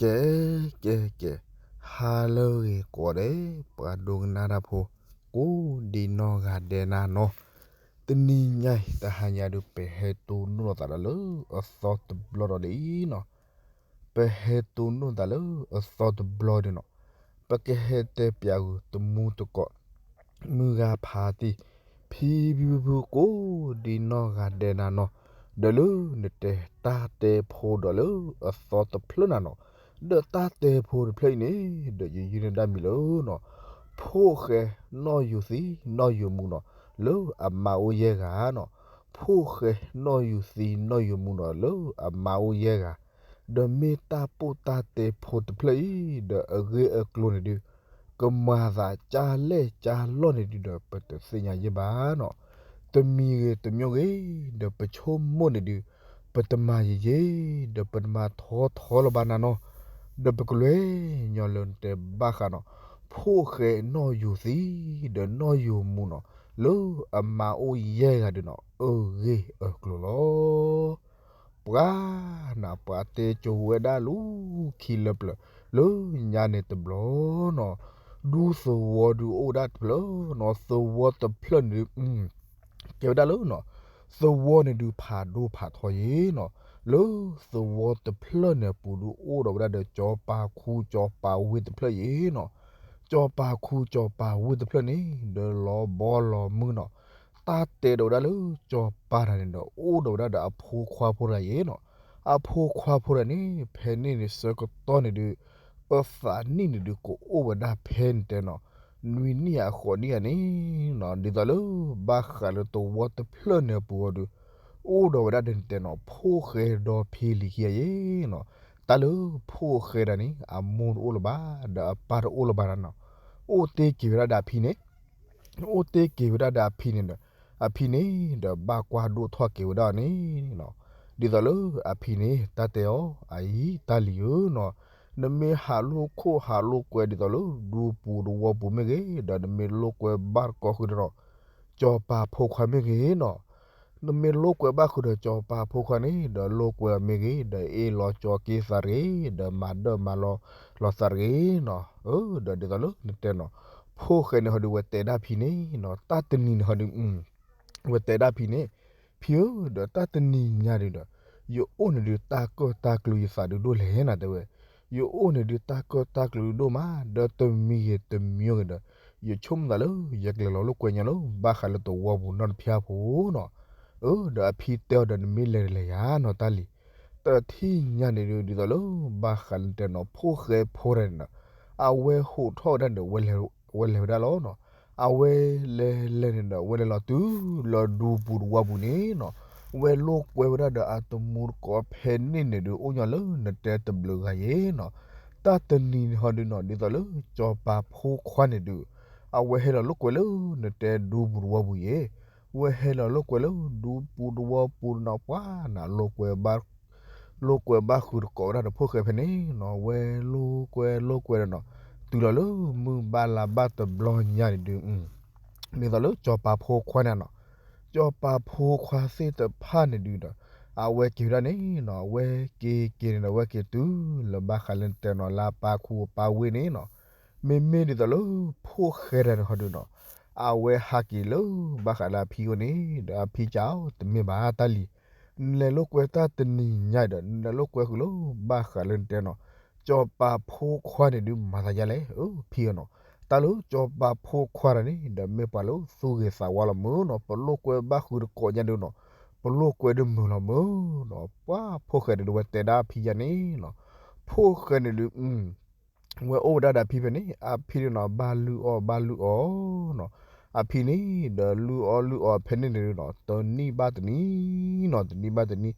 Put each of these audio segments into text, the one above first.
ကဲ ကဲ ကဲ, ဟါလၢအဂ့ၤကိးဂၤဒဲး ပှၤဒိကနၣ်တၢ်ဖိ ကိးဒံနီၢ်ဂၤဒဲးနၤနီၤ, တနံၤညါအံၤ တဟါညါဒုး ပဟဲတိၢ်နီၣ်သးဒီးလၢအသီတဘျီဒီးလံနီၤ, ပဟဲတိၢ်နီၣ်သးလၢအသီတဘျီဒီးနီၤ, ပကဟဲတဲပၠးဂုာ်တမူတကိး မုၢ်ဂၤဖးတံၢ် ဖံဖံဖုဖု ကိးဒံနီၢ်ဂၤဒဲးနၤနီၤ, ဒီးလၢနတဲတၢ်တဲဖိဒီးလၢအသီတဖျၢၣ်နၤနီၤ, ဒီးတၢ်တဲဖိတဖျၢၣ်အံၤန့ၣ် ဒီးယယုၢ်န့ၢ်ဒၣ်မံၤလၢနီၤ, ဖိၣ်ဃဲနီၣ်ယူၤသံနီၣ်ယူၤမူနီၤ, လၢအမါအိၣ်ယဲၢ်ဂၤနီၤ, ဖိၣ်ဃဲနီၣ်ယူၤသံနီၣ်ယူၤမူနီၤ လၢအမါအိၣ်ယဲၢ်ဂၤ, ဒီးမ့ၢ်တၢ်ပိၢ်တၢ်တဲဖိတဖျၢၣ်အံၤ ဒီးအဂ့ၢ်အကျိၤန့ၣ်ဒုး ကမၤသးကၢ်လဲၢ်ကၢ်လီၢ်န့ၣ်ဒုးဒီး ပတသ့ၣ်ညါယဲၢ်ဘၣ်နီၤ, တမံၤဂ့ၤတမံၤဂ့ၤ ဒီးပဆိကမိၣ်န့ၣ်ဒုး ပတမၤယံာ်ယံာ် ဒီးပတမၤထီထီလၢၤဘၣ်နၤနီၤ, ဒီးပကလဲၤညီလၢနတဲဘၣ်ဃးနီၤ, ဖိၣ်ဃဲနီၣ်ယူၤသံ ဒီးနီၣ်ယူၤမူနီၤ လၢအမါအိၣ်ယဲၢ်ဂၤဒုးနီၤ အဂ့ၢ်အကျိၤလီၤ. ပှၤနၤ ပှၤတဲကၠိဝဲဒၣ်လၢခံလၢပျၢၤ လၢညါန့ၣ်တဘျီနီၤ, ဒူသဝီဒုးအိၣ်ဒၣ်တဖျၢၣ်နီၤ, သဝီတဖျၢၣ်န့ၣ်ဒုး ကဲဝဲဒၣ်လၢနီၤ, သဝီန့ၣ်ဒုးဖးဒိၣ်ဖးထီယဲနီၤ, လၢသဝီတဖျၢၣ်န့ၣ်အပူၤဒုး အိၣ်ဒီးဝဲဒၣ်ဒီး ကၠီၤပၤခူကၠီၤပၤဝ့ၢ်တဖျၢၣ်ယဲနီၤ, ကၠီၤပၤခူကၠီၤပၤဝ့ၢ်တဖျၢၣ်န့ၣ် ဒီးလီၤဘီလီၤမုၢ်နီၤ, တၢ်တဲဒီးဝဲဒၣ်လၢကၠီၤပၤတဂၤန့ၣ်ဒီး အိၣ်ဒီးဝဲဒၣ်ဒီးအဖိခွါဖိတဂၤယဲနီၤ, အဖိခွါဖိတဂၤန့ၣ် ဖဲန့ၣ်န့ၣ်ဆၢကတီၢ်န့ၣ်ဒုး အသးနံၣ်န့ၣ်ဒုးကအိၣ်ဝဲဒၣ်ဖဲန့ၣ်တဲနီၤ, နွံနံၣ်အဃိးနံၣ်ဧါန့ၣ်နီၤ, ဒ်သိးလၢဘၣ်ဃးလၢသဝီတဖျၢၣ်န့ၣ်အပူၤအီၤဒုး အိၣ်ဒီးဝဲဒၣ်ဒီးန့ၣ်တဲနီၤ ဖိၣ်ဃဲဒီဖံလံၤခံဂၤယဲနီၤ, တၢ်လၢဖိၣ်ဃဲတဂၤန့ၣ် အမိၢ်တအိၣ်လၢၤဘၣ် ဒီးအပၢ်တအိၣ်လၢၤဘၣ်နၤနီၤ, အိၣ်တ့ၢ်က့ၤဝဲဒၣ်ဒီးအဖံန့ၣ် အိၣ်တ့ၢ်က့ၤဝဲဒၣ်ဒီးအဖံန့ၣ်ဒီး အဖံန့ၣ်ဒီးဘၣ်ကွၢ်ဒိၣ်ထီၣ်က့ၤဝဲဒၣ်အီၤန့ၣ်နီၤ, ဒ်သိးလၢအဖံန့ၣ် တၢ်တဲအီၤ အအံၤတၢ်လံၤဧၢနီၤ, နမ့ၢ်ဟးလိာ်ခိၣ်ဟးလိာ်ကွဲဒ်သိးလၢဒူပူၤသဝီပူၤမ့ၢ်ဂ့ၤ ဒီးနမ့ၢ်လိာ်ကွဲဘၣ်တကိးဃုာ်ဒီး ကၠီၤပၤဖိခွါမ့ၢ်ဂ့ၤနီၤ, နမ့ၢ်လိာ်ကွဲဘၣ်ဃုာ်ဒီးကၠီၤပၤဖိခွါန့ၣ် ဒီးလိာ်ကွဲအီၤမ့ၢ်ဂ့ၤ ဒီးအ့ၣ်လီၤကၠီၤက့ၤသးတဂ့ၤ ဒီးမၤဒၢၣ်မၤလီၤလီၤသးတဂ့ၤနီၤ, ဒီးဒ်သိးလၢနတဲနီၤ, ဖိၣ်ဃဲန့ၣ်ဟီဒုး ဝဲတဲဒၣ်ဖံန့ၣ်နီၤ, တၢ်တနံၤန့ၣ်ဟီဒုး ဝဲတဲဒၣ်ဖံန့ၣ်, ဖံဧၢ, ဒီးတၢ်တနံၤညါဒုးဒီး ယအိၣ်န့ၣ်ဒုးတၢ်ကၢၣ်တၢ်ကျူယသးဒုးဒိၣ်လဲၣ်နၤတဲဝဲ, ယအိၣ်န့ၣ်ဒုးတၢ်ကၢၣ်တၢ်ကျူဒုးဒိၣ်မး ဒီးတမံၤဂ့ၤတမံၤဂ့ၤဒီး ယဆိကမိၣ်သးလၢ ယကလဲၤလီၤလိာ်ကွဲညီလၢ ဘၣ်ဃးလၢသဝီပူၤနီတဖၠါဖိနီၤ, အၢ ဒီးအဖံတဲအီၤဒီး နမ့ၢ်လဲၤတလဲၤယၤနီၤတၢ်လံၤ, တထံၣ်ညါန့ၣ်ဒုး ဒ်သိးလၢ ဘၣ်ဃးလၢတဲနီၤ ဖိၣ်ဃဲဖိတဂၤန့ၣ်ဒီး အဝဲဟိးထီၣ်ဝဲဒၣ်န့ၣ် ဝဲလဲၤဝဲဒၣ်လီၤနီၤ, အဝဲလဲၤလဲၤန့ၣ်ဒီး ဝဲလဲၤလီၤတုၤလၢဒူပူၤသဝီပူၤန့ၣ်နီၤ, ဝဲလိာ်ကွဲဝဲဒၣ်ဒီးအတမူတကိးဖဲန့ၣ်န့ၣ်ဒုး အိၣ်ညီလၢနတဲတဘျုးဂၤယဲနီၤ, တၢ်တနံၤန့ၣ်ဟီဒုးနီၤ ဒ်သိးလၢ ကၠီၤပၤဖိခွါန့ၣ်ဒုး အဝဲဟဲလီၤလိာ်ကွဲလၢ နတဲဒူပူၤသဝီပူၤယဲ, ဝဲဟဲလီၤလိာ်ကွဲလၢဒူပူၤသဝီပူၤနီၤ ပှၤနၤလိာ်ကွဲ လိာ်ကွဲဘၣ်ဃုာ်တကိးဝဲဒၣ်ဒီးဖိၣ်ဃဲဖဲန့ၣ်နီၤ, ဝဲလိာ်ကွဲလိာ်ကွဲဒီးနီၤ, တုၤလီၤလၢမုၢ်ဘၣ်လါဘၣ်တဘျီညါန့ၣ်ဒုး ဒ်သိးလၢကၠီၤပၤဖိခွါန့ၣ်နီၤ, ကၠီၤပၤဖိခွါသ့ၣ်တဖၣ်န့ၣ်ဒုးဒီး အဝဲက့ၤဝဲဒၣ်န့ၣ်နီၤ, အဝဲက့ၤက့ၤန့ၣ်ဒီး အဝဲက့ၤတုၤလၢဘၣ်ဃးလၢတဲနီၤ လၢအပၢ်ခူအပၢ်ဝ့ၢ်န့ၣ်နီၤ, မ့မ့ၢ်ဒ်သိးလၢ ဖိၣ်ဃဲတဂၤန့ၣ်ဟီဒုးနီၤ, အဝဲဟးက့ၤလၢ ဘၣ်ဃးလၢအဖံအအိၣ်န့ၣ် ဒီးအဖံကၠီ တမ့ၢ်ဘၣ်တၢ်လံၤ, နလဲၤလိာ်ကွဲတၢ်တနံၤညါဒီး နလဲၤလိာ်ကွဲဃုာ်လၢ ဘၣ်ဃးလၢနတဲနီၤ, ကၠီၤပၤဖိခွါန့ၣ်ဒုးမၤသးဒ်လဲၣ်, အၢ ဖံဧၢနီၤ, တၢ်လၢကၠီၤပၤဖိခွါတဂၤန့ၣ် ဒီးမ့ၢ်ပှၤလၢသူၣ်ဂ့ၤသးဝါလီၤမ့ၢ်နီၤ, ပလိာ်ကွဲဘၣ်ဃုာ်တကိးညါဒုးနီၤ, ပလိာ်ကွဲဒုးမုာ်လီၤမ့ၢ်နီၤ, ပှၤဖိၣ်ဃဲန့ၣ်ဒုး ဝဲတဲဒၣ်အဖံယါန့ၣ်နီၤ, ဖိၣ်ဃဲန့ၣ်ဒုး ဝဲအိၣ်ဝဲဒၣ်ဒီးအဖံဖဲန့ၣ် အဖံဒုးနီၤ ဘၣ်လုၢ်အီၣ်ဘၣ်လုၢ်အီနီၤ, အဖံန့ၣ်ဒီးလုၢ်အီၣ်လုၢ်အီဖဲန့ၣ်န့ၣ်နီၤ တနံၣ်ဘၣ်တနံၣ်နီၤ တနံၣ်ဘၣ်တနံၣ်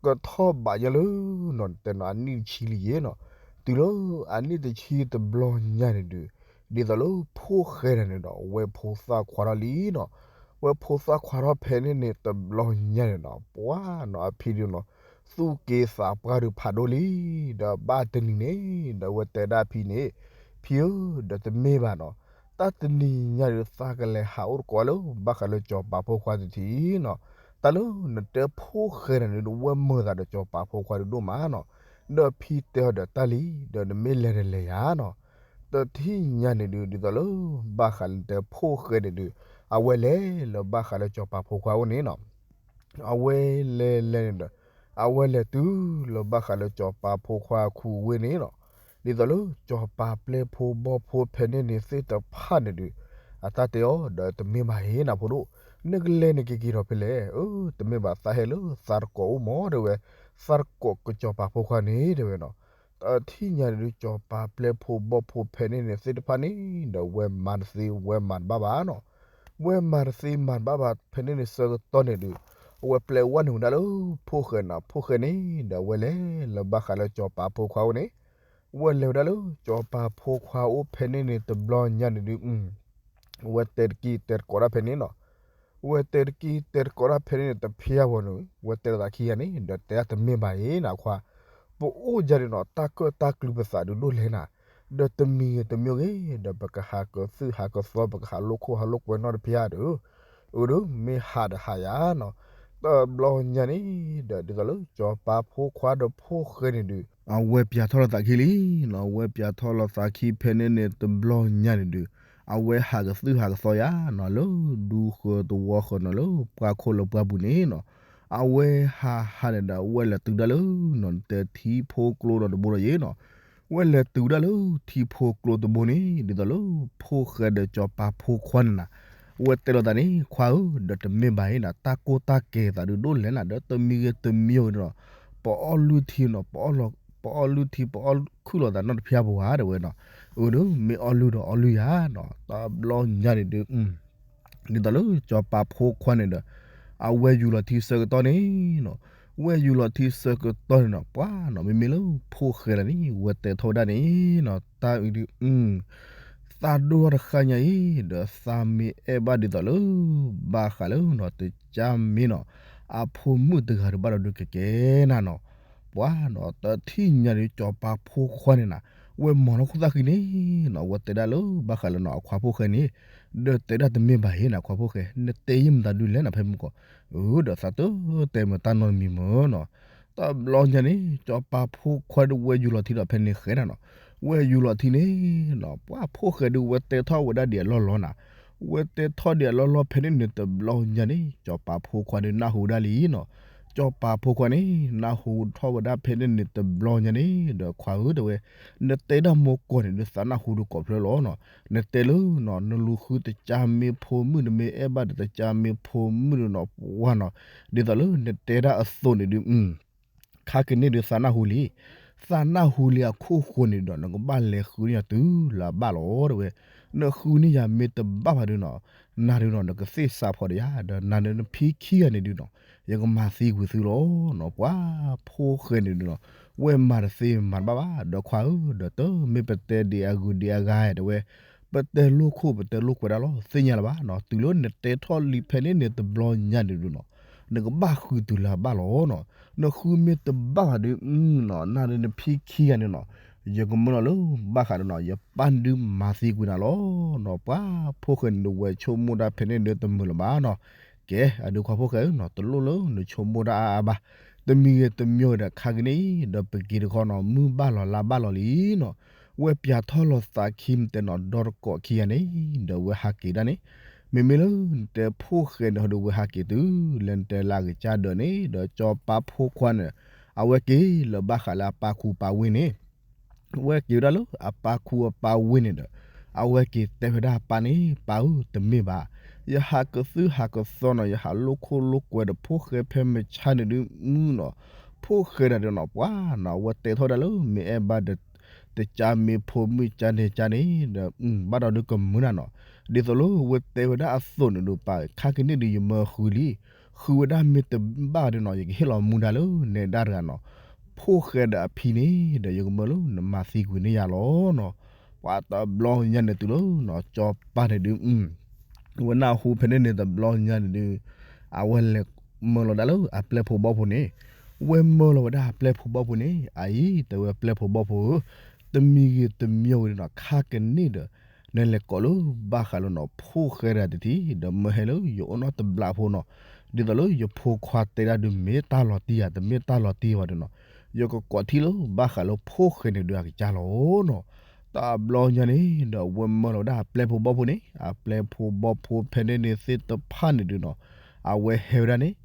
ကထီၣ်ဘးယဲလၢနီၤ တဲနီၤ အနံၣ်တဆံလံယဲနီၤ, တုၤလၢအနံၣ်တဆံတဘျီညါန့ၣ်ဒုး ဒ်သိးလၢဖိၣ်ဃဲတဂၤန့ၣ်ဒီး ဝဲဖိသၣ်ခွါထီၣ်လံနီၤ, ဝဲဖိသၣ်ခွါထီၣ်ဖဲန့ၣ်န့ၣ်တဘျီညါန့ၣ်နီၤ ပှၤနီၤ အဖံဒုးနီၤ သူၣ်က့သးပှၢ်ဒုးဖးဒိၣ်လံ, ဒီးဘၣ်တနံၤန့ၣ် ဒီးဝဲတဲဒၣ်အဖံန့ၣ် ဖံဧၢ ဒီးတမ့ၢ်ဘၣ်နီၤ, တၢ်တနံၤညါဒီး သးကလဲၤဟးအိၣ်တကိးလၢ ဘၣ်ဃးလၢကၠီၤပၤဖိခွါတထံၣ်နီၤ, တၢ်လၢနတဲဖိၣ်ဃဲတဂၤန့ၣ်ဒီး ဝဲမုာ်သးဒီးကၠီၤပၤဖိခွါဒုးဒိၣ်မးနီၤ, ဒီးဖံတဲအီၤဒီးတၢ်လံ, ဒီးနမ့ၢ်လဲၤဒီးလဲၤယၤနီၤ. တထံၣ်ညါန့ၣ်ဒုး ဒ်သိးလၢ ဘၣ်ဃးလၢတဲဖိၣ်ဃဲန့ၣ်ဒုး အဝဲလဲၤလၢဘၣ်ဃးလၢစီၤပၤဖိခွါအအိၣ်န့ၣ်နီၤ. အဝဲလဲၤလဲၤန့ၣ်ဒီး အဝဲလဲၤတုၤလၢဘၣ်ဃးလၢစီၤပၤဖိခွါအခူအဝ့ၢ်န့ၣ်နီၤ. ဒ်သိးလၢစီၤပၤပျဲၢ်ဖိဘီၣ်ဖိဖဲန့ၣ်န့ၣ်သ့ၣ်တဖၣ်န့ၣ်ဒုး အတၢ်တဲအီၤဒီးတမ့ၢ်ဘၣ်ဟ့နၤဖိဒိၣ်, နကလဲၤန့ၣ်က့ၤက့ၤထီၣ်ဖဲလဲၣ်, အၢ တမ့ၢ်ဘၣ်သးဟဲလၢသးတကိးအိၣ်မးတဲဝဲ, သးတကိးကစီၤပၤဖိခွါန့ၣ်တဲဝဲနီၤ. တထံၣ်ညါန့ၣ်ဒုး စီၤပၤပျဲၢ်ဖိဘီၣ်ဖိဖဲန့ၣ်န့ၣ်သ့ၣ်တဖၣ်န့ၣ်ဒီး ဝဲမၤတသ့ဝဲမၤတဘၣ်ဘၣ်နီၤ. ဝဲမၤတသ့မၤတဘၣ်ဘၣ်ဖဲန့ၣ်န့ၣ်ဆၢကတီၢ်န့ၣ်ဒုး အဝဲပျဲဝဲနုာ်ဝဲဒၣ်လၢဖိၣ်ဃဲနီၤ. ဖိၣ်ဃဲန့ၣ်ဒီး အဝဲလဲၤလၢဘၣ်ဃးလၢစီၤပၤဖိခွါအိၣ်န့ၣ်, ဝဲလဲၤဝဲဒၣ်လၢစီၤပၤဖိခွါအိၣ်ဖဲန့ၣ်န့ၣ်တဘျီညါန့ၣ်ဒုး ဝဲတဲတက့ၢ်တဲတကိးတၢ်ဖဲန့ၣ်နီၤ. ဝဲတဲတက့ၢ်တဲတကိးတၢ်ဖဲန့ၣ်န့ၣ် တဖျါဝဲန့ၣ် ဝဲတဲလီၤသးခံဂၤန့ၣ် ဒီးတဲဒၣ်တမ့ၢ်ဘၣ်အံၤနခွါ, ပအိၣ်ယၤဒုးနီၤ တၢ်ကၢၣ်တၢ်ကျူပသးဒုးဒိၣ်လဲၣ်နၤ, ဒီးတမံၤဂ့ၤတမံၤဂ့ၤ ဒီးပကဟးကသုၣ်ဟးကသီ ပကဟးလိာ်ခိၣ်ဟးလိာ်ကွဲနီတဖျါဒီး အဒုးမ့ၢ်ဟးဒီးဟးယၤနီၤ. တဘျီညါန့ၣ်ဒီး ဒ်သိးလၢစီၤပၤဖိခွါဒီးဖိၣ်ဃဲန့ၣ်ဒုး အဝဲပျးထီၣ်လီၤသးခံလံနီၤ. အဝဲပျးထီၣ်လီၤသးခံဖဲန့ၣ်န့ၣ်တဘျီညါန့ၣ်ဒုး အဝဲဟးကသုၣ်ဟးကသီယၤနီၤ လၢဒူဃၢၤသဝီဃၢၤနီၤ လၢပှၢ်ခိၣ်လၢပှၢ်ပူၤန့ၣ်နီၤ. အဝဲဟးဟးန့ၣ်ဒီး အဝဲလဲၤတုၤဒၣ်လၢနီၤ နတဲထံဖိကျိဒီးတဘိဒီးယဲနီၤ. ဝဲလဲၤတုၤဒၣ်လၢထံဖိကျိတဘိန့ၣ် ဒ်သိးလၢဖိၣ်ဃဲဒီးစီၤပၤဖိခွါန့ၣ်နၤ ဝဲတဲလိာ်သးန့ၣ် ခွါဧၢ, ဒီးတမ့ၢ်ဘၣ်အံၤနၤ တၢ်ကိၢ်တၢ်ကဲၤသးဒုးဒိၣ်လဲၣ်နၤ ဒီးတမံၤဂ့ၤတမံၤဂ့ၤနီၤ ပအီၣ်လုၢ်ထံနီၤ ပအီၣ်လုၢ်ထံ ပအီၣ်ခုၣ်လီၤသးနီတဖျါပူၤဧါ တဲဝဲနီၤ. အၢ ဒီးမ့ၢ်အီၣ်လုၢ်ဒီးအီၣ်လုၢ်ယၤနီၤ. တဘျီညါန့ၣ်ဒုး ဒ်သိးလၢစီၤပၤဖိခွါန့ၣ်ဒီး အဝဲယူၤလီၤထံဆၢကတီၢ်န့ၣ်နီၤ, ဝဲယူၤလီၤထံဆၢကတီၢ်န့ၣ်နီၤ ပှၤနီၤ မ့မ့ၢ်လၢဖိၣ်ဃဲလၢာ်န့ၣ် ဝဲတဲထီၣ်ဝဲဒၣ်န့ၣ်နီၤ တၢ်အံၤဒုး သးဒိၣ်ထီၣ်တဃၣ်ညါအံၤ ဒီးသးမ့ၢ်အဲၣ်ဘၣ်ဒ်သိးလၢ ဘၣ်ဃးလၢနီၤ တကၢ်မ့ၢ်နီၤ အဖိမုၣ်တဂၤဒီးဘၣ်ဒီးဒုးကကဲနၤနီၤ. ပှၤနီၤ တထံၣ်ညါဒုး စီၤပၤဖိခွါန့ၣ်နၤ ဝဲမၤလီၤခိၣ်သၣ်ဃံန့ၣ်နီၤ ဝဲတဲဒၣ်လၢ ဘၣ်ဃးလၢနီၤ အခွါဖိၣ်ဃဲန့ၣ် ဒီးတဲဒၣ်တမ့ၢ်ဘၣ်ဟ့နၤ ခွါဖိၣ်ဃဲ နတဲယံာ်မတၤဒုးလဲၣ်နၤ ဖဲမုၢ်ကီး အၢ ဒီးသးတတဲမတၢ်နီတမံၤမၢ်နီၤ. တဘျီညါန့ၣ် စီၤပၤဖိခွါဒုးဝဲယူၤလီၤထံဒီးဖဲန့ၣ်ဃဲနၤနီၤ, ဝဲယူၤလီၤထံန့ၣ်နီၤ ပှၤဖိၣ်ဃဲဒုးဝဲတဲထီၣ်ဝဲဒၣ်ဒံးအလီၢ်လီၤနၤ, ဝဲတဲထီၣ်ဒံးအလီၢ်လီၤဖဲန့ၣ်န့ၣ် တဘျီညါန့ၣ် စီၤပၤဖိခွါဒုးနၢ်ဟူဝဲဒၣ်လံနီၤ. စီၤပၤဖိခွါန့ၣ် နၢ်ဟူထီၣ်ဝဲဒၣ်ဖဲန့ၣ်န့ၣ် တဘျီညါန့ၣ် ဒီးခွါဧၢ တဲဝဲ, နတဲဒၣ်မိၢ်ကီၢ်န့ၣ် ဒုးသးနၢ်ဟူဒုးကိးဖျၢၣ်လီၤနီၤ. နတဲလၢနီၤ နလူၤဃုတကၢ်မ့ၢ်ဖိမုၣ် နမ့ၢ်အဲၣ်ဘၣ်ဒီးတကၢ်မ့ၢ်ဖိမုၣ်ဒုးနီၤ ပှၤနီၤ ဒ်သိးလၢနတဲဒၣ်အသိးန့ၣ်ဒုး ခါကန့ၣ်ဒုးသးနၢ်ဟူလံ, သးနၢ်ဟူလံအခိၣ်ဃိန့ၣ်ဒီး နကဘၣ်လဲၤဃုန့ၢ်ယၤတုၤလၢအဘၣ်လီၤ တဲဝဲ. နဃုန့ၢ်ယၤမ့ၢ်တဘၣ်ဘၣ်ဒုးနီၤ နၤဒုးနီၤ နကသ့ၣ်စးဖီၣ်ဒီးယၤ ဒီးနၤဒုးနဖံခံဂၤန့ၣ်ဒုးနီၤ ယကမၤသံကွံာ်သုလီၤနီၤ. ပှၤဖိၣ်ဃဲန့ၣ်ဒုးနီၤ ဝဲမၤတသ့မၤတဘၣ်ဘၣ် ဒီးခွါဧၢ ဒီးတမ့ၢ်ပတဲဒံးအဂုၤဒံးအဂၤ တဲဝဲ ပတဲလိာ်ခိၣ်ပတဲလိာ်ကွဲဒၣ်လီၤ သ့ၣ်ညါလၢၤဘၣ်နီၤ. တုၤလၢနတဲထီၣ်လံဖဲန့ၣ်န့ၣ် တဘျီညါန့ၣ်ဒုးနီၤ နကဘၣ်ဃုတုၤလၢအဘၣ်လီၤနီၤ. နဃုမ့ၢ်တဘၣ်ဘၣ်ဒုးနီၤ နၤဒုးနဖံခံဂၤန့ၣ်နီၤ ယကမၢလီၤလၢဘၣ်ဃးဒီးနီၤ ယပၢ်ဒုးမၤသံကွံာ်နၤလီၤနီၤ. ပှၤဖိၣ်ဃဲန့ၣ်ဒုးဝဲဆိကမိၣ်ဒၣ်ဖဲန့ၣ်ဒုးတမုာ်လၢၤဘၣ်နီၤ. ကဲ အဒုးခွါဖိၣ်ဃဲဧၢနီၤ တလိၣ်လၢနဆိကမိၣ်ဒၣ်အါအါဘၣ်. တမံၤဂ့ၤတမံၤဂ့ၤဒီးခါကန့ၣ်အံၤ ဒီးပက့ၤတခီနီၤ မုၢ်ဘၣ်လီၤလါဘၣ်လီၤလံနီၤ. ဝဲပျးထီၣ်လီၤသးခံမတဲနီၤ ဒီတကိးခံဂၤန့ၣ် ဒီးဝဲဟးက့ၤဒၣ်န့ၣ် မ့မ့ၢ်လၢနတဲဖိၣ်ဃဲန့ၣ်ဟီဒုးဝဲဟးက့ၤတုၤ လၢနတဲလၢအကစၢ်ဒၢးန့ၣ် ဒီးစီၤပၤဖိခွါန့ၣ် အဝဲက့ၤလၢဘၣ်ဃးလၢအပၢ်ခူပၢ်ဝ့ၢ်န့ၣ် ဝဲက့ၤဝဲဒၣ်လၢအပၢ်ခူအပၢ်ဝ့ၢ်န့ၣ်ဒီး အဝဲက့ၤတဲဝဲဒၣ်အပၢ်န့ၣ် ပၢ်ဧၢ တမ့ၢ်ဘၣ်. ယဟးကသုၣ်ဟးကသီနီၤ ယဟးလိာ်ခိၣ်လိာ်ကွဲဒီးဖိၣ်ဃဲဖဲမုၢ်ဆါန့ၣ်ဒုးမုၢ်နီၤ ဖိၣ်ဃဲဒၣ်ဒုးနီၤ ပှၤနီၤ အဝဲတဲထီၣ်ဒၣ်လၢ မ့ၢ်အဲၣ်ဘၣ်ဒီး တကၢ်မ့ၢ်ဖိမုၣ်ကၢ်န့ၣ်ကၢ်န့ၣ်ဒီး ဘၣ်ဒီးဒုးကမုာ်နၤနီၤ. ဒ်သိးလၢဝဲတဲဝဲဒၣ်အသိးန့ၣ်ဒုး ပၢ်ခါကန့ၣ်ဒုးယမၢဃုလံ ဃုဝဲဒၣ်မ့ၢ်တဘၣ်ဒုးနီၤ ယကဟ့ၣ်လီၤမူဒါလၢနဲဒၣ်တဂၤနီၤ. ဖိၣ်ဃဲဒီးအဖံန့ၣ်ဒီး ယကမၢလၢနမၤသံကွံာ်န့ၢ်ယၤလီၤနီၤ. ပှၤတဘျီညါန့ၣ်တုၤလၢနီၤ စီၤပၤန့ၣ်ဒုး ဝဲနၢ်ဟူဖဲန့ၣ်န့ၣ်တဘျီညါန့ၣ်ဒုး အဝဲလဲၤမၢလီၤဒၣ်လၢအပျဲၢ်ဖိဘီၣ်ဖိန့ၣ် ဝဲမၢလီၤဝဲဒၣ်အပျဲၢ်ဖိဘီၣ်ဖိန့ၣ် အအံၤ တဲဝဲပျဲၢ်ဖိဘီၣ်ဖိဧၢ, တမံၤဂ့ၤတမံၤဂ့ၤဒီးနီၤ ခါကန့ၣ်ဒီး နလဲၤကိးလၢဘၣ်ဃးလၢနီၤ ဖိၣ်ဃဲတဂၤတထံၣ် ဒီးမၢဟဲလၢယအိၣ်နီတဘျီဖိနီၤ. ဒ်သိးလၢယဖိခွါတဲဒၣ်ဒုးမ့ၢ်တၢ်လီၤတံၢ်ဧါ တမ့ၢ်တၢ်လီၤတံၢ်ဘၣ်ဒုးနီၤ ယကကိးထံၣ်လၢဘၣ်ဃးလၢဖိၣ်ဃဲန့ၣ်ဒုးအကစၢ်လီၤနီၤ. တဘျီညါန့ၣ်ဒီး အဝဲမၢလီၤဝဲဒၣ်အပျဲၢ်ဖိဘီၣ်ဖိန့ၣ် အပျဲၢ်ဖိဘီၣ်ဖိဖဲန့ၣ်န့ၣ်သ့ၣ်တဖၣ်န့ၣ်ဒုးနီၤ, အဝဲဟဲဝဲဒၣ်န့ၣ်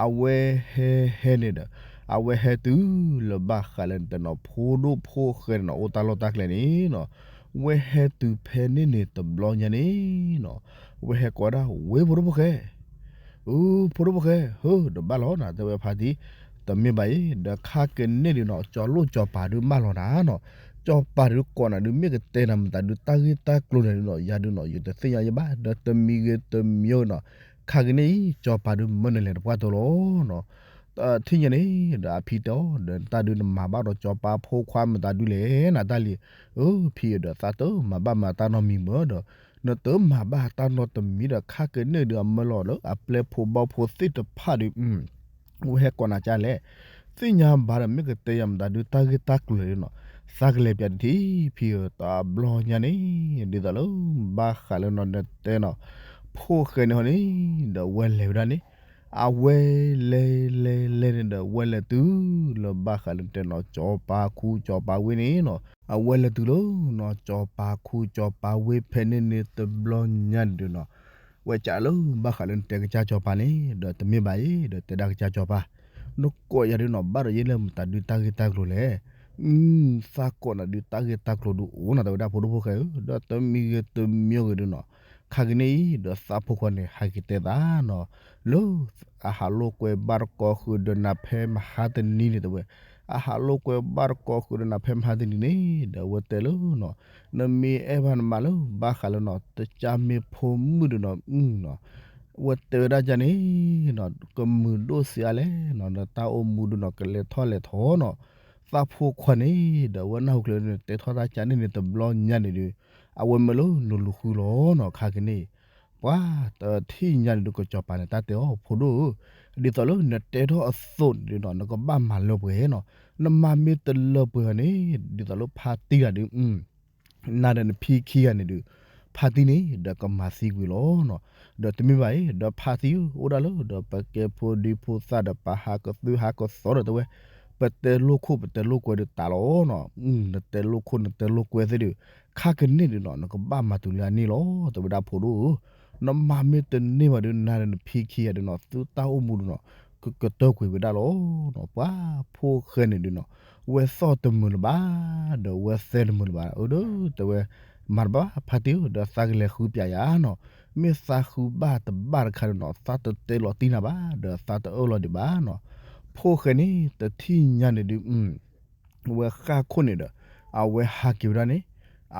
အဝဲဟဲဟဲန့ၣ်ဒီး အဝဲဟဲတုၤလၢဘၣ်ဃးလၢနတဲနီၤ ဖိဒိၣ်ဖိၣ်ဃဲန့ၣ်နီၤ အိၣ်တၢ်လီၢ်တၢ်ကျဲန့ၣ်နီၤ, ဝဲဟဲတုၤဖဲန့ၣ်န့ၣ်တဘျီညါန့ၣ်နီၤ, ဝဲဟဲကိးဒၣ် ဝ့ၢ်ဖိဒိၣ်ဖိၣ်ဃဲ အၢ ဖိဒိၣ်ဖိၣ်ဃဲ ဟၢ ဒီးဘၣ်လီၤနၤ တဲဝဲဖါတံၢ်, တမ့ၢ်ဘၣ်အံၤ ဒီးခါကန့ၣ်ဒုးနီၤ ကၠီၤလိၣ်ကၠီၤပၤဒုးမၢလီၤနၤနီၤ, ကၠီၤပၤဒုးကိးနၤဒုး မ့ၢ်ကတဲနၤမတၤဒုး တၢ်ဂ့ၢ်တၢ်ကျိၤန့ၣ်ဒုးနီၤ ယၤဒုးနီၤ ယတသ့ၣ်ညါယဘၣ် ဒီးတမံၤဂ့ၤတမံၤဂ့ၤနီၤ, ခါကန့ၣ်အံၤ ကၠီၤပၤဒုးမၢနလဲၤတပှၢ်တၢၢ်လီၤနီၤ. တထံၣ်ညါန့ၣ်ဒီး အဖံတဲအီၤ ဒီးတၢ်ဒုးနမၤဘၣ်ဒီးကၠီၤပၤဖိခွါမတၤဒုးလဲၣ် နတၢ်လံၤ, အၢ ဖံဧၢ ဒီးသးတမၤဘၣ်မၤတၢ်နီတမံၤမ့ၢ်ဒီး နတမၤဘၣ်တၢ်နီတမံၤဒီး ခါကန့ၣ်ဒုးအမၢလီၤလၢအပျဲၢ်ဖိဘီၣ်ဖိသ့ၣ်တဖၣ်ဒုး ဝဲဟဲကိးနၤကလဲၣ်, သ့ၣ်ညါဘၣ်ဒီး မ့ၢ်ကတဲယၤမတၤဒုး တၢ်ဂ့ၢ်တၢ်ကျိၤလဲၣ်ဒုးနီၤ, သးကလဲၤပၠးတထံၣ် ဖံဧၢ တဘျီညါန့ၣ် ဒ်သိးလၢ ဘၣ်ဃးလၢနီၤ နတဲနီၤ ဖိၣ်ဃဲန့ၣ်ဟီန့ၣ် ဒီးဝဲလဲၤဝဲဒၣ်န့ၣ် အဝဲလဲၤလဲၤလဲၤန့ၣ်ဒီး ဝဲလဲၤတုၤလၢဘၣ်ဃးလၢနတဲနီၤ ကၠီၤပၤခူကၠီၤပၤဝ့ၢ်န့ၣ်နီၤ, အဝဲလဲၤတုၤလၢနီၤ ကၠီၤပၤခူကၠီၤပၤဝ့ၢ်ဖဲန့ၣ်န့ၣ်တဘျီညါန့ၣ်ဒုးနီၤ, ဝဲကးလၢဘၣ်ဃးလၢနတဲကစၢ်ကၠီၤပၤန့ၣ် ဒီးတမ့ၢ်ဘၣ်အံၤ ဒီးတဲဒၣ်ကစၢ်ကၠီၤပၤ, နကိးယၤဒုးနီၤ ဘၣ်ဒီးယဲလၢမတၤဒုးတၢ်ဂ့ၢ်တၢ်ကျိၤလဲၣ်, အု သးကိးနၤဒုးတၢ်ဂ့ၢ်တၢ်ကျိၤဒုးအိၣ်နၤ တဲဝဲဒၣ်ဖိဒိၣ်ဖိၣ်ဃဲဧၢ, ဒီးတမံၤဂ့ၤတမံၤဂ့ၤဒုးနီၤ, ခါကန့ၣ်အံၤ ဒီးသးဖိခွါန့ၣ် ဟဲက့ၤတဲသးနီၤ, လၢ အဟးလိာ်ကွဲဘၣ်တကီၢ်ဃုာ်ဒီးနၤဖဲမဟါတနံၤန့ၣ်တဲဝဲ, အဟးလိာ်ကွဲဘၣ်တကီၢ်ဃုာ်ဒီးနၤဖဲမဟါတနံၤန့ၣ် ဒီးအဝဲတဲလၢနီၤ, နမ့ၢ်အဲၣ်ဘၣ်နမါလၢဘၣ်ဃးလၢနီၤ တကၢ်မ့ၢ်ဖိမုၣ်ဒုးနီၤ အုနီၤ, အဝဲတဲဝဲဒၣ်ကန့ၣ်နီၤ ကမုာ်ဒိၣ်စံးအါလဲၣ်နီၤ နတၢ်အိၣ်မူဒုးနီၤ ကလဲၤထီၣ်လဲၤထီနီၤ, သးဖိခွါန့ၣ် ဒီးအဝဲနၢ်ဟူကျဲန့ၣ် တဲထီၣ်တၢ်ကန့ၣ်န့ၣ် တဘျီညါန့ၣ်ဒုး အဝဲမၢလၢနလူၤဃုလီၤနီၤ ခါကန့ၣ် ပှၤတထံၣ်ညါန့ၣ်ဒုး ကစၢ်ပၤန့ၣ် တၢ်တဲအီၤ ဖိဒိၣ်ဧၢ, ဒ်သိးလၢနတဲထီၣ်အသိးန့ၣ်ဒုးနီၤ နကဘၣ်မၤလၢပှဲၤနီၤ, နမၤမ့ၢ်တလၢပှဲၤဘၣ်န့ၣ် ဒ်သိးလၢဖါတံၢ်တဂၤဒုး နၤဒီးနဖံခံဂၤန့ၣ်ဒုး ဖါတံၢ်န့ၣ် ဒီးကမၤသံကွံာ်လီၤနီၤ, ဒီးတမ့ၢ်ဘၣ်အံၤ ဒီးဖါတံၢ်ဧၢ အိၣ်ဒၣ်လၢ ဒီးပကဲဖိဒံဖိသၣ်ဒီး ပဟးကသုဟးကသီဒီးတဲဝဲ, ပတဲလိာ်ခိၣ်ပတဲလိာ်ကွဲဒုးတၢ်လီၤနီၤ, နတဲလိာ်ခိၣ်နတဲလိာ်ကွဲသ့ၣ်ဒုး ခါကန့ၣ်ဒုးနီၤ နကဘၣ်မၤတုၤလၢအန့ၣ်လီၤ တဲဝဲဒၣ်ဖိဒိၣ်ဧၢ, နမၤမ့ၢ်တန့ၢ်ဘၣ်ဒုး နၤဒီးနဖံခံဂၤဒုးနီၤ သုတၢ်အိၣ်မူဒုးနီၤ ကကတၢၢ်ကွံာ်ဝဲဒၣ်လီၤနီၤ, ပှၤဖိၣ်ဃဲန့ၣ်ဒုးနီၤ ဝဲသီၣ်တမုာ်လၢၤဘၣ် ဒီးဝဲသဲတမုာ်လၢၤဘၣ် အၢ ဒီးတဲဝဲ မၤတဘၣ်ဖါတံၢ်ဧၢ ဒီးသးကလဲၤဃုပၠးယၤနီၤ, မ့ၢ်သးဃုဘၣ်တဘၣ်တခါဒုးနီၤ သးတတဲလီၤတံၢ်နၤဘၣ် ဒီးသးတအၢၣ်လီၤဒံးဘၣ်နီၤ, ဖိၣ်ဃဲန့ၣ် တထံၣ်ညါန့ၣ်ဒုး ဝဲဃၣ်ခိၣ်န့ၣ်ဒီး အဝဲဟးက့ၤဝဲဒၣ်န့ၣ်,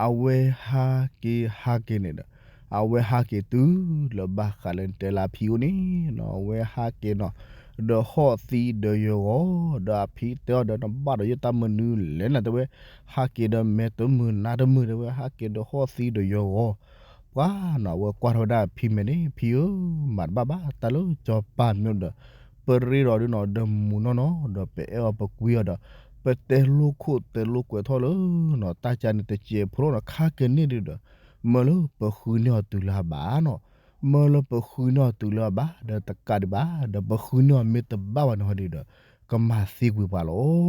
အဝဲဟးက့ၤဟးက့ၤန့ၣ်ဒီး အဝဲဟးက့ၤတုၤလၢဘၣ်ဃးလၢနတဲလၢအဖံအိၣ်န့ၣ်နီၤ, အဝဲဟးက့ၤနီၤ ဒီးဟီၣ်သံဒီးယဂီၤ, ဒီးအဖံတဲအီၤဒီး နဘၣ်ဒီးယတၢ်မနုၤလဲၣ်နၤ တဲဝဲ, ဟးက့ၤဒီးမဲာ်တမုာ်နါတမုာ် တဲဝဲ, ဟးက့ၤဒီးဟီၣ်သံဒီးယဂီၤ, ပှၤနီၤ အဝဲကွၢ်ထီၣ်ဝဲဒၣ်အဖံမဲာ်န့ၣ်, ဖံဧၢ, မၤတဘၣ်ဘၣ် တၢ်လၢစီၤပၤမ့ၢ်ဒီး ပရ့ဒီးဒုးနီၤ ဒီးမူနီၢ်နီၢ် ဒီးပအဲၣ်အီၤပကွံအီၤဒီး ပတဲလိာ်ခိၣ်တဲလိာ်ကွဲထီၣ်လၢနီၤ တၢ်ကန့ၣ်တစဲးဖိလီၤနီၤ, ခါကန့ၣ်ဒုးဒီး မၢလၢပဃုန့ၢ်အီၤတုၤလၢအဘၣ်နီၤ, မၢလၢပဃုန့ၢ်အီၤတုၤလၢအဘၣ် ဒီးတကးဒံးဘၣ် ဒီးပဃုန့ၢ်အီၤမ့ၢ်တဘၣ်ဘၣ်န့ၣ်ဟီဒုးဒီး ကမၤသံကွံာ်ပှၤလီၤနီၤ, ပှၤ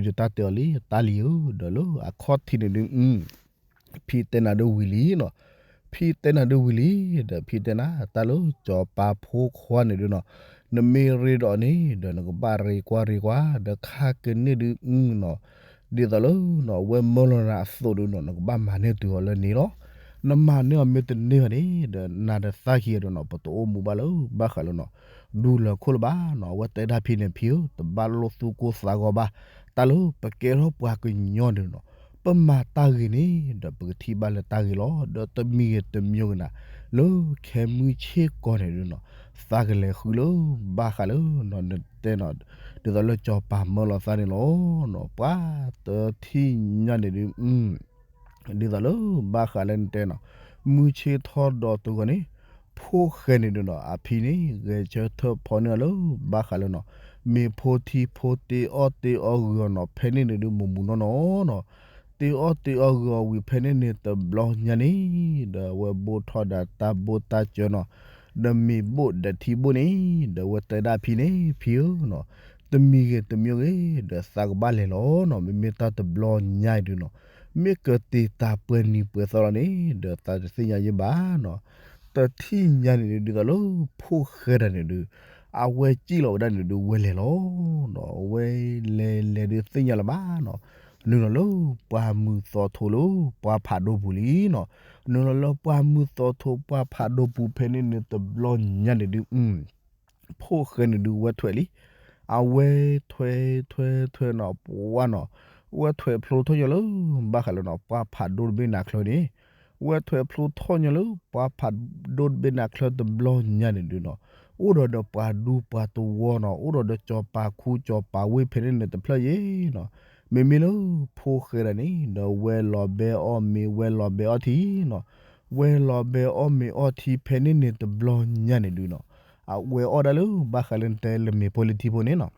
နီၤ အဖံဒုးတၢ်တဲအီၤလံ တၢ်လံၤဧၢ, ဒီးလၢအခီၣ်ထံးန့ၣ်ဒုး ဖံတဲနၤဒုးဝံၤလံနီၤ, ဖံတဲနၤဒုးဝံၤလံ, ဒီးဖံတဲနၤ တၢ်လၢစီၤပၤဖိခွါန့ၣ်ဒုးနီၤ, နမ့ၢ်ရ့ဒီးအီၤန့ၣ် ဒီးနကဘၣ်ရ့ကွၢ်ရ့ကွၢ် ဒီးခါကန့ၣ်ဒုးနီၤ, ဒ်သိးလၢနီၤ အဝဲမၢလီၤနၤအသိးဒုးနီၤ နကဘၣ်မၤန့ၢ်တုၤအီၤလၢန့ၣ်လီၤ, နမၤန့ၢ်အီၤမ့ၢ်တန့ၢ်ဘၣ်န့ၣ် ဒီးနၤဒီးသးခံဂၤဒုးနီၤ ပတအိၣ်မူဘၣ်လၢဘၣ်ဃးလၢနီၤ ဒူလၢာ်ခိၣ်လၢၤဘၣ်နီၤ, အဝဲတဲဒၣ်ဖံန့ၣ် ဖံဧၢ တဘၣ်လိာ်သူၣ်ကိၢ်သးဂီၤဘၣ်, တၢ်လၢပကဲထီၣ်ပှၤကညီန့ၣ်နီၤ ပမၤတၢ်ဂ့ၤန့ၣ် ဒီးပကထံၣ်ဘၣ်လၢတၢ်ဂ့ၤလီၤ, ဒီးတမံၤဂ့ၤတမံၤဂ့ၤနၤ လၢခဲမုၢ်ဆ့ၣ်ကီၢ်န့ၣ်ဒုးနီၤ, သးကလဲၤဃုလၢဘၣ်ဃးလၢနီၤ နတဲနီၤ, ဒ်သိးလၢစီၤပၤမၢလီၤသးန့ၣ်လီၤနီၤ, ပှၤတထံၣ်ညါန့ၣ်ဒုး ဒ်သိးလၢဘၣ်ဃးလၢနတဲနီၤ, မုၢ်ဆ့ၣ်ထီၣ်ဒီးတဂီၤန့ၣ်, ဖိၣ်ဃဲန့ၣ်ဒုးနီၤ အဖံန့ၣ် ဂဲၤဆၢထၢၣ်ဖီန့ၢ်အီၤလၢဘၣ်ဃးလၢနီၤ, မ့ၤဖိထံဖိတ့အီၣ်တ့အီဂုာ်အီၤနီၤ, ဖဲန့ၣ်န့ၣ်ဒုးမူးမူးနီၢ်နီၢ်နီၤ, တ့အီၣ်တ့အီဂုာ်အီၤဝံၤဖဲန့ၣ်န့ၣ်တဘျီညါန့ၣ်, ဒီးအဝဲဘိၣ်ထီၣ်ဒီးတၢ်ဘိၣ်တၢ်စၢၤနီၤ, ဒီးမ့ၤဘိၣ်ဒီးထံဘိၣ်န့ၣ်, ဒီးအဝဲတဲဒၣ်ဖံန့ၣ် ဖံဧၢနီၤ, တမံၤဂ့ၤတမံၤဂ့ၤ ဒီးသးကဘၣ်လဲၤလီၤနီၤ. မ့မ့ၢ်တၢ်တဘျီညါအံၤဒုးနီၤ, မ့ၢ်ကတ့ၤတၢ်ပှဲၤနံၤပှဲၤသီလီၤန့ၣ် ဒီးသးတသ့ၣ်ညါယဲၢ်ဘၣ်နီၤ. တထံၣ်ညါန့ၣ်ဒုး ဒ်သိးလၢဖိၣ်ဃဲတဂၤန့ၣ်ဒုး အဝဲစံၣ်လီၤဝဲဒၣ်န့ၣ်ဒုး ဝဲလဲၤလီၤနီၤ. ဝဲလဲၤလဲၤဒုးသ့ၣ်ညါလၢၤဘၣ်နီၤ, နုာ်လီၤလၢပှၢ်မုၢ်သီထိလၢပှၢ်ဖးဒိၣ်ပူၤလံနီၤ. နုာ်လီၤလၢပှၢ်မုၢ်သီထိပှၢ်ဖးဒိၣ်ပူၤဖဲန့ၣ်န့ၣ်တဘျီညါန့ၣ်ဒုး ဖိၣ်ဃဲန့ၣ်ဒုးဝဲထွဲးလံ. အဝဲထွဲထွဲထွဲနီၤ ပှၢ်နီၤ, ဝဲထွဲဖျိထီၣ်ညီလၢ ဘၣ်ဃးလၢနီၤ ပှၢ်ဖးဒိၣ်တဘ့ၣ်နၤချၢန့ၣ်, ဝဲထွဲဖျိထီၣ်ညီလၢပှၢ်ဖးဒိၣ်တဘ့ၣ်နၤချၢတဘျီညါန့ၣ်ဒုးနီၤ, အိၣ်ဒီးဒီးပှၤဒူပှၤသဝီနီၤ, အိၣ်ဒီးဒီးစီၤပၤခူစီၤပၤဝ့ၢ်ဖဲန့ၣ်န့ၣ်တဖျၢၣ်ယဲၢ်နီၤ. မ့မ့ၢ်လၢဖိၣ်ဃဲဒၣ်န့ၣ် ဒီးဝဲလီၤဘဲအီၣ်မ့ၤ ဝဲလီၤဘဲအီၣ်ထံနီၤ, ဝဲလီၤဘဲအီၣ်မ့ၤအီၣ်ထံဖဲန့ၣ်န့ၣ်တဘျီညါန့ၣ်ဒုးနီၤ, အဝဲအီၣ်ဒၣ်လၢ ဘၣ်ဃးလၢနတဲလၢမ့ၤဖိလၢထံဖိန့ၣ်နီၤ.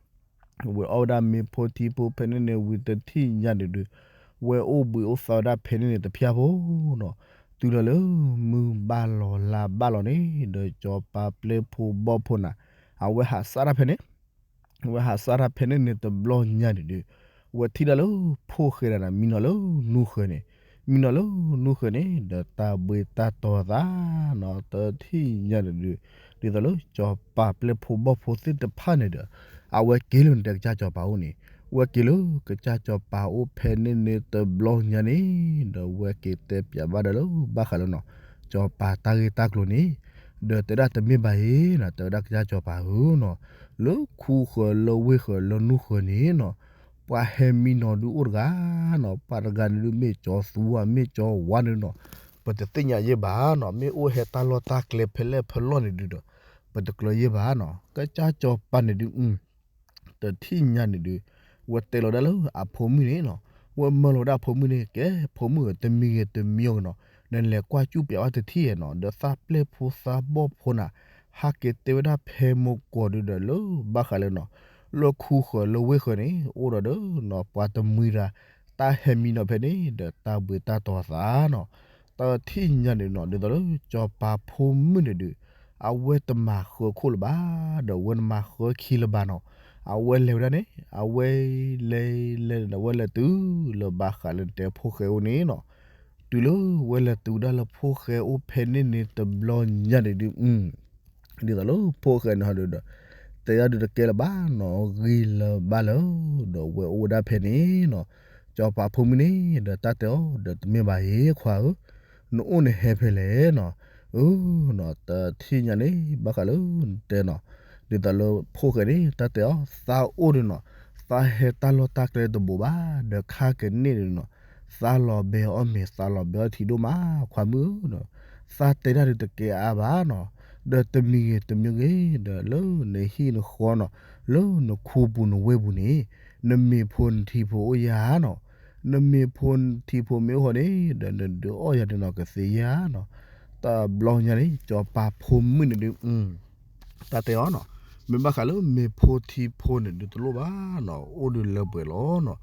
ဝဲအီၣ်ဝဲဒၣ်မ့ၤဖိထံဖိဖဲန့ၣ်န့ၣ်ဝံၤတထံၣ်ညါန့ၣ်ဒုး, ဝဲအိၣ်ဘှံးအိၣ်သါဝဲဒၣ်ဖဲန့ၣ်န့ၣ်တဖၣ်ဖိနီၤ. တုၤလီၤလၢမုၢ်ဘၣ်လီၤလါဘၣ်လီၤန့ၣ် ဒီးစီၤပၤပျဲၢ်ဖိဘီၣ်ဖိနၤ, အဝဲဟးစၢ်တၢ်ဖဲန့ၣ် ဝဲဟးစၢ်တၢ်ဖဲန့ၣ်န့ၣ်တဘျီညါန့ၣ်ဒုး, ဝဲထံၣ်ဒၣ်လၢဖိၣ်ဃဲဒၣ်န့ၣ် မံနီၤလၢနူဃၢၤန့ၣ်, မံနီၤလၢနူဃၢၤန့ၣ် ဒီးတၢ်ဘှံးတၢ်တီၤသးနီၤ. တထံၣ်ညါန့ၣ်ဒုး, ဒ်သိးလၢစီၤပၤပျဲၢ်ဖိဘီၣ်ဖိသ့ၣ်တဖၣ်န့ၣ်ဒီး, အဝဲက့ၤလၢနတဲကစၢ်စီၤပၤအိၣ်န့ၣ်, ဝဲက့ၤလၢကစၢ်စီၤပၤအိၣ်ဖဲန့ၣ်န့ၣ်တဘျီညါန့ၣ်, ဒီးဝဲက့ၤတဲပၠးဘၣ်ဒီးလၢ ဘၣ်ဃးလၢနီၤ စီၤပၤတၢ်ဂ့ၢ်တၢ်ကျိၤန့ၣ်, ဒီးတဲဒၣ်တမ့ၢ်ဘၣ်အံၤနီၤ, တဲဝဲဒၣ်ကစၢ်စီၤပၤဧၢနီၤ, လၢခူဃၢၤလၢဝ့ၢ်ဃၢၤလၢနူဃၢၤန့ၣ်နီၤ, ပှၤဟဲမံနီၤဒုးအိၣ်တဂၤနီၤ, ပှၤတဂၤန့ၣ်ဒုးမ့ၢ်ကၠီသူဧါ မ့ၢ်ကၠီဝါန့ၣ်နီၤ, ပတသ့ၣ်ညါယဲၢ်ဘၣ်နီၤ, မ့ၢ်အိၣ်ဟဲတၢ်လီၢ်တၢ်ကျဲဖဲလဲၣ်ဖဲလဲၣ်န့ၣ်ဒုးဒီး, ပတကျၢၤယဲၢ်ဘၣ်နီၤ. ကစၢ်စီၤပၤန့ၣ်ဒုး တထံၣ်ညါန့ၣ်ဒုး, ဝဲတဲလီၤဒၣ်လၢအဖိမုၣ်န့ၣ်နီၤ, ဝဲမၢလီၤဒၣ်အဖိမုၣ်န့ၣ် ကဲဖိမုၣ်ဧၢ တမံၤဂ့ၤတမံၤဂ့ၤနီၤ, နလဲၤကွၢ်စူၣ်ပၠးဘၣ်တထံၣ်နီၤ, ဒီးသၣ်ပျဲၢ်ဖိသၣ်ဘီၣ်ဖိနၤ, ဟးက့ၤတဲဝဲဒၣ်ဖဲမိၢ်ကီၢ်ဒုးဒီးလၢ ဘၣ်ဃးလၢနီၤ, လၢခူဃၢၤလၢဝ့ၢ်ဃၢၤန့ၣ် အိၣ်ဒီးဒီးနီၤ ပှၤတမှံၤတဂၤ, တၢ်ဟဲမံနီၤဖဲန့ၣ် ဒီးတၢ်ဘှံးတၢ်တီၤသးနီၤ. တထံၣ်ညါန့ၣ်နီၤ ဒ်သိးလၢစီၤပၤဖိမုၣ်န့ၣ်ဒုး, အဝဲတမၤဃၢခိၣ်လၢၤဘၣ်, ဒီးဝဲတမၤဃၢခံလၢၤဘၣ်နီၤ, အဝဲလဲၤဝဲဒၣ်န့ၣ် အဝဲလဲၤလဲၤန့ၣ်ဒီး ဝဲလဲၤတုၤလၢဘၣ်ဃးလၢနတဲဖိၣ်ဃဲအိၣ်န့ၣ်နီၤ, တုၤလၢဝဲလဲၤတုၤဒၣ်လၢဖိၣ်ဃဲအိၣ်ဖဲန့ၣ်န့ၣ်တဘျီညါန့ၣ်ဒုး, ဒ်သိးလၢဖိၣ်ဃဲန့ၣ်ဟီဒုးဒီး, တဲဒၣ်ဒုးတကဲလၢၤဘၣ်နီၤ ဂ့ၤလၢၤဘၣ်လၢၤ, ဒီးဝဲအိၣ်ဝဲဒၣ်ဖဲန့ၣ်နီၤ, စီၤပၤဖိမုၣ်န့ၣ် ဒီးတၢ်တဲအီၤ ဒီးတမ့ၢ်ဘၣ်အံၤခွါဧၢ, နအိၣ်န့ၣ်ဟဲဖဲလဲၣ်နီၤ, အၢနီၤ တထံၣ်ညါန့ၣ် ဘၣ်ဃးလၢနတဲနီၤ, ဒ်သိးလၢဖိၣ်ဃဲန့ၣ် တၢ်တဲအီၤ သးအိၣ်ဒုးနီၤ, သးဟဲတၢ်လီၢ်တၢ်ကျဲတဘိးဘၣ်, ဒီးခါကန့ၢ်ဒုးနီၤ, သးလီၤဘဲအီၣ်မ့ၤ သးလီၤဘဲအီၣ်ထံဒိၣ်မး ခွါမုၣ်ဧၢနီၤ, သးတဲဒၣ်ဒုးတကဲအါဘၣ်နီၤ, ဒီးတမံၤဂ့ၤတမံၤဂ့ၤ ဒီးလၢနဟံၣ်နဃီနီၤ, လၢနခူပူၤနဝ့ၢ်ပူၤန့ၣ်, နမ့ၤဖိနထံဖိအိၣ်ယၤနီၤ, နမ့ၤဖိနထံဖိမ့ၢ်အိၣ်ဃီန့ၣ် ဒီးနဒုးအီၣ်ယၤဒုးနီၤ ကသ့ဧါနီၤ, တဘျီညါန့ၣ် စီၤပၤဖိမုၣ်န့ၣ်ဒုး တၢ်တဲအီၤနီၤ, မ့ၢ်ဘၣ်ဃးလၢမ့ၤဖိထံဖိန့ၣ်ဒုးတလိၣ်ဘၣ်နီၤ, အိၣ်ဒုးလၢပှဲၤလီၤနီၤ,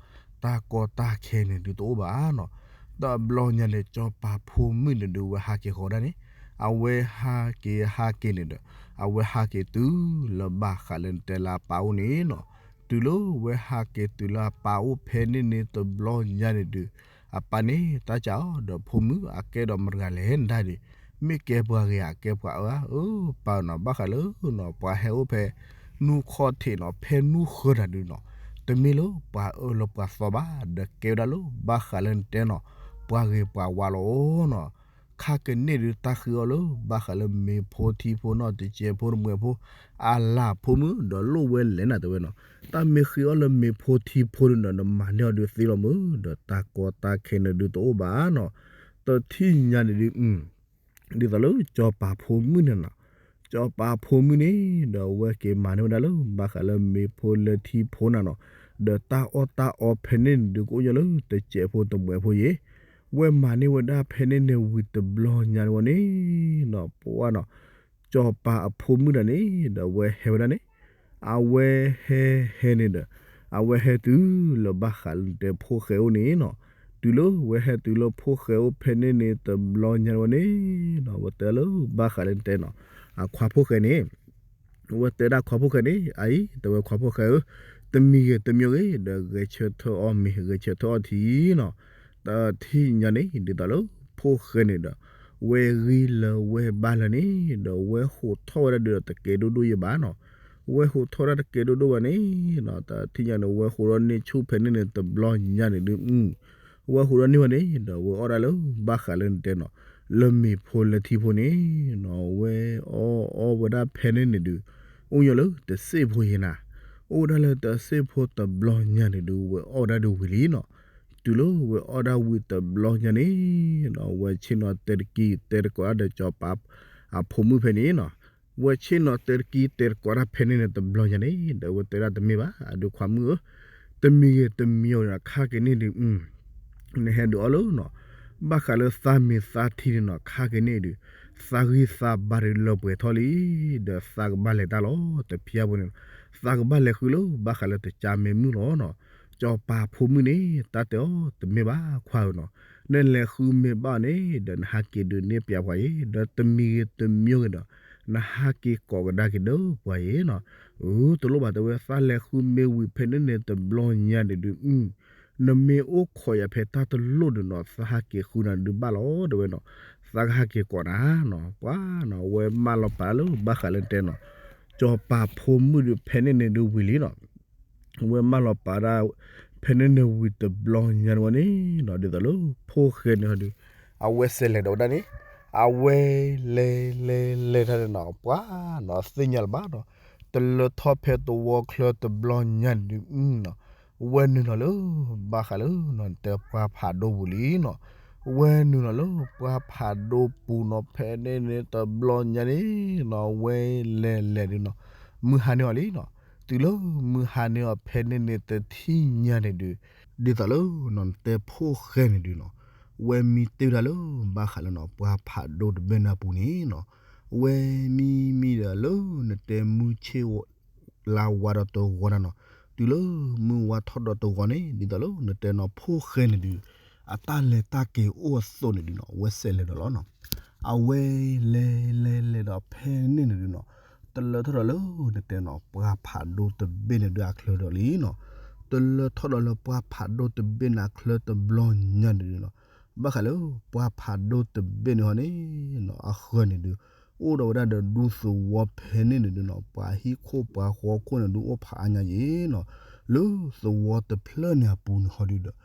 တၢ်ကီတၢ်ခဲန့ၣ်ဒုးတအိၣ်ဘၣ်နီၤ, တဘျီညါန့ၣ် စီၤပၤဖိမုၣ်န့ၣ်ဒုးဝဲဟးက့ၤဃီၤဒၣ်န့ၣ်, အဝဲဟးက့ၤဟးက့ၤန့ၣ်ဒီး, အဝဲဟးက့ၤတုၤလၢဘၣ်ဃးလၢနတဲလၢအပၢ်အိၣ်န့ၣ်နီၤ, တုၤလၢဝဲဟးက့ၤတုၤလၢအပၢ်အိၣ်ဖဲန့ၣ်န့ၣ်တဘျီညါန့ၣ်ဒုး, အပၢ်န့ၣ်တၢ်စံးအီၤ ဒီးဖိမုၣ်အကဲဒီးမတၤတဂၤလဲၣ်နဒၣ်ဒုး, မ့ၢ်ကဲပှၤဂ့ၤဧါ ကဲပှၤအၢဧါ, အၢပၢ်နီၤ ဘၣ်ဃးလၢနီၤ ပှၤဟဲအိၣ်ဖဲ နူခီၣ်ထံးနီၤ ဖဲနူဃၢၤတၢ်ဒုးနီၤ, တမ့ၢ်လၢပှၤအၢလၢပှၤသီဘၣ် ဒီးကဲဝဲဒၣ်လၢဘၣ်ဃးလၢနတဲနီၤ, ပှၤဂ့ၤပှၤဝါလီၤနီၤ, ခါကန့ၢ်ဒုးတၢ်ဃ့အီၤလၢ ဘၣ်ဃးလၢမ့ၤဖိထံဖိနီၤ တစဲးဖိတမှဲးဖိ အလၢ်ဖိမုၣ် ဒီးလိၣ်ဝဲလဲၣ်နၤတဲဝဲနီၤ, တၢ်မ့ၢ်ဃ့အီၤလၢမ့ၤဖိထံဖိဒုးနီၤ နမၤန့ၢ်အီၤဒုးသ့လီၤမုၢ် ဒီးတၢ်ကီတၢ်ခဲန့ၣ်ဒုးတအိၣ်ဘၣ်နီၤ, တထံၣ်ညါန့ၣ်ဒုး ဒ်သိးလၢစီၤပၤဖိမုၣ်န့ၣ်နီၤ, စီၤပၤဖိမုၣ်န့ၣ် ဒီးအဝဲက့ၤမၤန့ၢ်ဝဲဒၣ်လၢ ဘၣ်ဃးလၢမ့ၤဖိလၢထံဖိနၤနီၤ, ဒီးတၢ်အီၣ်တၢ်အီဖဲန့ၣ်န့ၣ်ဒုးကအိၣ်ညီလၢတစဲးဖိတမှဲးဖိယဲၢ်, ဝဲမၤန့ၢ်ဝဲဒၣ်ဖဲန့ၣ်န့ၣ်ဝံၤတဘျီညါန့ၣ်ဝဲန့ၣ်နီၤ ပှၤနီၤ, စီၤပၤအဖိမုၣ်တဂၤန့ၣ် ဒီးအဝဲဟဲဝဲဒၣ်န့ၣ် အဝဲဟဲဟဲန့ၣ်ဒီး အဝဲဟဲတုၤလၢဘၣ်ဃးလၢနတဲဖိၣ်ဃဲအိၣ်န့ၣ်နီၤ, တုၤလၢဝဲဟဲတုၤလၢဖိၣ်ဃဲအိၣ်ဖဲန့ၣ်န့ၣ်တဘျီညါန့ၣ်ဝဲန့ၣ်နီၤ, ဝဲတဲလၢဘၣ်ဃးလၢနတဲနီၤ, အခွါဖိၣ်ဃဲန့ၣ် ဝဲတဲဒၣ်ခွါဖိၣ်ဃဲန့ၣ် အအံၤ တဲဝဲခွါဖိၣ်ဃဲဧၢ, တမံၤဂ့ၤတမံၤဂ့ၤ ဒီးဂဲၤဆၢထၢၣ်အီၣ်မ့ၤ ဂဲၤဆၢထၢၣ်အီၣ်ထံနီၤ. တထံၣ်ညါန့ၣ် ဒ်သိးလၢဖိၣ်ဃဲန့ၣ်ဒီး ဝဲဂံၢ်လၢဝဲဘါလၢာ်န့ၣ် ဒီးဝဲဟိးထီၣ်ဝဲဒၣ်ဒုးဒီးတကဲဒိၣ်ဒိၣ်ယဘၣ်နီၤ. ဝဲဟိးထီၣ်ဒၣ်တကဲဒိၣ်ဒိၣ်ဘၣ်န့ၣ်နီၤ တထံၣ်ညါန့ၣ် ဝဲဟိးဒီးန့ၢ်ဆူၣ်ဖဲန့ၣ်န့ၣ်တဘျီညါန့ၣ်ဒုး ဝဲဟိးဒီးန့ၢ်ဝဲန့ၣ် ဒီးဝဲအီၣ်ဒၣ်လၢဘၣ်ဃးလၢနတဲနီၤ လၢမ့ၤဖိလၢထံဖိန့ၣ်နီၤ ဝဲအီၣ်အီၣ်ဝဲဒၣ်ဖဲန့ၣ်န့ၣ်ဒုး အိၣ်ညီလၢတစ့ၣ်ဖိယဲနၤ, အိၣ်ဝဲဒၣ်လၢတစ့ၣ်ဖိတဘျီညါန့ၣ်ဒုး ဝဲအီၣ်ဒၣ်ဒုးဝံၤလံနီၤ. တုၤလၢဝဲအီၣ်ဒၣ်ဝံၤတဘျီညါန့ၣ်နီၤ ဝဲဆ့ၣ်နီၤတဲတကံ တဲတကိးဒၣ်ဒီးစီၤပၤ အဖိမုၣ်ဖဲန့ၣ်နီၤ. ဝဲဆ့ၣ်နီၤတဲတကံ တဲတကိးဒၣ်ဖဲန့ၣ်န့ၣ်တဘျီညါန့ၣ် ဒီးဝဲတဲဒၣ်တမ့ၢ်ဘၣ် အဒုးခွါမုၣ်ဧၢ, တမံၤဂ့ၤတမံၤဂ့ၤနီၤ ခါက့ၤန့ၣ်ဒုး နဟဲဒုးအီၣ်လၢနီၤ ဘၣ်ဃးလၢသးမ့ၤသးထံန့ၣ်နီၤ ခါက့ၤန့ၣ်ဒုး သးဂံၢ်သးဘါဒုးလၢပှဲၤထီၣ်လံ, ဒီးသးကဘၣ်လဲၤတၢ်လီၤ တဖျါဖိန့ၣ်, သးကဘၣ်လဲၤဃုလၢဘၣ်ဃးလၢတကါမ့ၢ်မုၢ်လီၤနီၤ. စီၤပၤဖိမုၣ်န့ၣ် တၢ်တဲအီၤ တမ့ၢ်ဘၣ်ခွါဧၢနီၤ, နလဲၤဃုမ့ၢ်ဘၣ်န့ၣ် ဒီးနဟးက့ၤဒုးန့ၢ်ပျးပှၤအံၤ ဒီးတမံၤဂ့ၤတမံၤဂ့ၤဒီး နဟးက့ၤကိးကဒါက့ၤဒီးပှၤအံၤနီၤ. အၢ တလိၣ်ဘၣ်တဲဝဲ သးလဲၤဃုမ့ၢ်ဝံၤဖဲန့ၣ်န့ၣ်တဘျီညါန့ၣ်ဒုး နမ့ၢ်အိၣ်ခိးယၤဖဲတၢ်တလိၣ်ဒုးနီၤ သးဟးက့ၤဃုနၤဒုးဘၣ်လီၤ တဲဝဲနီၤ, သးကဟးက့ၤကိးနၤနီၤ ပှၤနီၤ ဝဲမၢလီၤပာ်လၢဘၣ်ဃးလၢတဲနီၤ, စီၤပၤဖိမုၣ်ဒုးဖဲန့ၣ်န့ၣ်ဒုးဝံၤလံနီၤ. ဝဲမၢလီၤပာ်ဒၣ် ဖဲန့ၣ်န့ၣ်ဝံၤတဘျီညါန့ၣ်ဝဲန့ၣ်နီၤ ဒ်သိးလၢဖိၣ်ဃဲန့ၣ်ဟီဒုး အဝဲစဲးလဲၤဒီးဝဲဒၣ်န့ၣ်, အဝဲလဲၤလဲၤလဲၤလဲၤတၢ်န့ၣ်နီၤ ပှၤနီၤသ့ၣ်ညါလၢၤဘၣ်နီၤ, တလၢထီၣ်ဖဲသဝီချၢတဘျီညါန့ၣ်ဒုးနီၤ ဝဲနုာ်လီၤလၢ ဘၣ်ဃးလၢနီၤ နတဲပှၢ်ဖးဒိၣ်ပူၤလံနီၤ, ဝဲနုာ်လီၤလၢပှၢ်ဖးဒိၣ်ပူၤနီၤ ဖဲန့ၣ်န့ၣ်တဘျီညါန့ၣ်နီၤ ဝဲလဲၤလဲၤဒုးနီၤ မုၢ်ဟါန့ၢ်အီၤလံနီၤ, တုၤလၢမုၢ်ဟါန့ၢ်အီၤဖဲန့ၣ်န့ၣ်တထံၣ်ညါန့ၣ်ဒုး ဒ်သိးလၢနီၤ နတဲဖိၣ်ဃဲန့ၣ်ဒုးနီၤ ဝဲမံတ့ၢ်ဝဲဒၣ်လၢ ဘၣ်ဃးလၢနီၤ ပှၢ်ဖးဒိၣ်တဘ့ၣ်န့ၣ်အပူၤန့ၣ်နီၤ, ဝဲမံမံဒီးလၢနတဲမုၢ်ဆ့ၣ် လါဝါဒီးတဂီၤနၤနီၤ, တုၤလၢမုၢ်ဝါထီၣ်ဒီးတဂီၤန့ၣ် ဒ်သိးလၢနတဲနီၤ ဖိၣ်ဃဲန့ၣ်ဒုး အတၢ်လဲၤတၢ်က့ၤအိၣ်အသိးန့ၣ်ဒုးနီၤ ဝဲစဲးလဲၤဒီးလီၤနီၤ, အဝဲလဲၤလဲၤလဲၤဒီးဖဲန့ၣ်န့ၣ်ဒုးနီၤ တလၢထီၣ်ဒီးလၢနတဲနီၤ ပှၢ်ဖးဒိၣ်တဘ့ၣ်န့ၣ်ဒုးအချၢဒီးလံနီၤ, တလၢထီၣ်ဒီးလၢပှၢ်ဖးဒိၣ်တဘ့ၣ်န့ၣ်အချၢတဘျီညါန့ၣ်ဒုးနီၤ, ဘၣ်ဃးလၢပှၢ်ဖးဒိၣ်တဘ့ၣ်န့ၣ်ဟီန့ၣ်နီၤ အဃၢၤန့ၣ်ဒုး အိၣ်ဒီးဝဲဒၣ်ဒီးဒူသဝီဖဲန့ၣ်န့ၣ်ဒုးနီၤ ပှၤဟံၣ်ခိၣ်ပှၤဃီခိၣ်န့ၣ်ဒုးအိၣ်ဖးအါညါယံၤနီၤ, လၢသဝီတဖျၢၣ်န့ၣ်အပူၤန့ၣ်ဟီဒုးဒီး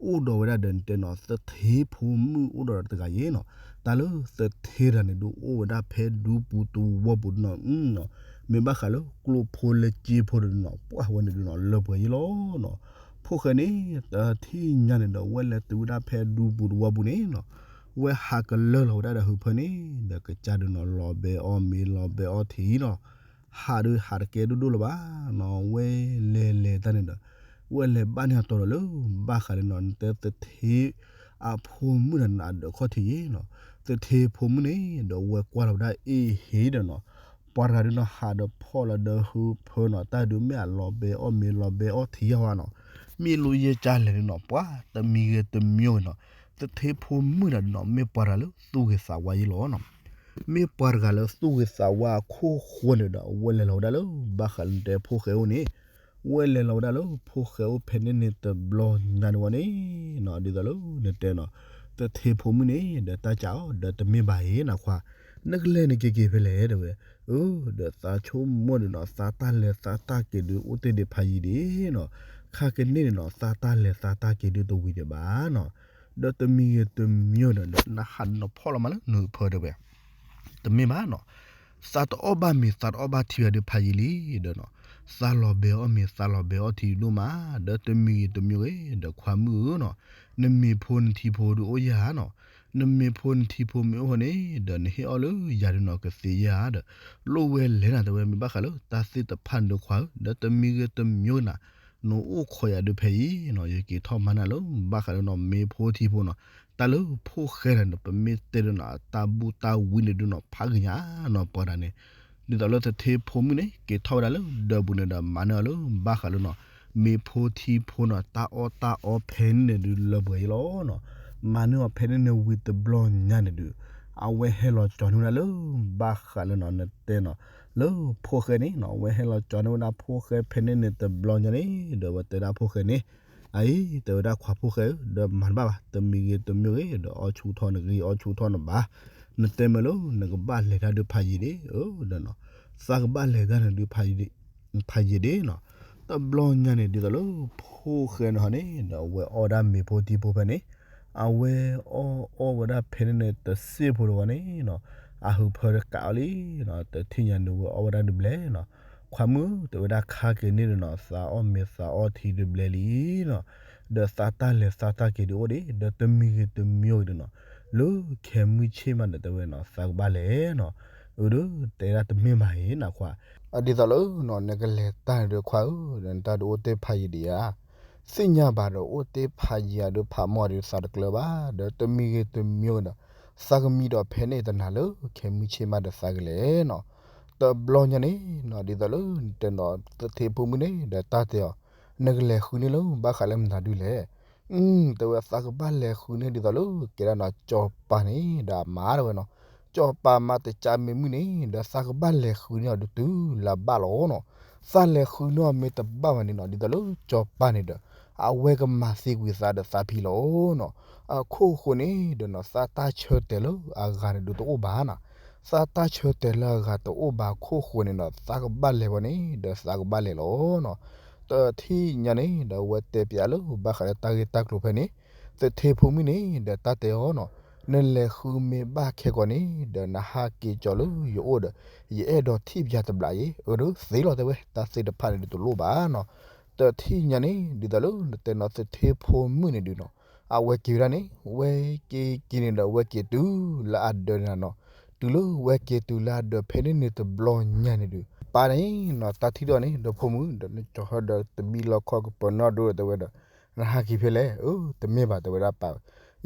အိၣ်ဒီးဝဲဒၣ်ဒီးနတဲနီၤ သထ့ဖိမုၣ်အိၣ်ဒီးတဂၤယံၤနီၤ, တၢ်လၢသထ့တဂၤန့ၣ်ဒုးအိၣ်ဝဲဒၣ်ဖဲဒူပူၤသဝီပူၤဒုးနီၤ, မ့ၢ်ဘၣ်ဃးလၢကျိဖိလၢက့ဖိဒုးနီၤ ပှၢ်ဝဲန့ၣ်ဒုးနီၤ လၢပှဲၤယံၤလီၤနီၤ, ဖိၣ်ဃဲန့ၣ် တထံၣ်ညါန့ၣ်ဒီး ဝဲလဲၤတုၤဝဲဒၣ်ဖဲဒူပူၤသဝီပူၤန့ၣ်နီၤ ဝဲဟးကလၢလီၤဝဲဒၣ်ဒီးဟုးဖၢန့ၣ် ဒီးကစၢ်ဒုးနီၤ လီၤဘဲအီၣ်မ့ၤလီၤဘဲအီထံနီၤ, ဟးဒုးဟးတကဲဒိၣ်ဒိၣ်လၢၤဘၣ်နီၤ, ဝဲလဲၤလဲၤတၢ်န့ၣ်ဒီး ဝဲလဲၤဘၣ်န့ၢ်အတီၤဒီးလၢ ဘၣ်ဃးန့ၣ်နီၤ နတဲသထ့ အဖိမုၣ်တဂၤန့ၣ် အဒၢးခီၣ်ထံးယံၤနီၤ, သထ့ဖိမုၣ်န့ၣ်ဒီး ဝဲကွၢ်လီၤဝဲဒၣ်အ့ၣ်ဟ့ဒီးနီၤ ပှၤတဂၤဒုးနီၤ ဟးဒီးဖီၣ်လီၤဒီးဟုးဖၢနီၤ တၢ်ဒုးမ့ၢ်အလီၤဘဲအီၣ်မ့ၤလီၤဘဲအီထံယါဝဲနီၤ, မ့ၢ်လိယဲကၢ်လဲၣ်ဒုးနီၤ ပှၤတမံၤဂ့ၤတမံၤဂ့ၤနီၤ, သထ့ဖိမုၣ်တဂၤဒုးနီၤ မ့ၢ်ပှၤတဂၤလၢသူၣ်ဂ့ၤသးဝါယံၤလီၤနီၤ, မ့ၢ်ပှၤတဂၤလၢသူၣ်ဂ့ၤသးဝါအခိၣ်ဃိန့ၣ်ဒီး ဝဲလဲၤလီၤဝဲဒၣ်လၢ ဘၣ်ဃးလၢနတဲဖိၣ်ဃဲအိၣ်န့ၣ် ဝဲလဲၤလီၤဝဲဒၣ်လၢဖိၣ်ဃဲအိၣ်ဖဲန့ၣ်န့ၣ်တဘျီညါန့ၣ်ဝဲန့ၣ်နီၤ, ဒ်သိးလၢနတဲနီၤ သထ့ဖိမုၣ်န့ၣ် ဒီးတၢ်ကးအီၤ ဒီးတမ့ၢ်ဘၣ်အံၤနီၤခွါ, နကလဲၤနက့ၤက့ၤဖဲလဲၣ်တဲဝဲ, အၢ ဒီးသးဆိကမိၣ်န့ၣ်နီၤ သးတၢ်လဲၤသးတၢ်က့ၤဒုး အိၣ်တ့ၢ်ဒံးဖးယံၤဒံးနီၤ, ခါကန့ၣ်န့ၣ်နီၤ သးတၢ်လဲၤသးတၢ်က့ၤဒုးတဝံၤဒံးဘၣ်နီၤ, ဒီးတမံၤဂ့ၤတမံၤဒီး နဟးနီၤဖီၣ်လီၤမးလၢနဟုးဖၢတဲဝဲ တမ့ၢ်ဘၣ်နီၤ, သးတအီၣ်ဘၣ်မ့ၤ သးတအီၣ်ဘၣ်ထံဘၣ်ဒုးဖးယံၤလံဒီးနီၤ, သးလီၤဘဲအီၣ်မ့ၤ သးလီၤဘဲအီၣ်ထံဒိၣ်မး, ဒီးတမံၤဂ့ၤတမံၤဂ့ၤ ဒီးခွါမုၣ်ဧၢနီၤ, နမ့ၤဖိနထံဖိဒုးအိၣ်ယဲၢ်ဧါနီၤ, နမ့ၤဖိနထံဖိမ့ၢ်အိၣ်ဃိန့ၣ် ဒီးနဟ့ၣ်အီၣ်လၢယၤဒုးနီၤ ကသ့ယဲၢ်ဧါဒီး လိၣ်ဝဲလဲၣ်နၤတဲဝဲ မ့ၢ်ဘၣ်ဃးလၢတၢ်သ့ၣ်တဖၣ်န့ၣ်ဒီးခွါဧၢ, ဒီးတမံၤဂ့ၤတမံၤဂ့ၤနၤ နအိၣ်ခိးယၤဒုးဖဲအံၤနီၤ, ယက့ၤထီၣ်မၤနၤလၢ ဘၣ်ဃးလၢနီၤ မ့ၤဖိထံဖိနီၤ, တၢ်လၢဖိၣ်ဃဲန့ၣ်ဒီး ပမ့ၢ်တဲဒုးနီၤ တၢ်ဘူၣ်တၢ်ဝံန့ၣ်ဒုးနီၤ ဖးဂ့ၤညါနီၤ ပှၤတဂၤန့ၣ်, ဒ်သိးလၢသထ့ဖိမုၣ်န့ၣ် က့ၤထီၣ်ဝဲဒၣ်လၢဒၢးပူၤန့ၣ်ဒီး မၤန့ၢ်အီၤလၢ ဘၣ်ဃးလၢနီၤ မ့ၤဖိထံဖိနီၤ တၢ်အီၣ်တၢ်အီဖဲန့ၣ်ဒုးလၢပှဲၤယံၤလီၤနီၤ, မၤန့ၢ်အီၤဖဲန့ၣ်န့ၣ်ဝံၤတဘျီညါန့ၣ်ဒုး အဝဲဟဲလီၤကၠီၤန့ၢ်ဝဲဒၣ်လၢ ဘၣ်ဃးလၢနီၤ နတဲနီၤ လၢဖိၣ်ဃဲန့ၣ်နီၤ အဝဲဟဲလီၤကၠီန့ၢ်ဝဲဒၣ်ဖိၣ်ဃဲဖဲန့ၣ်န့ၣ်တဘျီညါန့ၣ် ဒီးအဝဲတဲဒၣ်ဖိၣ်ဃဲန့ၣ်, အအံၤ တဲဝဲဒၣ်ခွါဖိၣ်ဃဲဧၢ, ဒီးမၤတဘၣ်ဘၣ်, တမံၤဂ့ၤတမံၤဂ့ၤ ဒီးအီၣ်ဆူၣ်ထီၣ်နဂ့ၤ အီၣ်ဆူၣ်ထီၣ်နဘါ, နတဲမ့ၢ်လၢနကဘၣ်လဲၤတၢ်ဒုးဖးယံာ်ဒံး, ဒီးနီၤ သးကဘၣ်လဲၤတၢ်န့ၣ်ဒုး ဖးယံာ်ဒံး, တဘျီညါန့ၣ် ဒ်သိးလၢဖိၣ်ဃဲန့ၣ်ဟီန့ၣ် ဒီးအဝဲအီၣ်ဝဲဒၣ်မ့ၤဖိထံဖိဖဲန့ၣ်, အဝဲအီၣ်အီၣ်ဝဲဒၣ်ဖဲန့ၣ်န့ၣ် တစ့ၢ်ဖိတဂီၤန့ၣ်နီၤ, အဟုးဖၢတကးအီၤလံနီၤ, တထံၣ်ညါန့ၣ်ဝဲအီၣ်ဝဲဒၣ်ဒုးဘျဲနီၤ, ခွါမုၣ် တဲဝဲဒၣ်ခါက့ၤန့ၣ်ဒီးနီၤ သးအီၣ်မ့ၤသးအီၣ်ထံဒုးဘျဲလံနီၤ, ဒီးသးတၢ်လဲၤသးတၢ်က့ၤဒုးအိၣ်ဒံး ဒီးတမံၤဂ့ၤတမံၤဂ့ၤဒီးနီၤ, လၢခဲမုၢ်ဆ့ၣ်မးဒီးတဲဝဲနီၤ သးကဘၣ်လဲၤနီၤ, အၢ ဒီးတဲဒၣ်တမ့ၢ်ဘၣ်အံၤနီၤခွါ, အဒ်သိးလၢနီၤ နကလဲၤတၢ်န့ၣ်ဒီးခွါဧၢ, ဒီးနတၢ်ဒုးအိၣ်တ့ၢ်ဖးယံာ်ဒံးဧါ, သ့ၣ်ညါဘၣ်ဒီးအိၣ်တ့ၢ်ဖးယံာ်ဧါဒီးဖးမီၢ်ဒီးသးတကျၢၤဘၣ်, ဒီးတမံၤဂ့ၤတမံၤဂ့ၤဒီး သးကမံဒီးဖဲန့ၣ်တနၤလၢခဲမုၢ်ဆ့ၣ်မးဒီးသးကလဲၤနီၤ, တဘျီညါန့ၣ်နီၤ ဒ်သိးလၢနတဲနီၤ သထ့ဖိမုၣ်န့ၣ်ဒီးတၢ်တဲအီၤ, နကလဲၤဃုန့ၢ်လၢဘၣ်ဃးလၢမတၤဒုလဲၣ် တဲဝဲသးကဘၣ်လဲၤဃုန့ၢ်ဒ်သိးလၢ ကဲဒၣ်နီၤ ကၠီၤပၤန့ၣ်ဒီးအမါတဲဝဲနီၤ, ကၠီၤပၤမါတကၠါမ့ၢ်မုၣ်န့ၣ် ဒီးသးကဘၣ်လဲၤဃုန့ၢ်အီၤဒုးတုၤလၢအဘၣ်လီၤနီၤ, သးလဲၤဃုန့ၢ်အီၤမ့ၢ်တဘၣ်ဘၣ်န့ၣ်နီၤ ဒ်သိးလၢကၠီၤပၤန့ၣ်ဒီး အဝဲကမၤသံကွံာ်သးဒီးသးဖံးလီၤနီၤ, အခိၣ်ဃိန့ၣ်ဒီးနီၤ သးတၢ်ဆၢတဲာ်လၢအဂၤန့ၣ်ဒုးတအိၣ်ဘၣ်နီၤ, သးတၢ်ဆၢတဲာ်လၢအဂၤတအိၣ်ဘၣ်အခိၣ်ဃိန့ၣ်ဒီး သးကဘၣ်လဲၤဝဲန့ၣ်ဒီးသးကဘၣ်လဲၤလီၤနီၤ, တထံၣ်ညါန့ၣ်ဒီး အဝဲတဲပျးလၢဘၣ်ဃးလၢတၢ်ဂ့ၢ်တၢ်ကျိၤဖဲန့ၣ်, သထ့ဖိမုၣ်န့ၣ်ဒီးတၢ်တဲအီၤနီၤ, နလဲၤဃုမ့ၢ်ဘၣ်ခဲကိာ်န့ၣ်ဒီး နဟးက့ၤကၠီၤလၢယအိၣ်ဒီး ယအဲၣ်ဒိးထံၣ်ပျးတဘျးအံၤ, အၢ ဒီးသ့လီၤတဲဝဲ တၢ်သ့ၣ်တဖၣ်န့ၣ်ဒုးတလိၣ်ဘၣ်နီၤ, တထံၣ်ညါန့ၣ် ဒ်သိးလၢနတဲနီၤ သထ့ဖိမုၣ်န့ၣ်ဒုးနီၤ, အဝဲက့ၤဝဲဒၣ်န့ၣ် ဝဲက့ၤက့ၤန့ၣ်ဒီး အဝဲက့ၤတုၤလၢအဒၢးန့ၣ်နီၤ, တုၤလၢဝဲက့ၤတုၤလၢအဒၢးဖဲန့ၣ်န့ၣ်တဘျီညါန့ၣ်ဒုး ပၢ်န့ၣ်နီၤ တၢ်ထံၣ်ဒီးန့ၣ် ဒီးဖိမုၣ် ဒီးနကၠီၤဟီဒီးတဘံလီခီကပၢၤနီၣ်ဒိတဲဝဲဒီး, နဟးက့ၤဖဲလဲၣ်, အၢ တမ့ၢ်ဘၣ်တဲဝဲဒၣ်ပၢ်,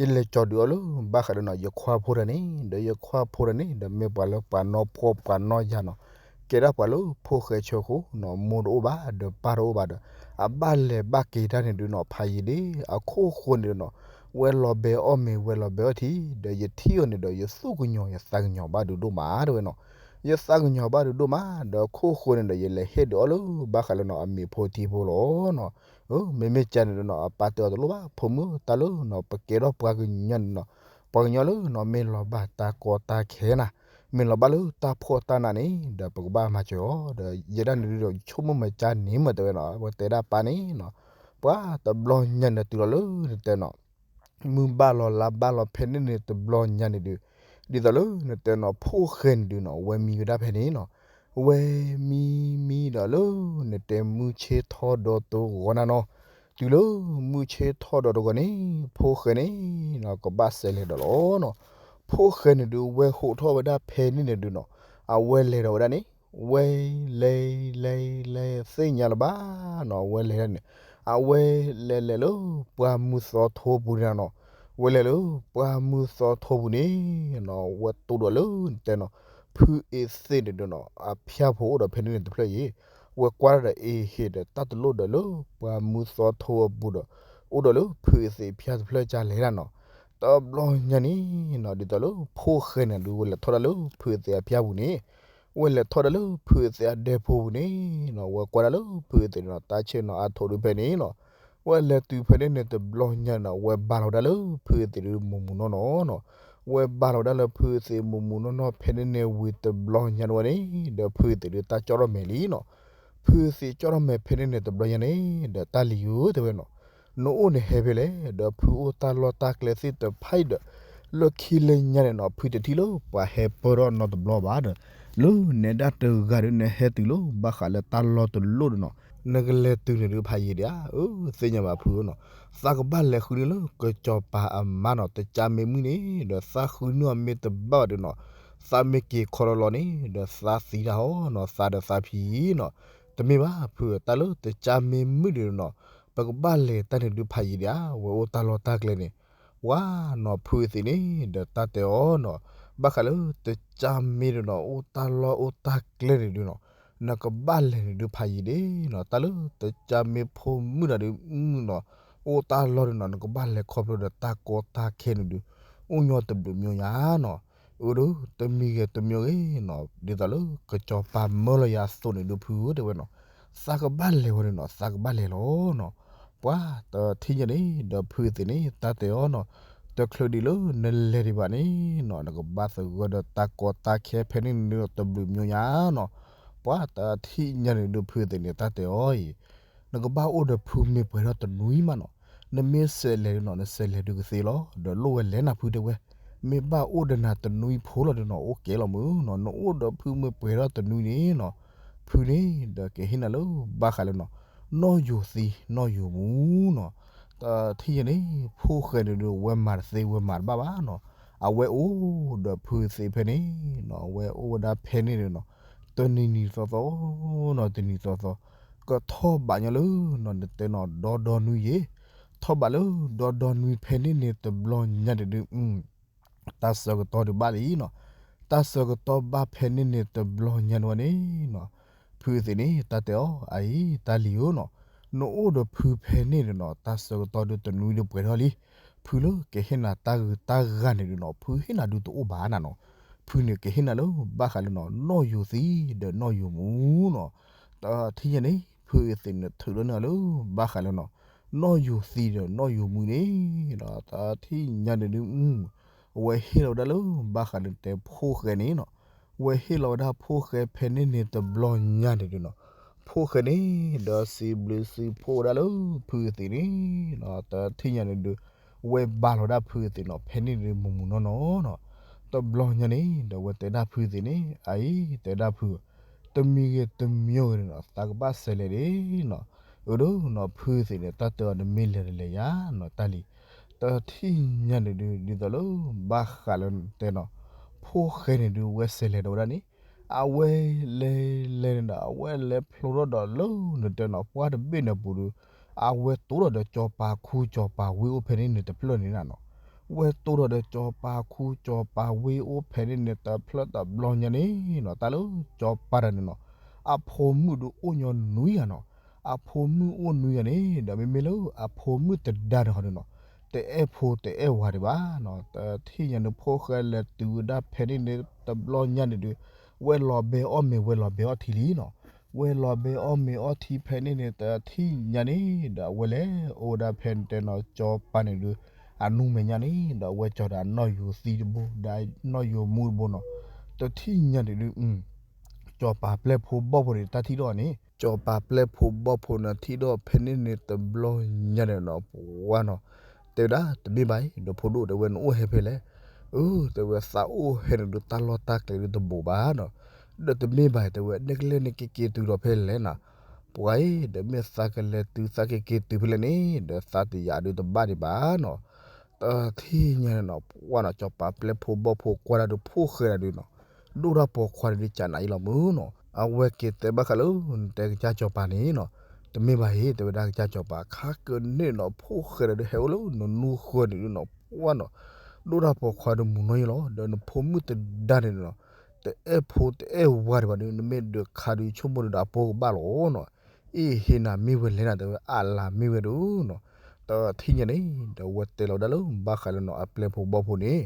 ယလဲၤကၠီၤဒုးအီၤလၢ ဘၣ်ဃးဒီးနီၤ ယခွါဖိတဂၤန့ၣ် ဒီးယခွါဖိတဂၤန့ၣ် ဒီးမ့ၢ်ပှၤလၢပှၤနီၢ်ဖှီၣ်ပှၤနီၢ်ယာ်နီၤ, ကဲဒၣ်ပှၤလၢဖိၣ်ဃဲဆၢဃိနီၤ, မိၢ်တအိၣ်ဘၣ်ဒီးပၢ်တအိၣ်ဘၣ်ဒီး အဘၣ်လဲၤဘၣ်က့ၤတၢ်န့ၣ်ဒုးနီၤ ဖးယံာ်ဒံး, အခိၣ်ဃိန့ၣ်ဒီးနီၤ, ဝဲလီၤဘဲအီၣ်မ့ၤ ဝဲလီၤဘဲအီၣ်ထံ ဒီးယထံၣ်အီၤန့ၣ်ဒီး ယသူၣ်ကညီၤယသးကညီၤဘၣ်ဒုးဒိၣ်မးတဲဝဲနီၤ, ယသးကညီၤဘၣ်ဒုးဒိၣ်မး ဒီးအခိၣ်ဃိန့ၣ်ဒီး ယလဲၤဟ့ၣ်ဒုးအီၤလၢ ဘၣ်ဃးလၢနီၤ အမ့ၤဖိထံဖိလီၤနီၤ, အၢ မ့မ့ၢ်ကန့ၣ်ဒီးနီၤ အပၢ်တဲအီၤတလိၣ်ဘၣ် ဖိမုၣ်တၢ်လၢနီၤ ပကဲထီၣ်ပှၤကညီန့ၣ်နီၤ, ပှၤကညီလၢနီၤ မ့ၢ်လီၤဘၣ်တၢ်ကီတၢ်ခဲနၤ, မ့ၢ်လီၤဘၣ်လၢတၢ်ဖှီၣ်တၢ်နးန့ၣ် ဒီးပကဘၣ်မၤစၢၤအီၤ ဒီးယဲဒၣ်န့ၣ်ဒုးဒီး ယဆိကမိၣ်မၤကန့ၣ်မ့ၢ်တဲဝဲနီၤ, ဝဲတဲဒၣ်ပၢ်န့ၣ်နီၤ, ပှၤတဘျီညါန့ၣ်တုၤလီၤလၢနတဲနီၤ မုၢ်ဘၣ်လီၤလါဘၣ်လီၤဖဲန့ၣ်န့ၣ်တဘျီညါန့ၣ်ဒုး, ဒ်သိးလၢနတဲနီၤ ဖိၣ်ဃဲန့ၣ်ဒုးနီၤ ဝဲမံဝဲဒၣ်ဖဲန့ၣ်နီၤ, ဝဲမံမံဒီးလၢ နတဲမုၢ်ဆ့ၣ်ထီၣ်ဒီးတဂီၤနၤနီၤ, တုၤလၢမုၢ်ဆ့ၣ်ထီၣ်ဒီးတဂီၤန့ၣ် ဖိၣ်ဃဲန့ၣ်နီၤ ကဘၣ်စဲးလဲၤဒီးလီၤနီၤ, ဖိၣ်ဃဲန့ၣ်ဒုး ဝဲဟိးထီၣ်ဝဲဒၣ်ဖဲန့ၣ်န့ၣ်ဒုးနီၤ, အဝဲလဲၤဒီးဝဲဒၣ်န့ၣ် ဝဲလဲၤလဲၤလဲၤသ့ၣ်ညါလၢၤဘၣ်နီၤ အဝဲလဲၤဒၣ်န့ၣ်, အဝဲလဲၤလဲၤလၢ ပှၢ်မုၢ်သီထိပူၤန့ၣ်နီၤ, ဝဲလဲၤလၢ ပှၢ်မုၢ်သီထိပူၤန့ၣ်နီၤ ဝဲတိၢ်ဒီးလၢနတဲနီၤ ဖုအ့သ့ၣ်န့ၣ်ဒုးနီၤ အဖၠၣ်ဖိအိၣ်ဒီးဖဲန့ၣ်န့ၣ်တဖျၢၣ်အံၤ, ဝဲကွၢ်ဒီးအ့ဟ့ၣ်ဒီးတၢ်တလိၣ်ဒီးလၢ ပှၢ်မုၢ်သီထိအပူၤဒီး အိၣ်ဒီးလၢဖုအ့သ့ၣ်ဖၠၣ်တဖျၢၣ်ကလဲၣ်ဒၣ်နီၤ, တဘျီညါန့ၣ်နီၤ ဒ်သိးလၢဖိၣ်ဃဲန့ၣ်ဒုး ဝဲလဲၤထီၣ်ဒၣ်လၢဖုအ့သ့ၣ်အဖၠၣ်ပူၤန့ၣ် ဝဲလဲၤထီၣ်ဒၣ်လၢဖုအ့သ့ၣ်အဒဲဖိပူၤန့ၣ်နီၤ ဝဲကွၢ်ဒၣ်လၢဖုအ့သ့ၣ်န့ၣ်နီၤ တၢ်ဆ့ၣ်နီၤအါထိးဒုးဖဲန့ၣ်နီၤ, ဝဲလဲၤတုၤဖဲန့ၣ်န့ၣ်တဘျီညါန့ၣ်နီၤ ဝဲဘါလီၤဝဲဒၣ်လၢဖုအ့သ့ၣ်ဒုးမူးမူးနီၢ်နီၢ်နီၤ, ဝဲဘါလီၤဝဲဒၣ်လၢဖုအ့သ့ၣ်မူးမူးနီၢ်နီၢ်ဖဲန့ၣ်န့ၣ်ဝံၤတဘျီညါန့ၣ်ဝဲန့ၣ် ဒီးဖုအ့သ့ၣ်ဒုးတၢ်ကၠီၣ်ထီၣ်မဲာ်လံနီၤ, ဖုအ့သ့ၣ်ကၠီၣ်ထီၣ်မဲာ်ဖဲန့ၣ်န့ၣ်တဘျီညါန့ၣ် ဒီးတၢ်လံၤဧၢတဲဝဲနီၤ နအိၣ်န့ၣ်ဟဲဖဲလဲၣ် ဒီးဖုအိၣ်တၢ်လီၢ်တၢ်ကျဲသ့ၣ်တဖၣ်အံၤဒီး လၢခံလၢညါန့ၣ်နီၤ ဖုတထံၣ်လၢပှၤဟဲပၢၢ်ထီၣ်နီတဘျီဘၣ်ဒီး လၢနဲဒၣ်တဂၤဒီး နဟဲတုၤလၢဘၣ်ဃးလၢတၢ်လီၢ်တလိၣ်ဒီးနီၤ နကလဲၤတုၤန့ၣ်ဒုးဖးယံာ်ဒံးဧါ, အၢ သ့ၣ်ညါဘၣ်ဖုဧၢနီၤ, သးကဘၣ်လဲၤဃုန့ၢ်လၢကစီၤပၤအမါနီၤ တကၠါမ့ၢ်မုၣ်န့ၣ် ဒီးသးဃုန့ၢ်အီၤမ့ၢ်တဘၣ်ဘၣ်ဒီးနီၤ သးမ့ၢ်က့ၤခီလီၤလီၤန့ၣ် ဒီးသးသံတၢ်အီၤနီၤ သးဒီးသးဖံနီၤ, တမ့ၢ်ဘၣ်ဖုဧၢ တၢ်လၢတကၠါမ့ၢ်မုၣ်န့ၣ်နီၤ ပကဘၣ်လဲၤတၢ်န့ၣ်ဒုးဖးယံာ်ဒံးဧါ, ဝဲအိၣ်တၢ်လီၢ်တၢ်ကျဲန့ၣ် ဝါနီၤဖုအ့သ့ၣ်န့ၣ် ဒီးတၢ်တဲအီၤနီၤ, ဘၣ်ဃးလၢတကၠါမ့ၢ်ဒုးနီၤ အိၣ်တၢ်လီၢ်အိၣ်တၢ်ကျဲန့ၣ်ဒုးနီၤ နကဘၣ်လဲၤန့ၣ်ဒုးဖးယံာ်ဒံးနီၤ, တၢ်လၢတကၠါမ့ၢ်ဖိမုၣ်တဂၤဒုးမုၣ်နီၤ အိၣ်တၢ်လီၢ်ဒုးနီၤ နကဘၣ်လဲၤခီဖျိဒီးတၢ်ကီတၢ်ခဲန့ၣ်ဒုး အိၣ်ညီတဘျုးမံၤညါနီၤ, အၢဒုး တမံၤဂ့ၤတမံၤဂ့ၤနီၤ ဒ်သိးလၢကစီၤပၤမၢလီၤယၤအသိးန့ၣ်ဒုး ဖုဧၢ တဲဝဲနီၤ, သးကဘၣ်လဲၤဝဲန့ၣ်နီၤ သးကဘၣ်လဲၤလီၤနီၤ. ပှၤတထံၣ်ညါန့ၣ် ဒီးဖုသ့ၣ်န့ၣ် တၢ်တဲအီၤနီၤ, တချုးဒံးလၢနလဲၤဒံးဘၣ်န့ၣ်နီၤ နကဘၣ်သဂၢၢ်ဒီးတၢ်ကီတၢ်ခဲဖဲန့ၣ်န့ၣ်တဘျုးမံၤညါနီၤ. ပှၤတထံၣ်ညါန့ၣ်ဒုး ဖုသ့ၣ်န့ၣ် တၢ်တဲအီၤအံၤ နကဘၣ်အိၣ်ဒီးဖုမ့ၢ်ပှဲၤထီၣ်တနွံမးနီၤ. နမ့ၢ်စဲးလဲၤဒုးနီၤ နစဲးလဲၤဒုးကသ့လီၤ. ဒီးလိၣ်ဝဲလဲၤနၤဖုတဲဝဲ, မ့ၢ်ဘၣ်အိၣ်ဒီးနၤတနွံဖိလီၤဒုးနီၤ အိၣ်ကဲလီၤမုၢ်နီၤ. နအိၣ်ဒီးဖုမ့ၢ်ပှဲၤထီၣ်တနွံန့ၣ်နီၤ ဖုန့ၣ်ဒီးကဟ့ၣ်နၤလၢဘၣ်ဃးလၢနီၤ နီၣ်ယိၤသံနီၣ်ယိၤမူနီၤ. တထံၣ်ညါန့ၣ် ဖိၣ်ဃဲန့ၣ်ဒုး ဝဲမၤတသ့ဝဲမၤတဘၣ်ဘၣ်နီၤ. အဝဲအိၣ်ဒီးဖုသ့ၣ်ဖဲန့ၣ်နီၤ အဝဲအိၣ်ဝဲဒၣ်ဖဲန့ၣ်ဒုးနီၤ တနံၤနံၤသီသီနီၤ တနံၤသီသီ ကထီၣ်ဘးညီလၢနီၤ နတဲနီၤ ဒီဒီနွံယဲၢ် ထီၣ်ဘးလၢဒီဒီနွံဖဲန့ၣ်န့ၣ်တဘျီညါန့ၣ်ဒုး တၢ်ဆၢကတီၢ်ဒုးဘၣ်လံနီၤ. တၢ်ဆၢကတီၢ်ဘၣ်ဖဲန့ၣ်န့ၣ်တဘျီညါန့ၣ်ဝဲန့ၣ်နီၤ ဖုသ့ၣ်န့ၣ် တၢ်တဲအီၤ အအံၤ တၢ်လံၤဧၢနီၤ နအိၣ်ဒီးဖုဖဲန့ၣ်န့ၣ်နီၤ တၢ်ဆၢကတီၢ်ဒုးတနွံဒုးပှဲၤထီၣ်လံ. ဖုလၢကဟ့ၣ်နၤတၢ်ဂုၤတၢ်ဂၤန့ၣ်ဒုးနီၤ ဖုဟ့ၣ်နၤဒုးတအိၣ်ဘၣ်နၤနီၤ. ဖုန့ၣ်ကဟ့ၣ်နၤလၢဘၣ်ဃးလၢနီၤ နီၣ်ယိၤသံဒီးနီၣ်ယိၤမူနီၤ. တထံၣ်ညါန့ၣ် ဖုသ့ၣ်န့ၣ်ထုးလီၤန့ၢ်အီၤလၢဘၣ်ဃးလၢနီၤ နီၣ်ယိၤသံဒီးနီၣ်ယိၤမူန့ၣ်နီၤ တထံၣ်ညါန့ၣ်ဒုး အဝဲဟ့ၣ်လီၤဝဲဒၣ်လၢဘၣ်ဃးလၢတဲဖိၣ်ဃဲန့ၣ်နီၤ. အဝဲဟ့ၣ်လီၤဝဲဒၣ်ဖိၣ်ဃဲဖဲန့ၣ်န့ၣ်တဘျီညါန့ၣ်ဒုးနီၤ ဖိၣ်ဃဲန့ၣ် ဒီးစံးဘျုးစံးဖှိၣ်ဝဲဒၣ်လၢဖုသ့ၣ်န့ၣ် တထံၣ်ညါန့ၣ်ဒုး ဝဲဘါလီၤဝဲဒၣ်ဖုသ့ၣ်နီၤ ဖဲန့ၣ်ဒုးမုၢ်မုၢ်နီၢ်နီၢ်နီၤ. တဘျီညါန့ၣ် ဒီးဝဲတဲဒၣ်ဖုသ့ၣ်န့ၣ် အအံၤ တဲဒၣ်ဖု တမံၤဂ့ၤတမံၤဂ့ၤန့ၣ်နီၤ သးကဘၣ်စဲးလဲၤဒၣ်နီၤ. အၢဒုးနီၤ ဖုသ့ၣ်န့ၣ် တၢ်တဲအီၤနမ့ၢ်လဲၤတလဲၤယါနီၤ တၢ်လံၤ တထံၣ်ညါန့ၣ်ဒုး ဒ်သိးလၢဘၣ်ဃးလၢတဲနီၤ ဖိၣ်ဃဲန့ၣ်ဒုး ဝဲစဲးလဲၤဒီးဝဲဒၣ်န့ၣ် အဝဲလဲၤလဲၤန့ၣ်ဒီး အဝဲလဲၤဖျိထီၣ်ဒီးလၢနတဲနီၤ ပှၢ်တဘ့ၣ်န့ၣ်အပူၤဒုး အဝဲတိၢ်ထီၣ်ဒီးစီၤပၤခူစီၤပၤဝ့အိၣ်ဖဲန့ၣ်န့ၣ်တဖျၢၣ်န့ၣ်နီၤ. ဝဲတိၢ်ထီၣ်ဒီးစီၤပၤခူစီၤပၤဝ့အိၣ်ဖဲန့ၣ်န့ၣ်တဖျၢၣ်တဘျီညါန့ၣ်နီၤ တၢ်လၢစီၤပၤတဂၤန့ၣ်နီၤ အဖိမုၣ်ဒုးအိၣ်ညီနွံဂၤနီၤ. အဖိမုၣ်အိၣ်နွံဂၤန့ၣ် ဒီးမ့မ့ၢ်လၢအဖိမုၣ်တဒါန့ၣ်ဟီဒုးနီၤ တအဲၣ်ဖိတအဲၣ်ဝၤဒံးဘၣ်နီၤ. တထံၣ်ညါန့ၣ် ဖိၣ်ဃဲလဲၤတုၤဝဲဒၣ်ဖဲန့ၣ်န့ၣ် တဘျီညါန့ၣ်ဒုး ဝဲလီၤဘဲအီၣ်မ့ၤ ဝဲလီၤဘဲအီၣ်ထံလံနီၤ. ဝဲလီၤဘဲအီၣ်မ့ၤအီၣ်ထံဖဲန့ၣ်န့ၣ် တထံၣ်ညါန့ၣ်ဒီး အဝဲလဲၤအိၣ်ဝဲဒၣ်ဖဲတဲနီၤ စီၤပၤန့ၣ်ဒုး အနူမဲာ်ညါန့ၣ် ဒီးအဝဲကၠီၤဒီးအနီၣ်ယိၤသံတဘိ ဒီးနီၣ်ယိၤမူတဘိနီၤ. တထံၣ်ညါန့ၣ်ဒုး စီၤပၤပျဲၢ်ဖိဘီၣ်ဖိန့ၣ် တၢ်ထံၣ်ဒီးန့ၣ် စီၤပၤပျဲၢ်ဖိဘီၣ်ဖိန့ၣ် ထံၣ်ဒီးဖဲန့ၣ်န့ၣ်တဘျီညါန့ၣ်နီၤ ပှၢ်နီၤ တဲဝဲဒၣ် တမ့ၢ်ဘၣ်အံၤ ဒီးဖိဒိၣ်တဲဝဲ နအိၣ်ဟဲဖဲလဲၣ်. အၢ တဲဝဲ သးအိၣ်ဟဲန့ၣ်ဒုး တၢ်လီၢ်တၢ်ကျဲဒုးတဘူးဘၣ်နီၤ. ဒီးတမ့ၢ်ဘၣ်အံၤ တဲဝဲ နကလဲၤနက့ၤက့ၤတုၤဒီးဖဲလဲၣ်နီၤ. ပှၤအံၤ ဒီးမ့ၢ်သးကလဲၤတုၤသးက့ၤက့ၤတုၤဖဲလဲၣ်န့ၣ် ဒီးသးတယာ်ဒုးတဘၣ်ဒံးဘၣ်နီၤ. တထံၣ်ညါန့ၣ်နီၤ ပှၢ်နီၤ စီၤပၤပျဲၢ်ဖိဘီၣ်ဖိကွၢ်ဒၣ်ဒုး ဖိၣ်ဃဲဒၣ်ဒုးနီၤ ဒိၣ်တၢ်ပိာ်ခွါန့ၣ်ဒုး ကနးအံၤလီၤမုၢ်နီၤ. အဝဲက့ၤတဲဘၣ်ဃးလၢ နတဲကစၢ်စီၤပၤန့ၣ်နီၤ. တမ့ၢ်ဘၣ်အံၤ တဲဝဲဒၣ်ကစၢ်စီၤပၤ ခါကန့ၣ်နီၤ ဖိၣ်ဃဲဒၣ်ဒုး ဟဲအိၣ်လၢနနူဃၢၤန့ၣ်ဒုးနီၤ ပှၢ်နီၤ ဒိၣ်တၢ်ပိာ်ခွါဒုးမုၢ်နီၢ်အံၤလီၤ. ဒီးနဖိမုၣ်တဒါန့ၣ်နီၤ တအဲၣ်ဖိတအဲၣ်ဝၤဒံးဘၣ်ဒုး နမ့ၢ်ဒုးခါဒုးဆိကမိၣ်ဒုးဒီးအဖိကဘၣ်လီၤနီၤ. အ့ၣ် ဟ့ၣ်နၤမ့ၢ်ဝဲလဲၣ်နၤ တဲဝဲ အလၤမ့ၢ်ဝဲဒုးနီၤ. တထံၣ်ညါန့ၣ် ဒီးဝဲတဲလီၤဝဲဒၣ်လၢ ဘၣ်ဃးလၢနီၤ အပျဲၢ်ဖိဘီၣ်ဖိန့ၣ်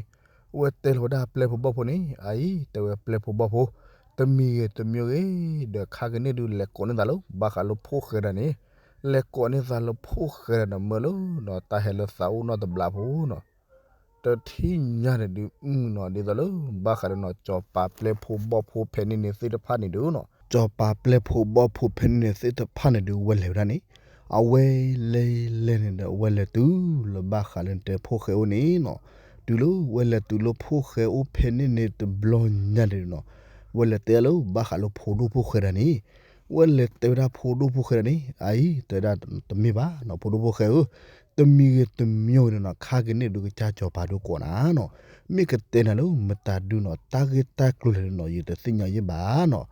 ဝဲတဲလီၤဝဲဒၣ်အပျဲၢ်ဖိဘီၣ်ဖိန့ၣ် အအံၤ တဲဝဲပျဲၢ်ဖိဘီၣ်ဖိ တမံၤဂ့ၤတမံၤဂ့ၤ ဒီးခါကန့ၣ်ဒုး လဲၤကိးန့ၢ်သးလၢ ဘၣ်ဃးလၢဖိၣ်ဃဲဒၣ်န့ၣ် လဲၤကိးန့ၢ်သးလၢဖိၣ်ဃဲဒၣ်န့ၣ် မၢလၢနီၤ တၢ်ဟဲလၢသးအိၣ်နီတဘျီဖိနီၤ. တထံၣ်ညါန့ၣ်ဒုး အုနီၤ ဒ်သိးလၢ ဘၣ်ဃးလၢနီၤ စီၤပၤပျဲၢ်ဖိဘီၣ်ဖိဖဲန့ၣ်န့ၣ်သ့ၣ်တဖၣ်န့ၣ်ဒုးနီၤ စီၤပၤပျဲၢ်ဖိဘီၣ်ဖိဖဲန့ၣ်န့ၣ်သ့ၣ်တဖၣ်န့ၣ်ဒုး ဝဲလဲၤဝဲဒၣ်န့ၣ် အဝဲလဲၤလဲၤန့ၣ်ဒီး ဝဲလဲၤတုၤလၢဘၣ်ဃးလၢတဲဖိၣ်ဃဲအိၣ်န့ၣ်နီၤ. တုၤလၢဝဲလဲၤတုၤလၢဖိၣ်ဃဲအိၣ်ဖဲန့ၣ်န့ၣ်တဘျီညါန့ၣ်ဒုးနီၤ ဝဲလဲၤတဲလၢ ဘၣ်ဃးလၢဖိဒိၣ်ဖိၣ်ဃဲဒၣ်န့ၣ် ဝဲလဲၤတဲဝဲဒၣ်ဖိဒိၣ်ဖိၣ်ဃဲဒၣ်န့ၣ် အအံၤ တဲဝဲဒၣ်တမ့ၢ်ဘၣ်နီၤ ဖိဒိၣ်ဖိၣ်ဃဲဧၢ, တမံၤဂ့ၤတမံၤဂ့ၤန့ၣ်နီၤ ခါကန့ၣ်ဒုးကစၢ်စီၤပၤဒုးကိးနၤနီၤ, မ့ၢ်ကတဲနၤလၢမတၤဒုးနီၤ တၢ်ဂ့ၢ်တၢ်ကျိၤလဲၣ်န့ၣ်နီၤ ယတသ့ၣ်ညါယဲၢ်ဘၣ်နီၤ,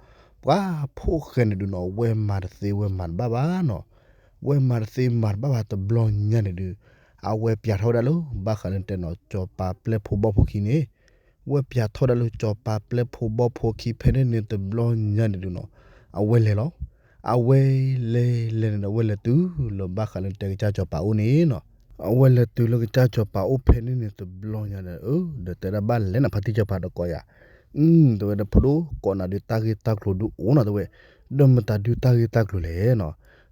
ပှၤဖိၣ်ဃဲန့ၣ်ဒုးနီၤ ဝဲမၤတသ့ဝဲမၤတဘၣ်ဘၣ်နီၤ, ဝဲမၤတသ့မၤတဘၣ်ဘၣ်တဘျီညါန့ၣ်ဒုး အဝဲပျးထီၣ်ဝဲဒၣ်လၢ ဘၣ်ဃးလၢတဲနီၤ စီၤပၤပျဲၢ်ဖိဘီၣ်ဖိခံန့ၣ် ဝဲပျးထီၣ်ဒၣ်လၢစီၤပၤပျဲၢ်ဖိဘီၣ်ဖိခံဖဲန့ၣ်န့ၣ်တဘျီညါန့ၣ်ဒုးနီၤ, အဝဲလဲၤလီၤ. အဝဲလဲၤလဲၤန့ၣ်ဒီး အဝဲလဲၤတုၤလၢဘၣ်ဃးလၢတဲကစၢ်စီၤပၤအိၣ်န့ၣ်နီၤ, အဝဲလဲၤတုၤလၢကစၢ်စီၤပၤအိၣ်ဖဲန့ၣ်န့ၣ်တဘျီညါဒီး အၢ ဒီးတဲဒၣ်ဘၣ်လဲၤနၤဖါတံၢ်စီၤပၤဒီးကိးယၤ, အၢ တဲဝဲဒီးဖိဒိၣ်ကိးနၤဒုးတၢ်ဂ့ၢ်တၢ်ကျိၤဒုးအိၣ်နီၤတဲဝဲ, ဒီးမတၤဒုးတၢ်ဂ့ၢ်တၢ်ကျိၤလဲၣ်နီၤ,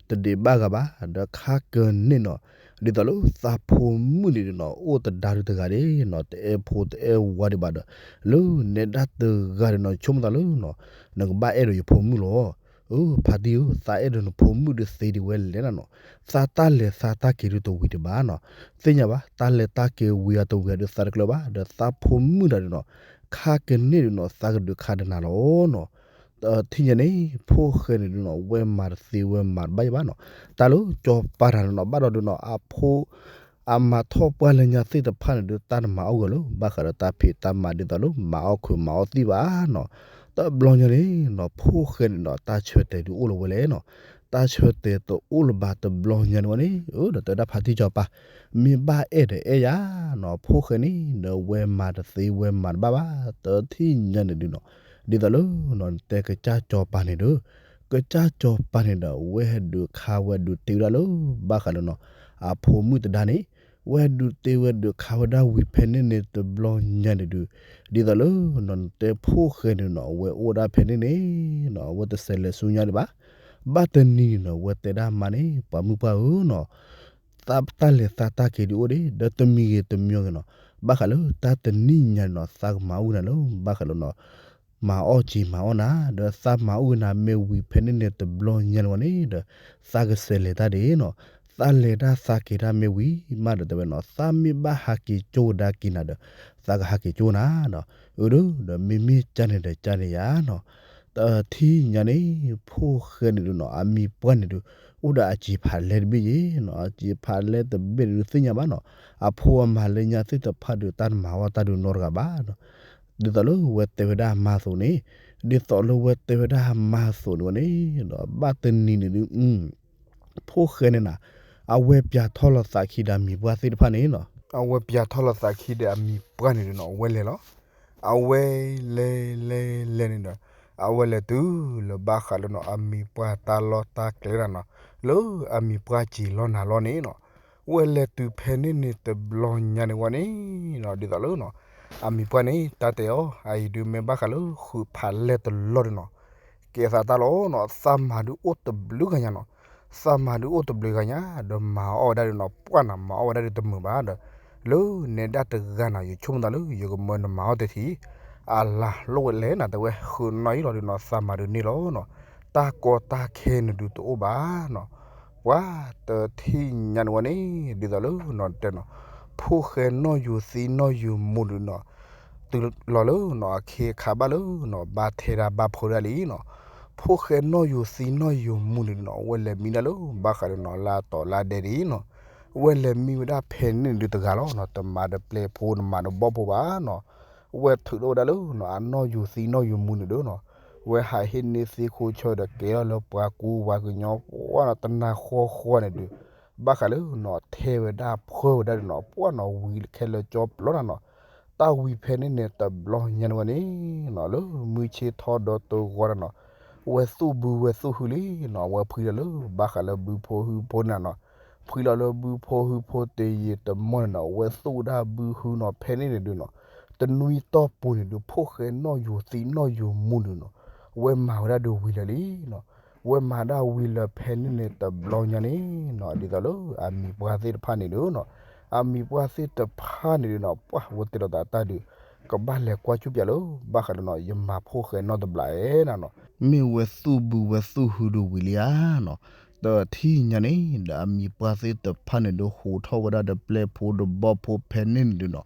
တဒံးဘၣ်ဂၤဘၣ် ဒီးခါကန့ၣ်နီၤ, ဒ်သိးလၢသးဖိမုၣ်န့ၣ်ဒုးနီၤ အိၣ်တဒါဒုးတဂၤဒၣ်နီၤ တအဲၣ်ဖိတအဲၣ်ဝါဒံးဘၣ်ဒီး လၢနဲဒၣ်တဂၤဒုးနီၤ ဆိကမိၣ်သးလၢနီၤ နကဘၣ်အဲၣ်ဒိးယဖိမုၣ်လီၤ. အၢ ဖါတံၢ်ဧၢ သးအဲၣ်ဒိးနဖိမုၣ်ဒုးသ့ဒံးဝဲလဲၣ်နၤနီၤ, သးတၢ်လဲၤသးတၢ်က့ၤဒုးတဝံၤဒံးဘၣ်နီၤ, သ့ၣ်ညါဘၣ် တၢ်လဲၤတၢ်က့ၤဝံၤအတဝံၤဒုးသးတကျၢၤဘၣ် ဒီးသးဖိမုၣ်တဂၤဒုးနီၤ, ခါကန့ၣ်ဒုးနီၤ သးကဒုးခါဒုးနၤလီၤနီၤ. တထံၣ်ညါန့ၣ် ဖိၣ်ဃဲန့ၣ်ဒုးနီၤ ဝဲမၤတသ့ဝဲမၤတဘၣ်ယံၤဘၣ်နီၤ, တၢ်လၢစီၤပၤတဂၤန့ၣ်နီၤ ဘၣ်ဒီးဒုးနီၤ အဖိ အမၤထီၣ်ပှၢ်လၢညါသ့ၣ်တဖၣ်န့ၣ်ဒုး တၢ်တမၤအီၣ်ဂၢၢ်လၢ ဘၣ်ဃးဒီးတၢ်ဖံးတၢ်မၤဒ်သိးလၢ မၤအီၣ်ခုးမၤအီၣ်သံၣ်ဘၣ်နီၤ. တဘျီညါန့ၣ်နီၤ ဖိၣ်ဃဲန့ၣ်နီၤ တၢ်ဆၢတဲာ်ဒုးအိၣ်လၢၤဝဲလဲၣ်နီၤ, တၢ်ဆၢတဲာ်တအိၣ်လၢၤဘၣ်တဘျီညါန့ၣ်ဝဲန့ၣ် အၢ ဒီးတဲဒၣ်ဖါတံၢ်စီၤပၤ မ့ၢ်ဘၣ်အဲၣ်ဒီးအဲၣ်ယၤနီၤ, ဖိၣ်ဃဲန့ၣ်ဒီးဝဲမၤတသ့ဝဲမၤတဘၣ်ဘၣ် တထံၣ်ညါန့ၣ်ဒုးနီၤ, ဒ်သိးလၢနီၤ နတဲကစၢ်စီၤပၤန့ၣ်ဒီး ကစၢ်စီၤပၤန့ၣ်ဒီး ဝဲဟဲဒုးခါဝဲဒုးတ့ဝဲဒၣ်လၢ ဘၣ်ဃးလၢနီၤ အဖိမုၣ်တဒါန့ၣ် ဝဲဒုးတ့ဝဲဒုးခါဝဲဒၣ်ဝံၤဖဲန့ၣ်န့ၣ်တဘျီညါန့ၣ်ဒုး, ဒ်သိးလၢနီၤ နတဲဖိၣ်ဃဲန့ၣ်နီၤ အဝဲအိၣ်ဒၣ်ဖဲန့ၣ်န့ၣ်နီၤ အဝဲတစဲးလဲၤဆူညါဒံးဘၣ်. ဘၣ်တနံၤန့ၣ်နီၤ အဝဲတဲဒၣ်မါန့ၣ် ပှၤမုၣ်ပှၢ်ဧၢနီၤ သးတၢ်လဲၤသးတၢ်က့ၤဒုးအိၣ်ဒံး ဒီးတမံၤဂ့ၤတမံၤဂ့ၤနီၤ, ဘၣ်ဃးလၢတၢ်တနံၣ်ညါန့ၣ်နီၤ သးကမၤအုၣ်နၤလၢ ဘၣ်ဃးလၢနီၤ မၤအီၣ်က့ၤမၤအီၣ်နၤ ဒီးသးမၤအုၣ်နၤမ့ၢ်ဝံၤဖဲန့ၣ်န့ၣ်တဘျီညါန့ၣ်ဝဲန့ၣ်ဒီး သးကစဲးလဲၤတၢ်ဒ်နီၤ, သးလဲၤတၢ်သးက့ၤတၢ်မ့ၢ်ဝံၤမးဒီးတဲဝဲနီၤ သးမ့ၢ်ဘၣ်ဟးက့ၤကၠိကဒါက့ၤနၤဒီး သးကဟးက့ၤကၠိနၤနီၤ, အၢဒီး ဒီးမ့မ့ၢ်ကၢ်န့ၣ်ဒီးကၢ်န့ၣ်ယၤနီၤ, တထံၣ်ညါန့ၣ် ဖိၣ်ဃဲန့ၣ်ဒုးနီၤ အမံၤပှၢ်န့ၣ်ဒုး အိၣ်ဒီးအစံာ်ဖးလဲတဘ့ၣ်ယ့ၤနီၤ, အစံာ်ဖးလဲတဘ့ၣ်န့ၣ်ဒုးသ့ၣ်ညါဘၣ်နီၤ, အဖိအမါလၢညါသ့ၣ်တဖၣ်ဒုးတၢ်တမၤဝဲတၢ်ဒုးနီတဂၤဘၣ်နီၤ, ဒ်သိးလၢဝဲတဲဝဲဒၣ်အမါအသိးန့ၣ်, ဒ်သိးလၢဝဲတဲဝဲဒၣ်အမါအသိးန့ၣ်ဝဲန့ၣ်ဒီး ဘၣ်တနံၤန့ၣ်ဒုး ဖိၣ်ဃဲန့ၣ်နီၤ အဝဲပၠးထီၣ်လီၤသးခံဒီးအမံၤပှၢ်သ့ၣ်တဖၣ်န့ၣ်နီၤ, အဝဲပၠးထီၣ်လီၤသးခံဒီးအမံၤပှၢ်န့ၣ်ဒုးနီၤ အဝဲလဲၤလီၤ, အဝဲလဲၤလဲၤလဲၤန့ၣ်ဒီး အဝဲလဲၤတုၤလၢဘၣ်ဃးလၢနီၤ အမံၤပှၢ်တၢ်လီၢ်တၢ်ကျဲဒၣ်နီၤ, လၢအမံၤပှၢ်စံာ်လီၢ်နၤလီၢ်န့ၣ်နီၤ, ဝဲလဲၤတုၤဖဲန့ၣ်န့ၣ်တဘျီညါန့ၣ်ဝဲန့ၣ်နီၤ ဒ်သိးလၢနီၤ အမံၤပှၢ်န့ၣ် တၢ်တဲအီၤ အအံၤဒုးမ့ၢ်ဘၣ်ဃးလၢဃုဖးလဲတလီၢ်ဒုးနီၤ, ကဲသးတၢ်လီၤနီၤ သးမၤဒုးအိၣ်တဘျုးဂၤညါနီၤ, သးမၤဒုးအိၣ်တဘျုးဂၤညါ ဒီးမၤအီၣ်ဝဲဒၣ်ဒုးနီၤ ပှၢ်နီၤ မၤအီၣ်ဝဲဒၣ်ဒုးတမုာ်ဘၣ်ဒီး လၢနဲဒၣ်တဂၤနီၤ ယဆိကမိၣ်သးလၢ ယကမၢနမၤအီၣ်တထံၣ် အလၤလိၣ်ဝဲလဲၣ်နီၤ တဲဝဲဃုနီၣ်အံၤလီၤဒုးနီၤ သးမၤဒုးန့ၢ်လီၤနီၤ, တၢ်ကီတၢ်ခဲန့ၣ်ဒုးတအိၣ်ဘၣ်နီၤ, ပှၤတထံၣ်ညါန့ၣ်ဝဲန့ၣ် ဒ်သိးလၢနီၤတဲနီၤ ဖိၣ်ဃဲနီၣ်ယိၤသံနီၣ်ယိၤမူန့ၣ်နီၤ တုၤလီၤလၢနီၤ အခ့အခါဘၣ်လၢနီၤ ဘၣ်ထဲဒၣ်ဘၣ်ဖီဒၣ်လံနီၤ, ဖိၣ်ဃဲနီၣ်ယိၤသံနီၣ်ယိၤမူန့ၣ်နီၤ အဝဲလဲၤမံဒၣ်လၢ ဘၣ်ဃးဒီးနီၤ လၢအတီၤလၢအဒဲဒ်နီၤ, အဝဲလဲၤမံဝဲဒၣ်ဖဲန့ၣ်ဒုးတဂၤလီၤနီၤ, တမၤဒီးပျဲၢ်ဖိ တမၤဒီးဘီၣ်ဖိဘၣ်နီၤ, အဝဲထုးထီၣ်ဝဲဒၣ်လၢနီၤ အနီၣ်ယိၤသံနီၣ်ယိၤမူန့ၣ်ဒုးနီၤ, အဝဲဟးဟ့ၣ်န့ၢ်သ့ၣ်ခိၣ်ဆၢဒီးကဲထီၣ်လၢပှၤကူပှၤကညီ ပှၤနီၤ တနၤဃီဃီန့ၣ်ဒုး ဘၣ်ဃးလၢနီၤ ထဲဝဲဒၣ်ဖှၢဝဲဒၣ်ဒုးနီၤ ပှၤနီၤ ဝံၤခဲလၢာ်ကၠီပျီနီၤနီၤ, တၢ်ဝံၤဖဲန့ၣ်န့ၣ် တဘျီညါန့ၣ်ဝဲန့ၣ်နီၤ လၢမုၢ်ဆ့ၣ်ထီၣ်ဒီးတဂီၤန့ၣ်နီၤ, ဝဲသူၣ်ဘုဝဲသူၣ်ဟုလံနီၤ, ဝဲဖှံလီၤလၢဘၣ်ဃးလၢဘုဖိဟုဖိန့ၣ်နီၤ, ဖှံလီၤလၢဘုဖိဟုဖိတယံာ်တမီၢ်န့ၣ်နီၤ, ဝဲသူၣ်ဝဲဒၣ်ဘုဟုနီၤ ဖဲန့ၣ်န့ၣ်ဒုးနီၤ, တနွံတီၢ်ပူၤန့ၣ်ဒုး ဖိၣ်ဃဲနီၣ်ယိၤသံနီၣ်ယိၤမူန့ၣ်နီၤ, ဝဲမၤဝဲဒၣ်ဒုးဝံၤလၢာ်လံနီၤ ဝဲမၤဒၣ်ဝံၤလၢာ်ဖဲန့ၣ်န့ၣ် တဘျီညါန့ၣ်နီၤ, ဒ်သိးလၢအမံၤပှၢ်သ့ၣ်တဖၣ်န့ၣ်ဒုးနီၤ, အမံၤပှၢ်သ့ၣ်တဖၣ်န့ၣ်ဒုးနီၤ, ပှၤဝဲတဲလီၤသးတၢ်ဒုး ကဘၣ်လဲၤကွၢ်ကၠူၣ်ပၠးလၢ ဘၣ်ဃးဒီးနီၤ ယမၤဖိၣ်ဃဲနီၣ်တဘျီအဲၣ်နၤနီၤ, မ့ၢ်ဝဲသူၣ်ဘုဝဲသူၣ်ဟုဒုးဝံၤလံဧါနီၤ, တထံၣ်ညါန့ၣ် ဒီးအမံၤပှၢ်သ့ၣ်တဖၣ်န့ၣ်ဒုး ဟူးထီၣ်ဝဲဒၣ်ဒီးပျဲၢ်ဖိဒီးဘီၣ်ဖိဖဲန့ၣ်န့ၣ်ဒုးနီၤ,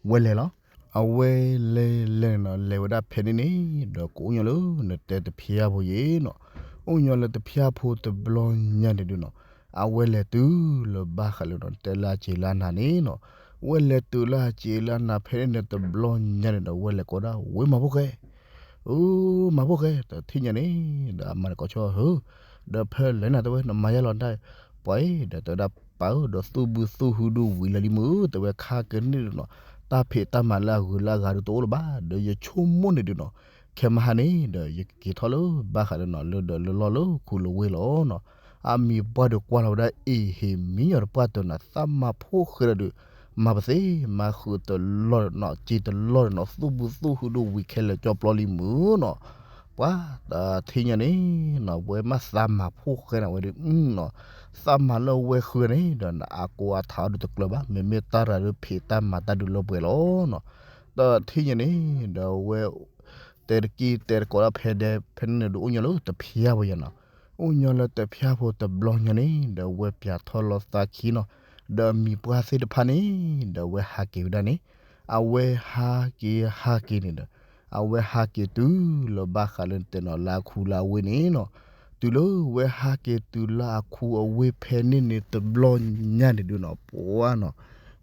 ဝဲလဲၤလီၤ. အဝဲလဲၤလဲၤန့ၣ်နီၤ လဲၤဝဲဒၣ်ဖဲန့ၣ်န့ၣ် ဒီးကအိၣ်ညီလၢနတဲတဖျါဖိယ့ၣ်နီၤ, အိၣ်ညီလၢတဖျါဖိတဘျီညါန့ၣ်ဒုးနီၤ, အဝဲလဲၤတုၤလၢဘၣ်ဃးလၢနီၤ တဲလၢအစ့လၢအနၤန့ၣ်နီၤ, ဝဲလဲၤတုၤလၢအစ့လၢအနၤဖဲန့ၣ်န့ၣ် တဘျီညါန့ၣ်ဒီး ဝဲလဲၤကိးဒၣ် ဝ့မၤဖိၣ်ဃဲ အၢ မၤဖိၣ်ဃဲ တထံၣ်ညါန့ၣ် ဒီးအမၤတကိးဆီဟၢ, ဒီးဖဲလဲၣ်နၤတဲဝဲ နမၤယါလီၤဒၣ်, ပှၤအံၤ ဒီးတဲဝဲဒၣ်ပၢ်ဧၢ ဒီးသူၣ်ဘုသူၣ်ဟုဒုးဝံၤလၢာ်လံမုၢ် တဲဝဲခါကန့ၣ်ဒုးနီၤ, တၢ်ဖံးတၢ်မၤလၢအဂုၤလၢအဂၤဒုးတအိၣ်လၢၤဘၣ်, ဒီးယဆိကမိၣ်န့ၣ်ဒုးနီၤ, ခဲမဟါန့ၣ် ဒီးယကက့ၤထီၣ်လၢဘၣ်ဃးလၢနီၤ လၢဒီးလၢလီၢ်လၢခူလၢဝ့ၢ်လီၤနီၤ, အမံၤပှၢ်ဒုးကွၢ်လီၤဝဲဒၣ် အ့ၣ်ဟ့ၣ်မံညီၤတပှၢ်တၢၢ်န့ၣ် သးမၤဖိၣ်ဃဲဒီး မၤပသ့မၤဃုာ်တလီၢ်နီၤ စ့တလီၢ်နီၤ သူၣ်ဘုသူၣ်ဟုဒိၣ်ဝံၤခဲလၢာ်ကၠီပျီလံမုၢ်နီၤ ပှၤတထံၣ်ညါန့ၣ်နီၤ ဝဲမ့ၢ်သးမၤဖိၣ်ဃဲန့ၣ်ဝဲဒုးနီၤ သးမၤလၢအဝဲဃုန့ၣ်ဒီး အကိးအထးအီၤဒုးတကျၢၤဘၣ် မ့မ့ၢ်တၢ်ရၤဒုးဖံးတၢ်မၤတၢ်ဒုးလၢပှဲၤလီၤနီၤ တထံၣ်ညါန့ၣ်ဒီးဝဲ တဲတက့ၢ်တဲတကိးဒၣ်ဖဲဒဲဖဲန့ၣ်န့ၣ်ဒုး အိၣ်ညီလၢတဖၠါဖိယါနီၤ အိၣ်ညီလၢတဖၠါဖိတဘျီညါန့ၣ်ဒီး ဝဲပၠးထီၣ်လီၤသးခံနီၤ ဒီးမံၤပှၢ်သ့ၣ်တဖၣ်န့ၣ်ဒီး ဝဲဟးက့ၤဝဲဒၣ်န့ၣ် အဝဲဟးက့ၤဟးက့ၤန့ၣ်ဒီး အဝဲဟးက့ၤတုၤလၢဘၣ်ဃးလၢတဲနီၤ လၢအခူလၢအဝ့ၢ်န့ၣ်နီၤ တုၤလၢဝဲဟးက့ၤတုၤလၢအခူအဝ့ၢ်ဖဲန့ၣ်န့ၣ်တဘျီညါန့ၣ်ဒုးနီၤ ပှၤနီၤ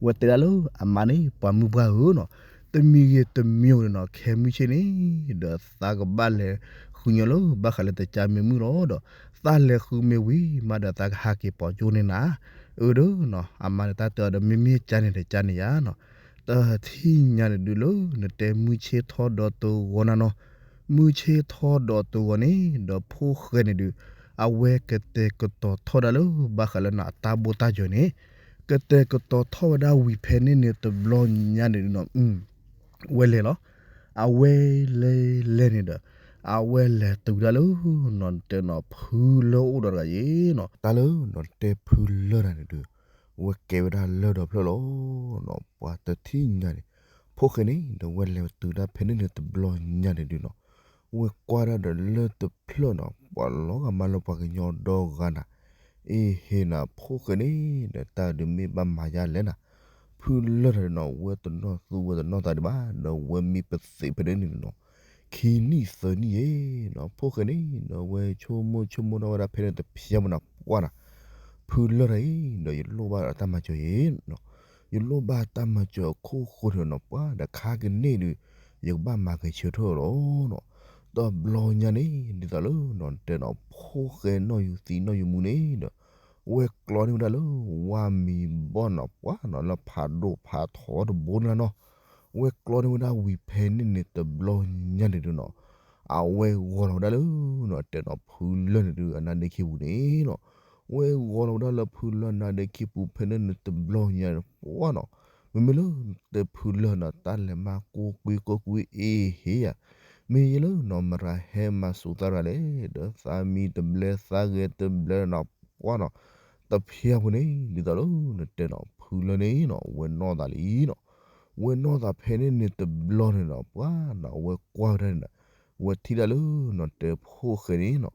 ဝဲတဲဒၣ်လၢအမါန့ၣ် ပှၤမုၢ်ပှၢ်ဧၢနီၤ တမံၤဂ့ၤတမံၤဂ့ၤနီၤ ခဲမုၢ်ဆ့ၣ်န့ၣ်ဒီး သးကဘၣ်လဲၤဃုညီလၢဘၣ်ဃးလၢတကၠါမ့ၢ်မုၢ်လီၤဒီး သးလဲၤဃုမ့ၢ်ဝံၤမးဒီး သးကဟးက့ၤပိာ်ကၠိန့ၣ်နၤ အၢဒုးနီၤ အမါန့ၣ်တၢ်တဲအီၤဒီး မ့မ့ၢ်ကၠါန့ၣ်တကၠါန့ၣ်ယါနီၤ တထံၣ်ညါန့ၣ်ဒုးလၢ နတဲမုၢ်ဆ့ၣ်ထီၣ်ဒီးတဂီၤနီၤနီၤ မုၢ်ဆ့ၣ်ထီၣ်ဒီးတဂီၤန့ၣ်ဒီး ဖိၣ်ဃဲန့ၣ်ဒုး အဝဲကတဲာ်ကတီၤထီၣ်ဒၣ်လၢဘၣ်ဃးလၢနီၤ အတၢ်ဘိၣ်တၢ်စၢၤန့ၣ် ကတဲာ်ကတီၤထီၣ်ဝဲဒၣ်ဝံၤဖဲန့ၣ်န့ၣ်တဘျီညါန့ၣ်ဒုးနီၤ ဝဲလဲၤလီၤ အဝဲလဲၤလဲၤန့ၣ်ဒီး အဝဲလဲၤတုၤဒၣ်လၢ နီၤတဲနီၤ ဖုလၢအိၣ်ဒီးတဂၤယ့ၤနီၤ တၢ်လၢနီၤတဲဖုလၢတဂၤန့ၣ်ဒုး ဝဲကဲဝဲဒၣ်လၢၢ်ဒီးဖျၢၣ်လီၤနီၤ ပှၤတထံၣ်ညါန့ၣ် ဖိၣ်ဃဲန့ၣ်ဒီး ဝဲလဲၤတုၤဒၣ်ဖဲန့ၣ်န့ၣ်တဘျီညါန့ၣ်ဒုးနီၤ ဝဲကွၢ်ဒၣ်ဒီးလၢၢ်တဖျၢၣ်နီၤ ပှၤလီၤဂာ်မးလၢပှၤကညီဒီဂၤနၤ အ့ၣ်ဟ့ၣ်နၤ ဖိၣ်ဃဲန့ၣ်ဒီး တၢ်ဒုးမ့ၢ်ဘၣ်မၤယါလဲၣ်နၤ ဖုလၢတဂၤန့ၣ်နီၤ ဝဲတနီၣ်သူဝဲတနီၣ်သးဒံးဘၣ် ဒီးဝဲမံပသံးဖဲန့ၣ်န့ၣ်နီၤ ခံနံၣ်သၢနံၣ်ယ့ၤနီၤ ဖိၣ်ဃဲန့ၣ်ဒီး ဝဲဆိကမိၣ်ဆိကမးဝဲဒၣ်ဖဲန့ၣ်တဖၠါမနၤ ပှၤနီၤ ဖုလၢတဂၤအံၤဒီး ယလိၣ်ဘၣ်တၢ်မၤစၢၤယ့ၤနီၤ ယလိၣ်ဘၣ်တၢ်မၤစၢၤအခိၣ်ဃိန့ၣ်နီၤ ပှၤဒီးခါကန့ၣ်ဒီး ယကဘၣ်မၤဂဲၤဆၢထၢၣ်လီၤနီၤ တဘျီညါန့ၣ် ဒ်သိးလၢနီၤ တဲနီၤ ဖိၣ်ဃဲနီၣ်ယူၤသံနီၣ်ယူၤမူန့ၣ်ဒီး ဝဲကျီန့ၢ်ဝဲဒၣ်လၢ ဝါမံၤဘီၣ်နီၤ ပှၤနီၤ လၢဖးဒိၣ်ဖးထီတဘိန့ၣ်လီၤနီၤ ဝဲကျီန့ၢ်ဝဲဒၣ်ဝံၤဖဲန့ၣ်န့ၣ်တဘျီညါန့ၣ်ဒုးနီၤ အဝဲဂီၤလီၤဝဲဒၣ်လၢနီၤ တဲနီၤ ဖုလၢန့ၣ်ဒုး အနါဒ့ခံပူၤန့ၣ်နီၤ ဝဲဂီၤလီၤဝဲဒၣ်လၢဖုလၢနါဒ့ခံပူၤဖဲန့ၣ်န့ၣ်တဘျီညါန့ၣ် ပှၤနီၤ မ့မ့ၢ်လၢတဲဖုလၢနီၤ တၢ်လဲၤမၤကိးကွံကိးကွံအ့ၣ်ဟ့ၣ်ယၤ မ့ၢ်ယဲလၢနီၤ မတၤဟဲမၤစူၤသးတဂၤလဲၣ် ဒီးသးမံတဘျဲသးဂဲၤတဘျဲနီၤ ပှၤနီၤ တဖၠါဖိန့ၣ် ဒ်သိးလၢနတဲနီၤ ဖုလၢန့ၣ်နီၤ ဝဲနီၣ်သးလံနီၤ ဝဲနီၣ်သးဖဲန့ၣ်န့ၣ်တဘျီန့ၣ်နီၤ ပှၤနီၤ ဝဲကွၢ်ဝဲဒၣ်န့ၣ်ဒီး ဝဲထံၣ်ဒၣ်လၢနီၤ တဲဖိၣ်ဃဲန့ၣ်နီၤ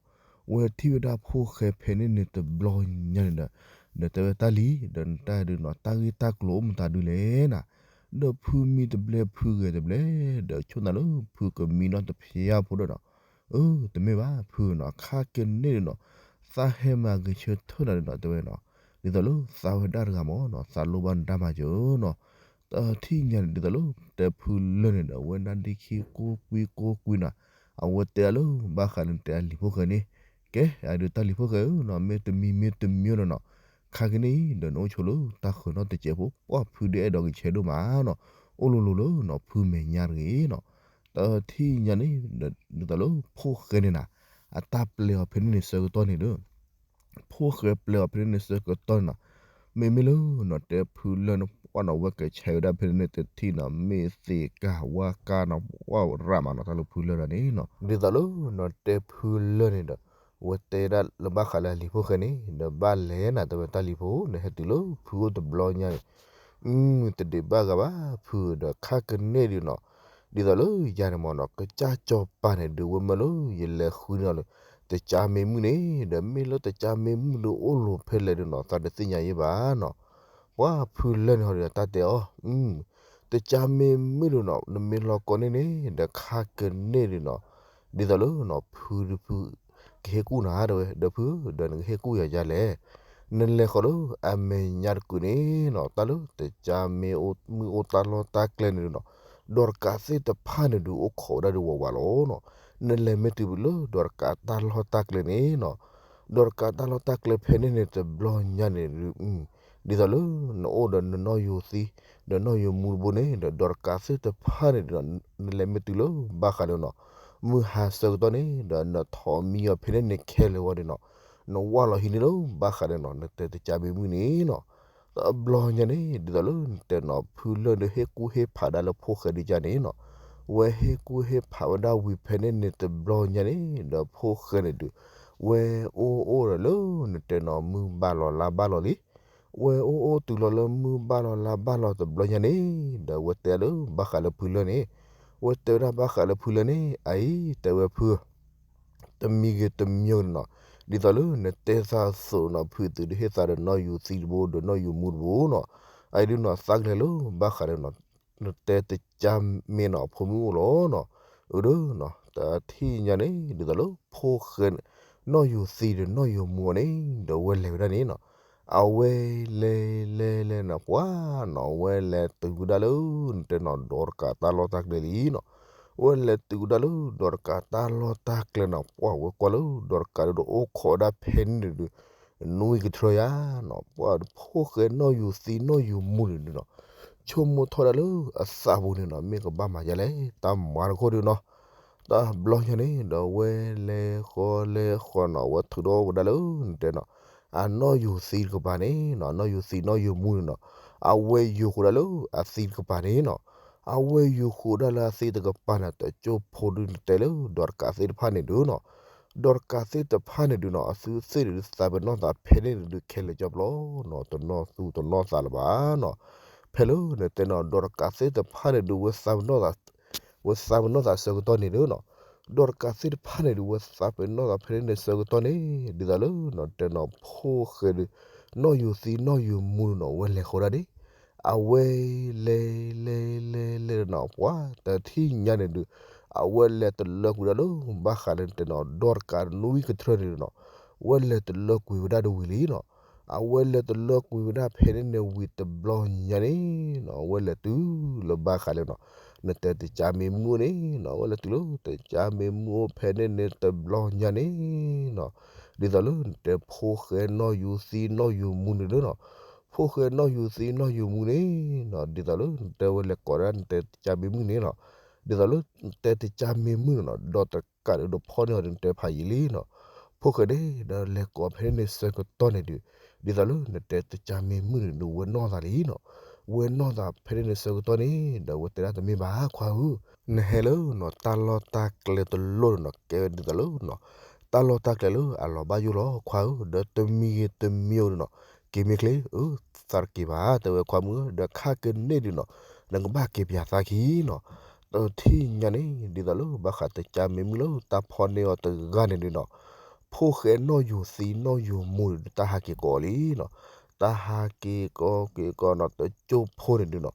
ဝဲထံၣ်ဝဲဒၣ်ဖိၣ်ဃဲဖဲန့ၣ်န့ၣ်တဘျီညါန့ၣ်ဒီး ဒီးတဲဝဲတၢ်လံၤ ဒီးနတၢ်ဒုးနီၤ တၢ်ဂ့ၢ်တၢ်ကျိၤအိၣ်မတၤဒုးလဲၣ်နၤ ဒီးဖုမံတဘျဲဖုဂဲၤတဘျဲ ဒီးဆိၣ်နၤလၢဖုကမံနီတဖၠါဖိဒီးနီၤ အၢ တမ့ၢ်ဘၣ်ဖုနီၤ ခါကန့ၣ်ဒုးနီၤ သးဟဲမၤဂဲၤဆၢထၢၣ်နၤဒုးနီၤ တဲဝဲနီၤ ဒ်သိးလၢသးဝဲဒၣ်တဂၤမ့ၢ်နီၤ သးလိၣ်ဘၣ်နတၢ်မၤစၢၤနီၤ တထံၣ်ညါန့ၣ် ဒ်သိးလၢတဲဖုလၢန့ၣ်ဒီး အဝဲနါဒ့ခံကိးကွံကိးကွံနီၤ အဝဲတဲဒၣ်လၢဘၣ်ဃးလၢနတဲအလံၤဖိၣ်ဃဲန့ၣ် ကဲအဒုးတၢ်လံၤဖိၣ်ဃဲဧၢနီၤ မ့ၢ်တမံၤမ့ၢ်တမံၤဒီးနီၤ ခါကန့ၣ်ဒီးနအိၣ်ဆိးလၢတၢ်ဃၢၤနီတစဲးဖိ ပှၤဖုဒုးအဲၣ်ဒိးဂဲၤဆၢဒိၣ်မးနီၤ အိၣ်လိၤလိၤလၢနီၤ ဖုမဲာ်ညါတဂ့ၤနီၤ တထံၣ်ညါန့ၣ် ဒ်သိးလၢဖိၣ်ဃဲန့ၣ်နၤ အတၢ်ပျဲအီၤဖဲန့ၣ်န့ၣ်ဆၢကတီၢ်န့ၣ်ဒီး ဖိၣ်ဃဲပျဲအီၤဖဲန့ၣ်န့ၣ်ဆၢကတီၢ်န့ၣ်နီၤ မ့မ့ၢ်လၢနီၤ တဲဖုလၢန့ၣ်ပှၤနီၤ ဝဲကဆဲးဝဲဒၣ်ဖဲန့ၣ်န့ၣ်တထံၣ်နီၤ မ့ၢ်သ့ၣ်ကၢ်ဝါကၢ်နီၤ ပှၤရၤမးနီၤ တၢ်လၢဖုလၢတဂၤန့ၣ်နီၤ ဒ်သိးလၢနီၤ တဲဖုလၢန့ၣ်ဒီး ဝဲတဲဒၣ်လၢဘၣ်ဃးလၢအလံၤဖိၣ်ဃဲန့ၣ် ဒီးဘၣ်လဲၤနၤ တဲဝဲတၢ်လံၤဖိ နဟဲတုၤလၢဖုအိၣ်တဘျီညါန့ၣ် တဒံးဘၣ်ဂၤဘၣ်ဖုဒီး ခါကန့ၣ်ဒုးနီၤ ဒ်သိးလၢယၤန့ၣ်မ့ၢ်နီၤ ကစၢ်စီၤပၤန့ၣ်ဒုး ဝဲမၢလၢယလဲၤဃုန့ၢ်အီၤလၢ တကၠါမ့ၢ်မုၢ်န့ၣ် ဒီးမ့ၢ်လၢတကၠါမ့ၢ်မုၢ်ဒုးအိၣ်လိၤဖဲလဲၣ်ဒုးနီၤ သးတသ့ၣ်ညါယဲဘၣ်နီၤ ပှၤဖုလၢန့ၣ်ဟီဒုး တၢ်တဲအီၤ တကၠါမ့ၢ်မုၢ်ဒုးနီၤ နမ့ၢ်လီၤကိးန့ၢ်န့ၣ် ဒီးခါကန့ၣ်ဒုးနီၤ ဒ်သိးလၢနီၤ ဖုဒုးဖု ကဟ့ၣ်ကူၣ်နၤတဲဝဲ ဒီးဖု ဒီးနကဟ့ၣ်ကူၣ်ယၤယါလဲၣ် နလဲၤဃီၤလၢအမဲာ်ညါတကုာ်န့ၣ်နီၤ တၢ်လၢတကၠါမ့ၢ်အိၣ်မုၢ်အိၣ်တၢ်လီၢ်တၢ်ကျဲန့ၣ်ဒုးနီၤ ဒီးတကးသ့ၣ်တဖၣ်န့ၣ်ဒုးအိၣ်ခိးဝဲဒၣ်ဒုးဝးဝးလီၤနီၤ နလဲၤမ့ၢ်တုၤလၢဒီးတကးတၢ်လီၢ်တၢ်ကျဲန့ၣ်နီၤ ဒီးတကးတၢ်လီၢ်တၢ်ကျဲဖဲန့ၣ်န့ၣ်တဘျီညါန့ၣ်ဒုး ဒ်သိးလၢနအိၣ်ဒီးနနီၣ်ယိၤသံ ဒီးနီၣ်ယိၤမူတဘိန့ၣ် ဒီးဒီးတကးသ့ၣ်တဖၣ်န့ၣ်ဒုးနီၤ နလဲၤမ့ၢ်တုၤလၢဘၣ်ဃးလၢနီၤ မုၢ်ဟါဆၢကတီၢ်န့ၣ် ဒီးနထိးမံအီၤဖဲန့ၣ်န့ၣ်ခဲလၢာ်ဝဲဒုးနီၤ နဝၢ်လီၤဟံးန့ၢ်လၢဘၣ်ဃးဒီးနီၤ နတဲတကၢ်မ့ၢ်မုၢ်န့ၣ်နီၤ, တဘျီညါန့ၣ် ဒ်သိးလၢနတဲနီၤ ဖုလၢၢ်ဒီးဟ့ၣ်ကူၣ်ဟ့ၣ်ဖးဒၣ်လၢဖိၣ်ဃဲဒ်ကၢ်န့ၣ်နီၤ, ဝဲဟ့ၣ်ကူၣ်ဟ့ၣ်ဖးဝဲဒၣ်ဝံၤဖဲန့ၣ်န့ၣ် တဘျီညါန့ၣ် ဒီးဖိၣ်ဃဲန့ၣ်ဒုး ဝဲအိၣ်အိၣ်ဒီးလၢနတဲနီၤ မုၢ်ဘၣ်လီၤလါဘၣ်လီၤလံ ဝဲအိၣ်အိၣ်တုၤလီၤလၢမုၢ်ဘၣ်လီၤလါဘၣ်လီၤတဘျီညါန့ၣ် ဒီးဝဲတဲဒၣ်လၢဘၣ်ဃးလၢဖုလၢၢ်န့ၣ်, ဝဲတဲဝဲဒၣ်ဘၣ်ဃးလၢဖုလၢၢ်န့ၣ် အအံၤ တဲဝဲဖု တမံၤဂ့ၤတမံၤဂ့ၤန့ၣ်နီၤ, ဒ်သိးလၢနတဲသးအသိးနီၤ ဖုသုးဒုးဟ့ၣ်သးဒီးနီၣ်ယူၤသံတဘိ ဒီးနီၣ်ယူၤမူတဘိနီၤ, အအံၤဒုးနီၤ သးကလဲၤလၢဘၣ်ဃးဒီးနီၤ နတဲတကၢ်မ့ၢ်နီၤ အဖိမုၣ်အိၣ်လီၤနီၤ, အဒုးနီၤ တထံၣ်ညါန့ၣ် ဒ်သိးလၢဖိၣ်ဃဲ နီၣ်ယူၤသံဒီးနီၣ်ယူၤမူအီၤန့ၣ် ဒီးဝဲလဲၤဝဲဒၣ်န့ၣ်နီၤ, အဝဲလဲၤလဲၤလဲၤနီၤ ပှၤနီၤ အဝဲလဲၤတုၤဝဲဒၣ်လၢ နတဲနီၤ ဒီးတကးတၢ်လီၢ်တၢ်ကျဲလံနီၤ, အဝဲလဲၤတုၤဝဲဒၣ်လၢ ဒီးတကးတၢ်လီၢ်တၢ်ကျဲနီၤ ပှၤဝဲကွၢ်လၢ ဒီးတကးဒုးဒီးအိၣ်ခိးဒၣ်ဖဲန့ၣ်ဒုး နွံကထြၢယါနီၤ ပှၤဖိၣ်ဃဲနီၣ်ယူၤသံနီၣ်ယူၤမူန့ၣ်ဒုးနီၤ ဆိကမိၣ်ထီၣ်ဒၣ်လၢအသးပူၤန့ၣ်နီၤ မ့ၢ်ကဘၣ်မၤယါလဲၣ် တၢ်မၤတခိၣ်ဒုးနီၤ, တဘျီညါန့ၣ် ဒီးဝဲလဲၤဃီလဲၤဃီနီၤ အဝဲထုးထီၣ်ဝဲဒၣ်လၢ နတဲနီၤ အနီၣ်ယူၤသံတကပၤန့ၣ်နီၤ အနီၣ်ယူၤသံနီၣ်ယူၤမူန့ၣ်နီၤ အဝဲယူၤဃုာ်ဒၣ်လၢအသံတကပၤန့ၣ်နီၤ, အဝဲယူၤဃုာ်ဒၣ်လၢအသံတကပၤန့ၣ် တကၠိဖိဒုးနတဲလၢ ဒီးတကးသ့ၣ်တဖၣ်န့ၣ်ဒုးနီၤ ဒီးတကးသ့ၣ်တဖၣ်န့ၣ်ဒုးနီၤ အသုသ့ၣ်ဒုးသးပ့ၤနီၣ်သးဖဲန့ၣ်န့ၣ်ဒုး ခဲလၢာ်ကၠီပျီနီၤ တနီၣ်သူတနီၣ်သးလၢၤဘၣ်နီၤ, ဖဲလၢနတဲနီၤ ဒီးတကးသ့ၣ်တဖၣ်န့ၣ်ဒုး ဝဲသးပ့ၤနီၣ်သး ဝဲသးပ့ၤနီၣ်သးဆၢကတီၢ်န့ၣ်ဒုးနီၤ, ဒီးတကးသ့ၣ်တဖၣ်န့ၣ်ဒုး ဝဲသးပ့ၤနီၣ်သးဖဲန့ၣ်န့ၣ်ဆၢကတီၢ်န့ၣ် ဒ်သိးလၢနတဲနီၤ ဖိၣ်ဃဲဒုး နီၣ်ယူၤသံနီၣ်ယူၤမူန့ၣ်နီၤ ဝဲလဲၤဃီဒၣ်န့ၣ် အဝဲလဲၤလဲၤလဲၤလဲၤနီၤ ပှၤတထံၣ်ညါန့ၣ်ဒုး အဝဲလဲၤတလၢကွံာ်ဒၣ်လၢ ဘၣ်ဃးလၢနတဲနီၤ ဒီးတကးနွံကထြၢန့ၣ်ဒုးနီၤ, ဝဲလဲၤတလၢကွံာ်ဝဲဒၣ်ဒီးဝံၤလံနီၤ, အဝဲလဲၤတလၢကွံာ်ဝဲဒၣ်ဖဲန့ၣ်န့ၣ်ဝံၤတဘျီညါန့ၣ်နီၤ အဝဲလဲၤတုၤလၢဘၣ်ဃးလၢနီၤ နတဲတကၢ်မ့ၢ်မုၢ်န့ၣ်နီၤ အဝဲလဲၤတုၤလၢတကၢ်မ့ၢ်မုၢ်အိၣ်ဖဲန့ၣ်န့ၣ်တဘျီညါန့ၣ်နီၤ, ဒ်သိးလၢနတဲဖိၣ်ဃဲနီၣ်ယူၤသံနီၣ်ယူၤမူန့ၣ်ဒုးနီၤ, ဖိၣ်ဃဲနီၣ်ယူၤသံနီၣ်ယူၤမူန့ၣ်နီၤ ဒ်သိးလၢနတဲဝဲလဲၤကိးဒၣ်နတဲတကၢ်မ့ၢ်မုၢ်န့ၣ်နီၤ, ဒ်သိးလၢနတဲတကၢ်မ့ၢ်မုၢ်န့ၣ်နီၤ ဒီးတကးဒုးဒီးဖီၣ်န့ၢ်အီၤဒီးနတဲဖးယံာ်လံနီၤ, ဖိၣ်ဃဲန့ၣ်ဒီးလဲၤကိးဖဲန့ၣ်န့ၣ်ဆၢကတီၢ်န့ၣ်ဒုး ဒ်သိးလၢနတဲတကၢ်မ့ၢ်မုၢ်န့ၣ်ဒုး ဝဲနီၢ်သးလံနီၤ, ဝဲနီၢ်သးဖဲန့ၣ်န့ၣ်ဆၢကတီၢ်န့ၣ် ဒီးဝဲတဲဒၣ်တမ့ၢ်ဘၣ်ခွါဧၢ, နဟဲလၢနီၤ တၢ်လီၢ်တၢ်ကျဲတလိၣ်န့ၣ်နီၤ ကဲဝဲဒ်သိးလၢနီၤ တၢ်လီၢ်တၢ်ကျဲလၢအလီၤဘၣ်ယိၣ်လီၤခွါဧၢ, ဒီးတမံၤဂ့ၤတမံၤဂ့ၤန့ၣ်နီၤ က့ၤမ့ၢ်ချ့ အၢ သးတက့ၤဘၣ် တဲဝဲခွါမုၣ်ဧၢ, ဒီးခါကန့ၢ်ဒုးနီၤ နကဘၣ်က့ၤပၠးသးခံနီၤ, တထံၣ်ညါန့ၣ် ဒ်သိးလၢဘၣ်ဃးတကၢ်မ့ၢ်မုၢ်လၢတၢ်ဖီၣ်န့ၢ်အီၤတဂၤန့ၣ်ဒုးနီၤ ဖိၣ်ဃဲနီၣ်ယူၤသံနီၣ်ယူၤမူန့ၣ်ဒုး တၢ်ဟးက့ၤကိးအီၤလံနီၤ, တၢ်ဟးက့ၤကိးက့ၤကိးနီၤ တကၠိဖိန့ၣ်ဒုးနီၤ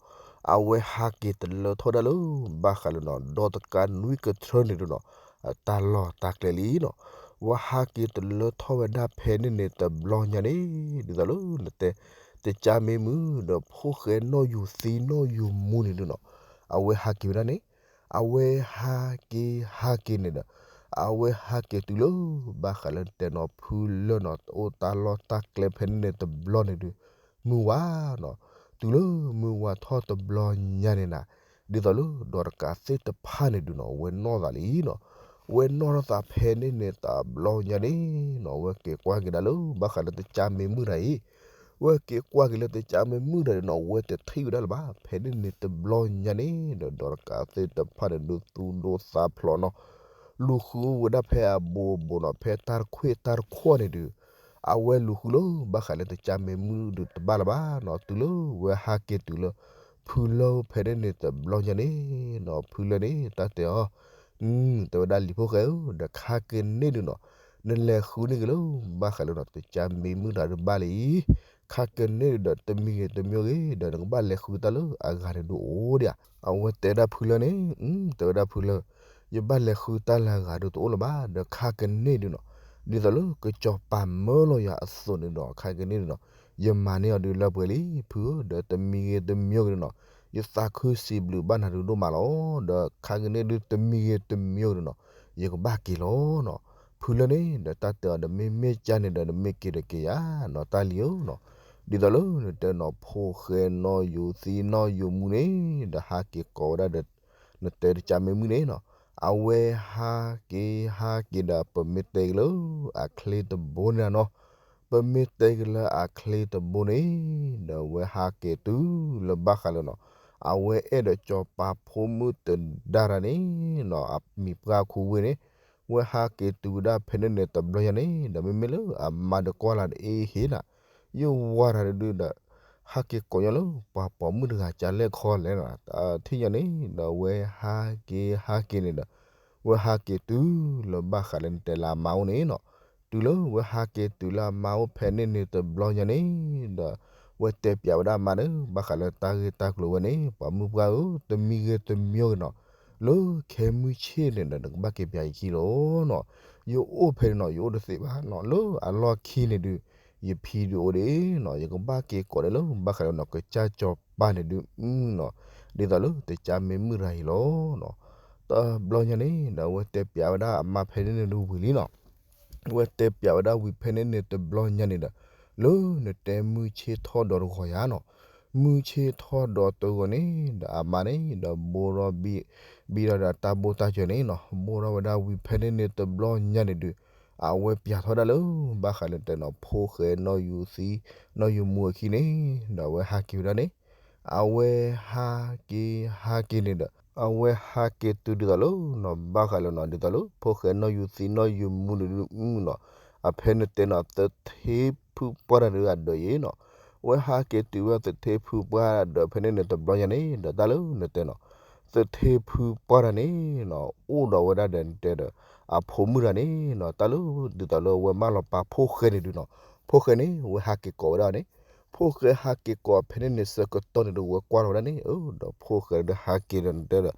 အဝဲဟးက့ၤတလၢထီၣ်ဒၣ်လၢ ဘၣ်ဃးလၢနီၤ ဒီတကးနွံကထြၢန့ၣ်ဒုးနီၤ တၢ်လီၢ်တၢ်ကျဲလံနီၤ, ဝဲဟးက့ၤတလၢထီၣ်ဝဲဒၣ်ဖဲန့ၣ်န့ၣ်တဘျီညါန့ၣ် ဒ်သိးလၢနတဲ တကၢ်မ့ၢ်မုၢ်ဒီး ဖိၣ်ဃဲနီၣ်ယူၤသံနီၣ်ယူၤမူန့ၣ်ဒုးနီၤ အဝဲဟးက့ၤဝဲဒၣ်န့ၣ် အဝဲဟးက့ၤဟးက့ၤန့ၣ်ဒီး အဝဲဟးက့ၤတုၤလၢ ဘၣ်ဃးလၢနတဲနီၤ ဖုလၢၢ်နီၤ တအိၣ်တၢ်လီၢ်တၢ်ကျဲဖဲန့ၣ်န့ၣ်တဘျီန့ၣ်ဒုး မုၢ်ဝါနီၤ, တုၤလၢမုၢ်ဝါထီၣ်တဘျီညါန့ၣ်နၤ ဒ်သိးလၢဒီးတကးသ့ၣ်တဖၣ်န့ၣ်ဒုးနီၤ ဝဲနီၢ်သးလံနီၤ, ဝဲနီၢ်ထီၣ်သးဖဲန့ၣ်န့ၣ်တဘျီညါန့ၣ်နီၤ ဝဲက့ၤကွၢ်က့ၤဒၣ်လၢ ဘၣ်ဃးလၢတကၢ်မ့ၢ်မုၢ်တဂၤအံၤ ဝဲက့ၤကွၢ်က့ၤလၢတကၢ်မ့ၢ်မုၢ်တဂၤန့ၣ်နီၤ ဝဲတထံၣ်ဝဲဒၣ်လၢၤဘၣ် ဖဲန့ၣ်န့ၣ်တဘျီညါန့ၣ်ဒီး ဒီးတကးသ့ၣ်တဖၣ်န့ၣ်ဒုး သူၣ်ဒိၣ်သးဖျိးနီၤ လူၤဃုဝဲဒၣ်ဖဲအဘိဘိနီၤ ဖဲတၢ်တခွံၣ်တၢ်တခွီန့ၣ်ဒုး အဝဲလူၤဃုလၢ ဘၣ်ဃးလၢတကၢ်မ့ၢ်မုၢ်ဒုးတဘၣ်လၢၤဘၣ်နီၤ တုၤလၢဝဲဟးက့ၤတုၤလၢ ဖုလၢၢ်ဖဲန့ၣ်န့ၣ်တဘျီညါန့ၣ်နီၤ ဖုလၢၢ်န့ၣ် တၢ်တဲအီၤ တဲဝဲဒၣ်လံၤဖိၣ်ဃဲဧၢ ဒီးခါကန့ၢ်ဒုးနီၤ နလဲၤဃုန့ၢ်က့ၤလၢ ဘၣ်ဃးလၢနီၤ တကၢ်မ့ၢ်မုၢ်တဂၤဒုးဘၣ်လံ ခါကန့ၢ်ဒုးဒီး တမံၤဂ့ၤတမံၤဂ့ၤ ဒီးနကဘၣ်လဲၤဃုတၢ်လၢအဂၤန့ၣ်ဒုးအိၣ်ဒံးဧါ အဝဲတဲဒၣ်ဖုလၢၢ်န့ၣ် တဲဝဲဒၣ်ဖုလၢၢ် ယဘၣ်လဲၤဃုတၢ်လၢအဂၤဒုးတအိၣ်လၢၤဘၣ် ဒီးခါကန့ၢ်ဒုးနီၤ ဒ်သိးလၢကစီၤပၤမၢလီၤယၤအသိးန့ၣ်ဒီး ခါကန့ၢ်ဒုးနီၤ ယမၤန့ၢ်အီၤဒုးလၢပှဲၤလံ ဖုဧၢ ဒီးတမံၤဂ့ၤတမံၤဂ့ၤဒုးနီၤ ယသးခုစံးဘျုးဘၣ်နၤဒုးဒိၣ်မးလီၤ ဒီးခါကန့ၢ်ဒုးတမံၤဂ့ၤတမံၤဂ့ၤဒုးနီၤ ယကဘၣ်က့ၤလီၤနီၤ ဖုလၢၢ်န့ၣ် ဒီးတၢ်တဲအီၤဒီး မ့မ့ၢ်ကၢ်န့ၣ်ဒီး နမ့ၢ်က့ၤဒီးက့ၤယၤနီၤ တၢ်လံၤဧၢနီၤ ဒ်သိးလၢနတဲနီၤ ဖိၣ်ဃဲနီၣ်ယူၤသံနီၣ်ယူၤမူန့ၣ် ဒီးဟးက့ၤကိးဝဲဒၣ်ဒီး နတဲတကၢ်မ့ၢ်မုၢ်န့ၣ်နီၤ အဝဲဟးက့ၤဟးက့ၤဒီး ပမ့ၢ်တဲက့ၤလၢအချ့တဘိန့ၣ်နီၤ, ပမ့ၢ်တဲက့ၤလၢအချ့တဘိန့ၣ် ဒီးဝဲဟးက့ၤတုၤလၢဘၣ်ဃးလၢနီၤ, အဝဲအဲၣ်ဒိးစီၤပၤဖိမုၣ်တဒါတၢ်န့ၣ်နီၤ, အမံၤပှၢ်ခူဝ့ၢ်န့ၣ်, ဝဲဟးက့ၤတုၤဝဲဒၣ်ဖဲန့ၣ်န့ၣ်တဘျီညါန့ၣ် ဒီးမ့မ့ၢ်လၢအမါဒီးကွၢ်လၢ်ဒီးအ့ဟ့နီၤ, ယဝၤတၢ်ဒုးဒီး ဟးက့ၤကိးညီလၢပှၤပိာ်မုၣ်တဂၤကလဲၣ်ခီလဲၣ်နီၤ, ထံၣ်ညါန့ၣ် ဒီးဝဲဟးက့ၤဟးက့ၤန့ၣ်ဒီး ဝဲဟးက့ၤတုၤလၢဘၣ်ဃးလၢနတဲလၢအမါအိၣ်န့ၣ်နီၤ, တုၤလၢဝဲဟးက့ၤတုၤလၢအမါအိၣ်ဖဲန့ၣ်န့ၣ်တဘျီညါန့ၣ်ဒီး ဝဲတဲပၠးဝဲဒၣ်အမါဒီး ဘၣ်ဃးလၢတၢ်ဂ့ၢ်တၢ်ကျိၤဝဲန့ၣ် ပှၤမုၣ်ပှၢ်ဧၢ, တမံၤဂ့ၤတမံၤဂ့ၤနီၤ, လၢခဲမုၢ်ဆ့ၣ်န့ၣ်ဒီး နကဘၣ်က့ၤပၠးယခံလီၤနီၤ, ယအိၣ်ဖဲန့ၣ်နီၤ, ယအိၣ်တသ့ဘၣ်နီၤ, လၢအလီၢ်ခံန့ၣ်ဒုး ယဖံဒုးအိၣ်ဒံးနီၤ, ယကဘၣ်က့ၤကိးန့ၣ်လၢ ဘၣ်ဃးလၢနီၤ ကစၢ်စီၤပၤန့ၣ်ဒုးနီၤ, ဒ်သိးလၢတကးမ့ၢ်မုၣ်တဂၤအံၤလီၤနီၤ, တဘျီညါန့ၣ်ဒီး အဝဲတဲပၠးဝဲဒၣ်အမါဖဲန့ၣ်န့ၣ်ဒုးဝံၤလံနီၤ ဝဲတဲပၠးဝဲဒၣ်ဝံၤဖဲန့ၣ်န့ၣ်တဘျီညါန့ၣ်ဒီး လၢနတဲမုၢ်ဆ့ၣ်ထီၣ်ဒီးတဂီၤယၤနီၤ, မုၢ်ဆ့ၣ်ထီၣ်ဒီးတဂီၤန့ၣ်ဒီး အမါန့ၣ်ဒီးဘိထီၣ်ဘံၣ်ထီၣ်ဒီးတၢ်ဘိၣ်တၢ်စၢၤန့ၣ်နီၤ, ဘိၣ်ထီၣ်ဝဲဒၣ်ဝံၤဖဲန့ၣ်န့ၣ်တဘျီညါန့ၣ်ဒုး အဝဲပၠးထီၣ်ဒၣ်လၢ ဘၣ်ဃးလၢတဲနီၤ ဖိၣ်ဃဲနီၢ်ယူၤသံ နီၢ်ယူၤမူအခံန့ၣ် ဒီးအဝဲဟးက့ၤဝဲဒၣ်န့ၣ် အဝဲဟးက့ၤဟးက့ၤန့ၣ်ဒီး အဝဲဟးက့ၤတုၤဒ်သိးလၢနီၤ ဘၣ်ဃးလၢနီၤ ဒ်သိးလၢ ဖိၣ်ဃဲနီၢ်ယူၤသံနီၢ်ယူၤမူန့ၣ်ဒုးနီၤ, အဖဲန့ၣ်တဲနီၤ သထ့ဖုပှၢ်တၢ်ဒုးအဒၢးယဲနီၤ, အဝဲဟးက့ၤတုၤဝဲသထ့ဖုပှၢ်တၢ်ဒုးဖဲန့ၣ်န့ၣ်တဘျီညါန့ၣ် ဒီးတၢ်လၢနတဲနီၤ သထ့ဖုပှၢ်တၢ်န့ၣ်နီၤ အိၣ်ဒီးဝဲဒၣ်ဒီးနတဲဒီး အဖိမုၣ်တဂၤန့ၣ်နီၤ တၢ်လၢဒ်သိးလၢအဝဲမၢလီၤပာ်ဖိၣ်ဃဲန့ၣ်ဒုးနီၤ, ဖိၣ်ဃဲန့ၣ် အဝဲဟးက့ၤကိးဝဲဒၣ်န့ၣ်, ဖိၣ်ဃဲဟးက့ၤကိးဖဲန့ၣ်န့ၣ်ဆၢကတီၢ်န့ၣ်ဒီး ဝဲကွၢ်လီၤဝဲဒၣ်န့ၣ် အၢ ဒီးဖိၣ်ဃဲဒီးဟးက့ၤဒီးနတဲဒီး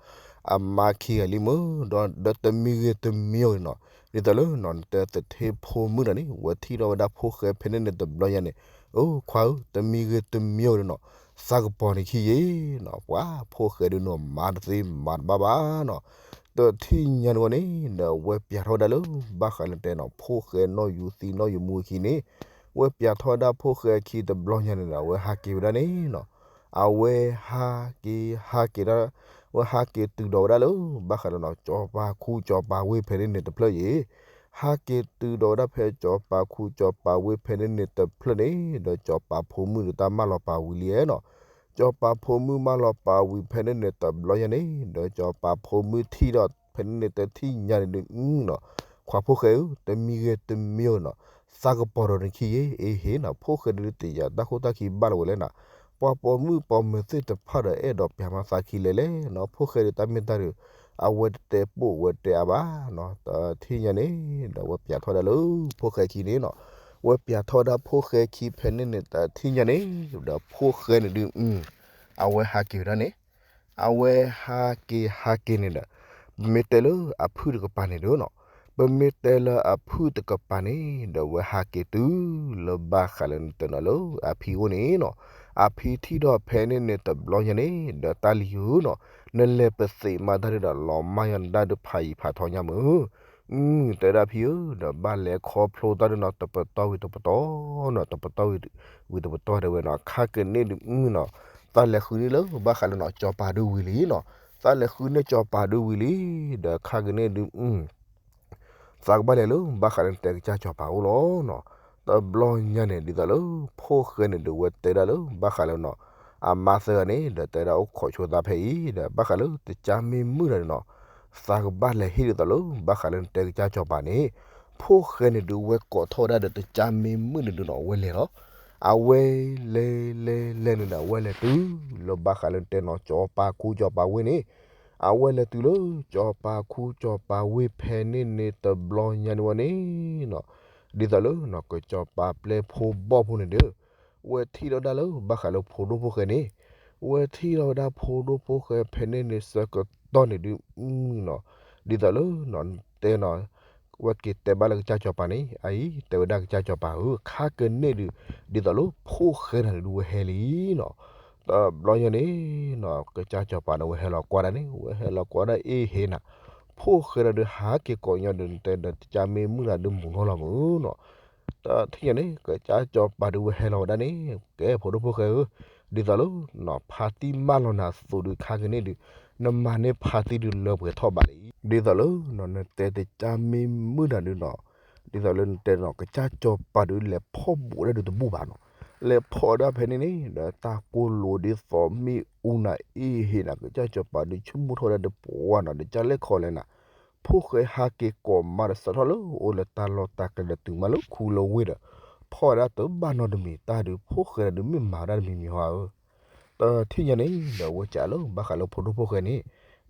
အမါခံဂၤလံမုၢ် ဒီးတမံၤဂ့ၤတမံၤဂ့ၤနီၤ, ဒ်သိးလၢနီၤ နတဲသထ့ဖိမုၣ်တဂၤန့ၣ် ဝဲထံၣ်ထီၣ်ဝဲဒၣ်ဖိၣ်ဃဲဖဲန့ၣ်န့ၣ်တဘျီညါန့ၣ်, အၢ ခွါဧၢ တမံၤဂ့ၤတမံၤဂ့ၤနီၤ, သးကပီၤန့ၣ်ခံယဲနီၤ, ပှၤဖိၣ်ဃဲဒုးနီၤ မၤတသ့မၤတဘၣ်ဘၣ်နီၤ, ဒီးထံၣ်ညါန့ၣ်ဝဲန့ၣ် ဒီးဝဲပၠးထီၣ်ဝဲဒၣ်လၢ ဘၣ်ဃးလၢတဲနီၤ ဖိၣ်ဃဲနီၢ်ယူၤသံနီၢ်ယူၤမူအခံန့ၣ်, ဝဲပၠးထီၣ်ဝဲဒၣ်ဖိၣ်ဃဲအခံတဘျီညါန့ၣ်ဒီး အဝဲဟးက့ၤဝဲဒၣ်န့ၣ်နီၤ, အဝဲဟးက့ၤဟးက့ၤဒီး ဝဲဟးက့ၤတုၤဒီးဝဲဒၣ်လၢ ဘၣ်ဃးလၢနီၤ စီၤပၤခူစီၤပၤဝ့ၢ်ဖဲန့ၣ်န့ၣ်တဖျၢၣ်ယဲ, ဟးက့ၤတုၤဒီးဝဲဒၣ်ဖဲစီၤပၤခူစီၤပၤဝ့ၢ်ဖဲန့ၣ်န့ၣ်တဖျၢၣ်န့ၣ် ဒီးစီၤပၤဖိမုၣ်ဒီးတၢ်မၢလီၤပာ်ဝံၤလံနီၤ, စီၤပၤဖိမုၣ်မၢလီၤပာ်ဝံၤဖဲန့ၣ်န့ၣ်တဘျီညါန့ၣ် ဒီးစီၤပၤဖိမုၣ်ထံၣ်ဒီးဖဲန့ၣ်န့ၣ်တထံၣ်ညါန့ၣ်ဒုးနီၤ, ခွါဖိၣ်ဃဲဧၢ တမံၤဂ့ၤတမံၤဂ့ၤနီၤ, သးကပီၤဒီးနခံယဲ အ့ဟ့နီၤ, ဖိၣ်ဃဲဒုးတယာ်တၢ်ခိၣ်တၢ်ခံဘၣ်လီၤဝဲလဲၣ်နီၤ, ပှၤပိာ်မုၣ်ပိာ်မၢၤသ့ၣ်တဖၣ်ဒီးအဲၣ်ဒိးပၠးမးသးခံလဲၣ်လဲၣ်နီၤ, ဖိၣ်ဃဲဒုးတၢ်မ့ၢ်တၢ်ဒုး အဝဲတတဲပိာ်ဝဲတဲအါဘၣ်နီၤ, တထံၣ်ညါန့ၣ် ဒီးဝဲပၠးထီၣ်ဝဲဒၣ်လၢ ဖိၣ်ဃဲခံန့ၣ်နီၤ, ဝဲပၠးထီၣ်ဝဲဒၣ်ဖိၣ်ဃဲခံဖဲန့ၣ်န့ၣ် တထံၣ်ညါန့ၣ် ဒီးဖိၣ်ဃဲန့ၣ်ဒုး အဝဲဟးက့ၤဝဲဒၣ်န့ၣ် အဝဲဟးက့ၤဟးက့ၤန့ၣ်ဒီး ပမ့ၢ်တဲလၢအဖုၣ်တကပၤန့ၣ်ဒုးနီၤ, ပမ့ၢ်တဲလၢအဖုၣ်တကပၤန့ၣ် ဒီးဝဲဟးက့ၤတုၤလၢဘၣ်ဃးလၢနတဲနီၤလၢအဖံအိၣ်န့ၣ်နီၤ, အဖံထံၣ်ထီၣ်ဖဲန့ၣ်န့ၣ်တဘျီညါန့ၣ် ဒီးတၢ်လံၤဧၢနီၤ, နလဲၤပသံးမးတၢ်ဒုးဒီး လီၤမၢ်ယီၤနတၢ်ဒုးဖးယံၤဖးထီညါမုၢ် အု တဲဒၣ်ဖံဧၢ ဒီးဘၣ်လဲၤခီဖျိတၢ်ဒုးနီၤ တပတီၢ်ဝံၤတပတီၢ်နီၤ တပတီၢ်ဝံၤတပတီၢ်တဲဝဲနီၤ ခါကန့ၣ်ဒုးနီၤ သးလဲၤဃုန့ၢ်လၢဘၣ်ဃးလၢနီၤ စီၤပၤဒုးဝံၤလံနီၤ သးလဲၤဃုန့ၢ်စီၤပၤဒုးဝံၤလံ ဒီးခါကန့ၣ်ဒုး သးကဘၣ်လဲၤလၢ ဘၣ်ဃးလၢနတဲကစၢ်စီၤပၤအိၣ်လီၤနီၤ. တဘျီညါန့ၣ် ဒ်သိးလၢ ဖိၣ်ဃဲန့ၣ်ဒုးဝဲတဲဒၣ်လၢ ဘၣ်ဃးလၢနီၤ အမါသၢဂၤန့ၣ် ဒီးတဲဒၣ်အိၣ်ခိးဆိသးဖဲအံၤ ဒီးဘၣ်ဃးလၢတကးမ့ၢ်မုၢ်တဂၤန့ၣ်နီၤ သးကဘၣ်လဲၤဟ့ၣ်ဒ်သိးလၢ ဘၣ်ဃးလၢနတဲကစၢ်စီၤပၤန့ၣ် ဖိၣ်ဃဲန့ၣ်ဒုးဝဲကိးထီၣ်ဝဲဒၣ်ဒီးတကးမ့ၢ်မုၢ်န့ၣ်ဒုးနီၤ ဝဲလဲၤလီၤ. အဝဲလဲၤလဲၤလဲၤန့ၣ်ဒီး အဝဲလဲၤတုၤလၢဘၣ်ဃးလၢနတဲနီၤ စီၤပၤခူစီၤပၤဝ့ၢ်န့ၣ် အဝဲလဲၤတုၤလၢ စီၤပၤခူစီၤပၤဝ့ၢ်ဖဲန့ၣ်န့ၣ်တဘျီညါန့ၣ်ဝဲန့ၣ်နီၤ ဒ်သိးလၢနီၤ ကစီၤပၤပျဲၢ်ဖိဘီၣ်ဖိန့ၣ်ဒီး ဝဲထံၣ်ထီၣ်ဝဲဒၣ်လၢ ဘၣ်ဃးလၢဖိဒိၣ်ဖိၣ်ဃဲန့ၣ် ဝဲထံၣ်ထီၣ်ဝဲဒၣ်ဖိဒိၣ်ဖိၣ်ဃဲဖဲန့ၣ်န့ၣ်ဆၢကတီၢ်န့ၣ်ဒုးနီၤ ဒ်သိးလၢနီၤ တဲနီၤ ဝဲက့ၤတဲဘၣ်လၢကစၢ်စီၤပၤန့ၣ် အအံၤ တဲဝဲဒၣ်ကစၢ်စီၤပၤဧၢ ခါကန့ၣ်ဒုး ဒ်သိးလၢဖိၣ်ဃဲန့ၣ်ဒုးဝဲဟဲလံနီၤ တဘျီညါန့ၣ်နီၤ ကစၢ်စီၤပၤန့ၣ် ဝဲဟဲလီၤကွၢ်ဒၣ်န့ၣ် ဝဲဟဲလီၤကွၢ်ဒၣ်အ့ဟ့နီၤ ဖိၣ်ဃဲဒီးဟးက့ၤကိးညီဒုးတဲဒီး တကးမ့ၢ်မုၢ်တဂၤဒုးမူၤနီၤလီၤမုၢ်နီၤ တထံၣ်ညါန့ၣ် ကစၢ်စီၤပၤဒုးဝဲဟဲလီၤဝဲဒၣ်န့ၣ် ကဲဖိဒိၣ်ဖိၣ်ဃဲဧၢ ဒ်သိးလၢ ဖါတံၢ်မၢလီၤနၤအသိးဒုး ခါကန့ၣ်ဒုး နမၤန့ၢ်ဖါတံၢ်ဒုးလၢပှဲၤထီၣ်ဘးလံ. ဒ်သိးလၢ နတဲတကါမ့ၢ်မုာ်နၤဒုးနီၤ, ဒ်သိးလၢနတဲနီၤ ကစၢ်စီၤပၤဒုး လဲၤဖီၣ်ဘူးဒၣ်ဒုးတဘူၣ်ဘၣ်နီၤ. လဲၤဖီၣ်ဒၣ်ဖဲန့ၣ်န့ၣ် ဒီးတၢ်ကိၢ်လိာ်ဒ်သိးမ့ၣ်အူနၤ အ့ၣ်ဟ့နၤ ကစၢ်စီၤပၤဒုး ဆိကမိၣ်ထီၣ်ဝဲဒၣ်တပှၤနီၤ ဒီးကလဲၣ်ခီလဲၣ်နၤ ဖိၣ်ဃဲဟးက့ၤကိးမးဒီး စးထီၣ်လၢအိၣ်လၢတၢ်လီၢ်တၢ်ကျဲဒီးတုၤမးလၢခူလၢဝ့ၢ်ဒီး ဖီၣ်ဝဲဒၣ်တဘၣ်နီတမံၤ တၢ်ဒုး ဖိၣ်ဃဲဒုး မ့ၢ်မၤဝဲဒၣ်တမံၤမံၤဟီဧၢ တထံၣ်ညါန့ၣ် ဒီးအဝဲစံးလၢဘၣ်ဃးလၢဖိဒိၣ်ဖိၣ်ဃဲန့ၣ်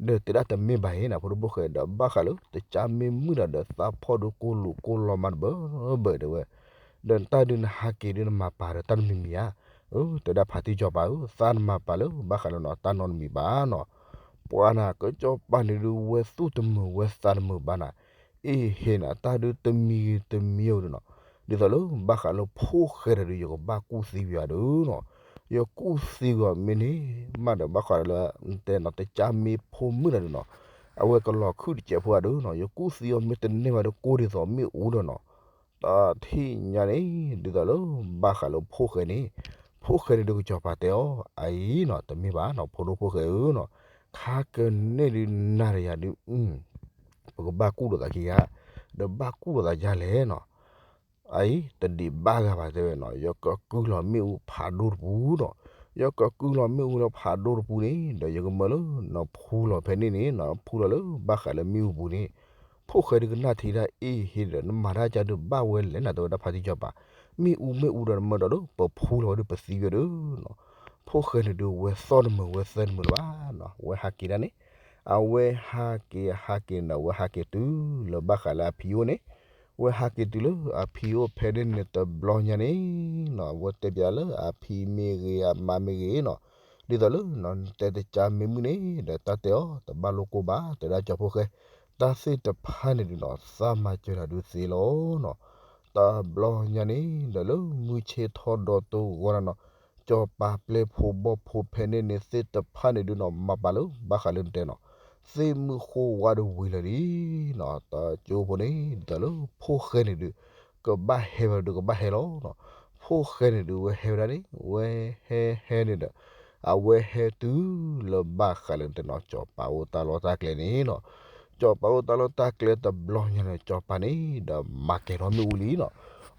ဒီးတဲဒၣ်တမ့ၢ်ဘၣ်အံၤနၤ ဖိဒိၣ်ဖိၣ်ဃဲ ဒီးဘၣ်ဃးလၢတကါမ့ၢ်မုာ်ဒီး သးဖီၣ်ဒုးကိၢ်လိာ်ကိၢ်လီၤမးတဘၣ်ဘၣ်တဲဝဲ ဒီးတၢ်ဒုးနဟးက့ၤဒုးနမၤပာ်ဒီးတၢ်တမံၤမံၤဧါ, အၢ တဲဒၣ်ဖါတံၢ်စီၤပၤဧၢ သးနမၤပာ်လၢဘၣ်ဃးလၢနီၤ တၢ်နီတမံၤဘၣ်နီၤ ပှၤနၤ ကစၢ်စီၤပၤန့ၣ်ဒုး ဝဲသူၣ်တမုာ်ဝဲသးတမုာ်ဘၣ်နၤ အ့ၣ်ဟ့နၤ တၢ်ဒုးတမံၤဂ့ၤတမံၤဂ့ၤဒုးနီၤ ဒ်သိးလၢဘၣ်ဃးလၢဖိၣ်ဃဲတၢ်ဒုး ယကဘၣ်ကူၣ်သံဝံၤအီၤဒုးနီၤ ယကူၣ်သံဝံၤအီၤမ့ၢ်န့ၢ်မးဒီး ဘၣ်ဃးလၢ နတဲနီၤ တကါမ့ၢ်ဖိမုၣ်နၤဒုးနီၤ အဝဲကလီၤခုၣ်တစဲးဖိဧါဒုးနီၤ ယကူၣ်သံအီၤမ့ၢ်တန့ၢ်ဘၣ်ဒီး ကိၢ်ဒ်သိးမ့ၣ်အူဒီးနီၤ တထံၣ်ညါန့ၣ် ဒ်သိးလၢဘၣ်ဃးလၢဖိၣ်ဃဲန့ၣ် ဖိၣ်ဃဲန့ၣ်ဒုး ကစီၤပၤတဲအီၤ အအံၤနီၤ တမ့ၢ်ဘၣ်နီၤ ဖိဒိၣ်ဖိၣ်ဃဲဧၢနီၤ ခါကန့ၣ်ဒုးနၤဒီးယၤဒုး ပကဘၣ်ကူၣ်လိာ်သးခံဂၤ ဒီးဘၣ်ကူၣ်လိာ်သးယၤလဲၣ်နီၤ အအံၤ တဒံးဘၣ်ဂၤဘၣ်တဲဝဲနီၤ ယကကုၢ်လီၤမ့ၣ်အူဖးဒိၣ်တပူၤနီၤ ယကကုၢ်လီၤမ့ၣ်အူလၢဖးဒိၣ်တပူၤန့ၣ် ဒီးယကမၢလၢ နဖူလီၤဖဲန့ၣ်န့ၣ် နဖူလီၤလၢဘၣ်ဃးလၢမ့ၣ်အူပူၤန့ၣ် ဖိၣ်ဃဲဒုးကနၣ်ထံၣ်ဒၣ်အ့ၣ်ဟ့ဒီး နမၤတၢ်ကါဒုးဘၣ်ဝဲလဲၣ်နၤ တဲဝဲဒၣ်ဖါတံၢ်စီၤပၤ မ့ၣ်အူမ့ၣ်အူဒီးနမၢဒီးလၢပဖူလီၤဝဲဒုးပသံဝဲဒုးနီၤ ဖိၣ်ဃဲန့ၣ်ဒုး ဝဲသီၣ်တမုာ်ဝဲသၢတမုာ်လၢၤဘၣ်နီၤ အဝဲဟးက့ၤဒၣ်န့ၣ် အဝဲဟးက့ၤဟးက့ၤန့ၣ်ဒီး အဝဲဟးက့ၤတုၤလၢဘၣ်ဃးလၢအဖံအိၣ်န့ၣ် ဝဲဟးက့ၤတုၤလၢအဖံအိၣ်ဖဲန့ၣ်န့ၣ်တဘျီညါန့ၣ်နီၤ အဝဲတဲပၠးလၢအဖံမ့ၢ်ဂ့ၤ အမါမ့ၢ်ဂ့ၤနီၤ ဒ်သိးလၢ နတဲတကါမ့ၢ်မုာ်န့ၣ်ဒီး တၢ်တဲအီၤတဘၣ်လိၣ်ကိၢ်ဘၣ် တဲဒၣ်ကၠီဖိၣ်ဃဲ တၢ်သ့ၣ်တဖၣ်န့ၣ်ဒုးနီၤ သးမၤစၢၤတၢ်ဒုးသ့လီၤနီၤ တဘျီညါန့ၣ်ဒီး လၢမုၢ်ဆ့ၣ်ထီၣ်ဒီးတဂီၤနၤနီၤ စီၤပၤပျဲၢ်ဖိဘီၣ်ဖိဖဲန့ၣ်န့ၣ်သ့ၣ်တဖၣ်န့ၣ်ဒုးနီၤ မၤပာ်လၢဘၣ်ဃးလၢနတဲနီၤ သ့ၣ်မုၢ်ဃိဝါဒီးဝံၤလၢာ်လံနီၤ တကၠိဖိန့ၣ် ဒ်သိးလၢဖိၣ်ဃဲန့ၣ်ဒုး ကဘၣ်ဟဲဝဲဒုးကဘၣ်ဟဲလီၤနီၤ ဖိၣ်ဃဲန့ၣ်ဒုး ဝဲဟဲဝဲဒၣ်န့ၣ် ဝဲဟဲဟဲန့ၣ်ဒီး အဝဲဟဲတုၤလၢဘၣ်ဃးလၢနတဲနီၤ စီၤပၤအိၣ်တၢ်လီၢ်တၢ်ကျဲန့ၣ်နီၤ စီၤပၤအိၣ်တၢ်လီၢ်တၢ်ကျဲတဘျီညါန့ၣ် စီၤပၤန့ၣ်ဒီး မၤကဲၤထီၣ်မ့ၣ်အူလံနီၤ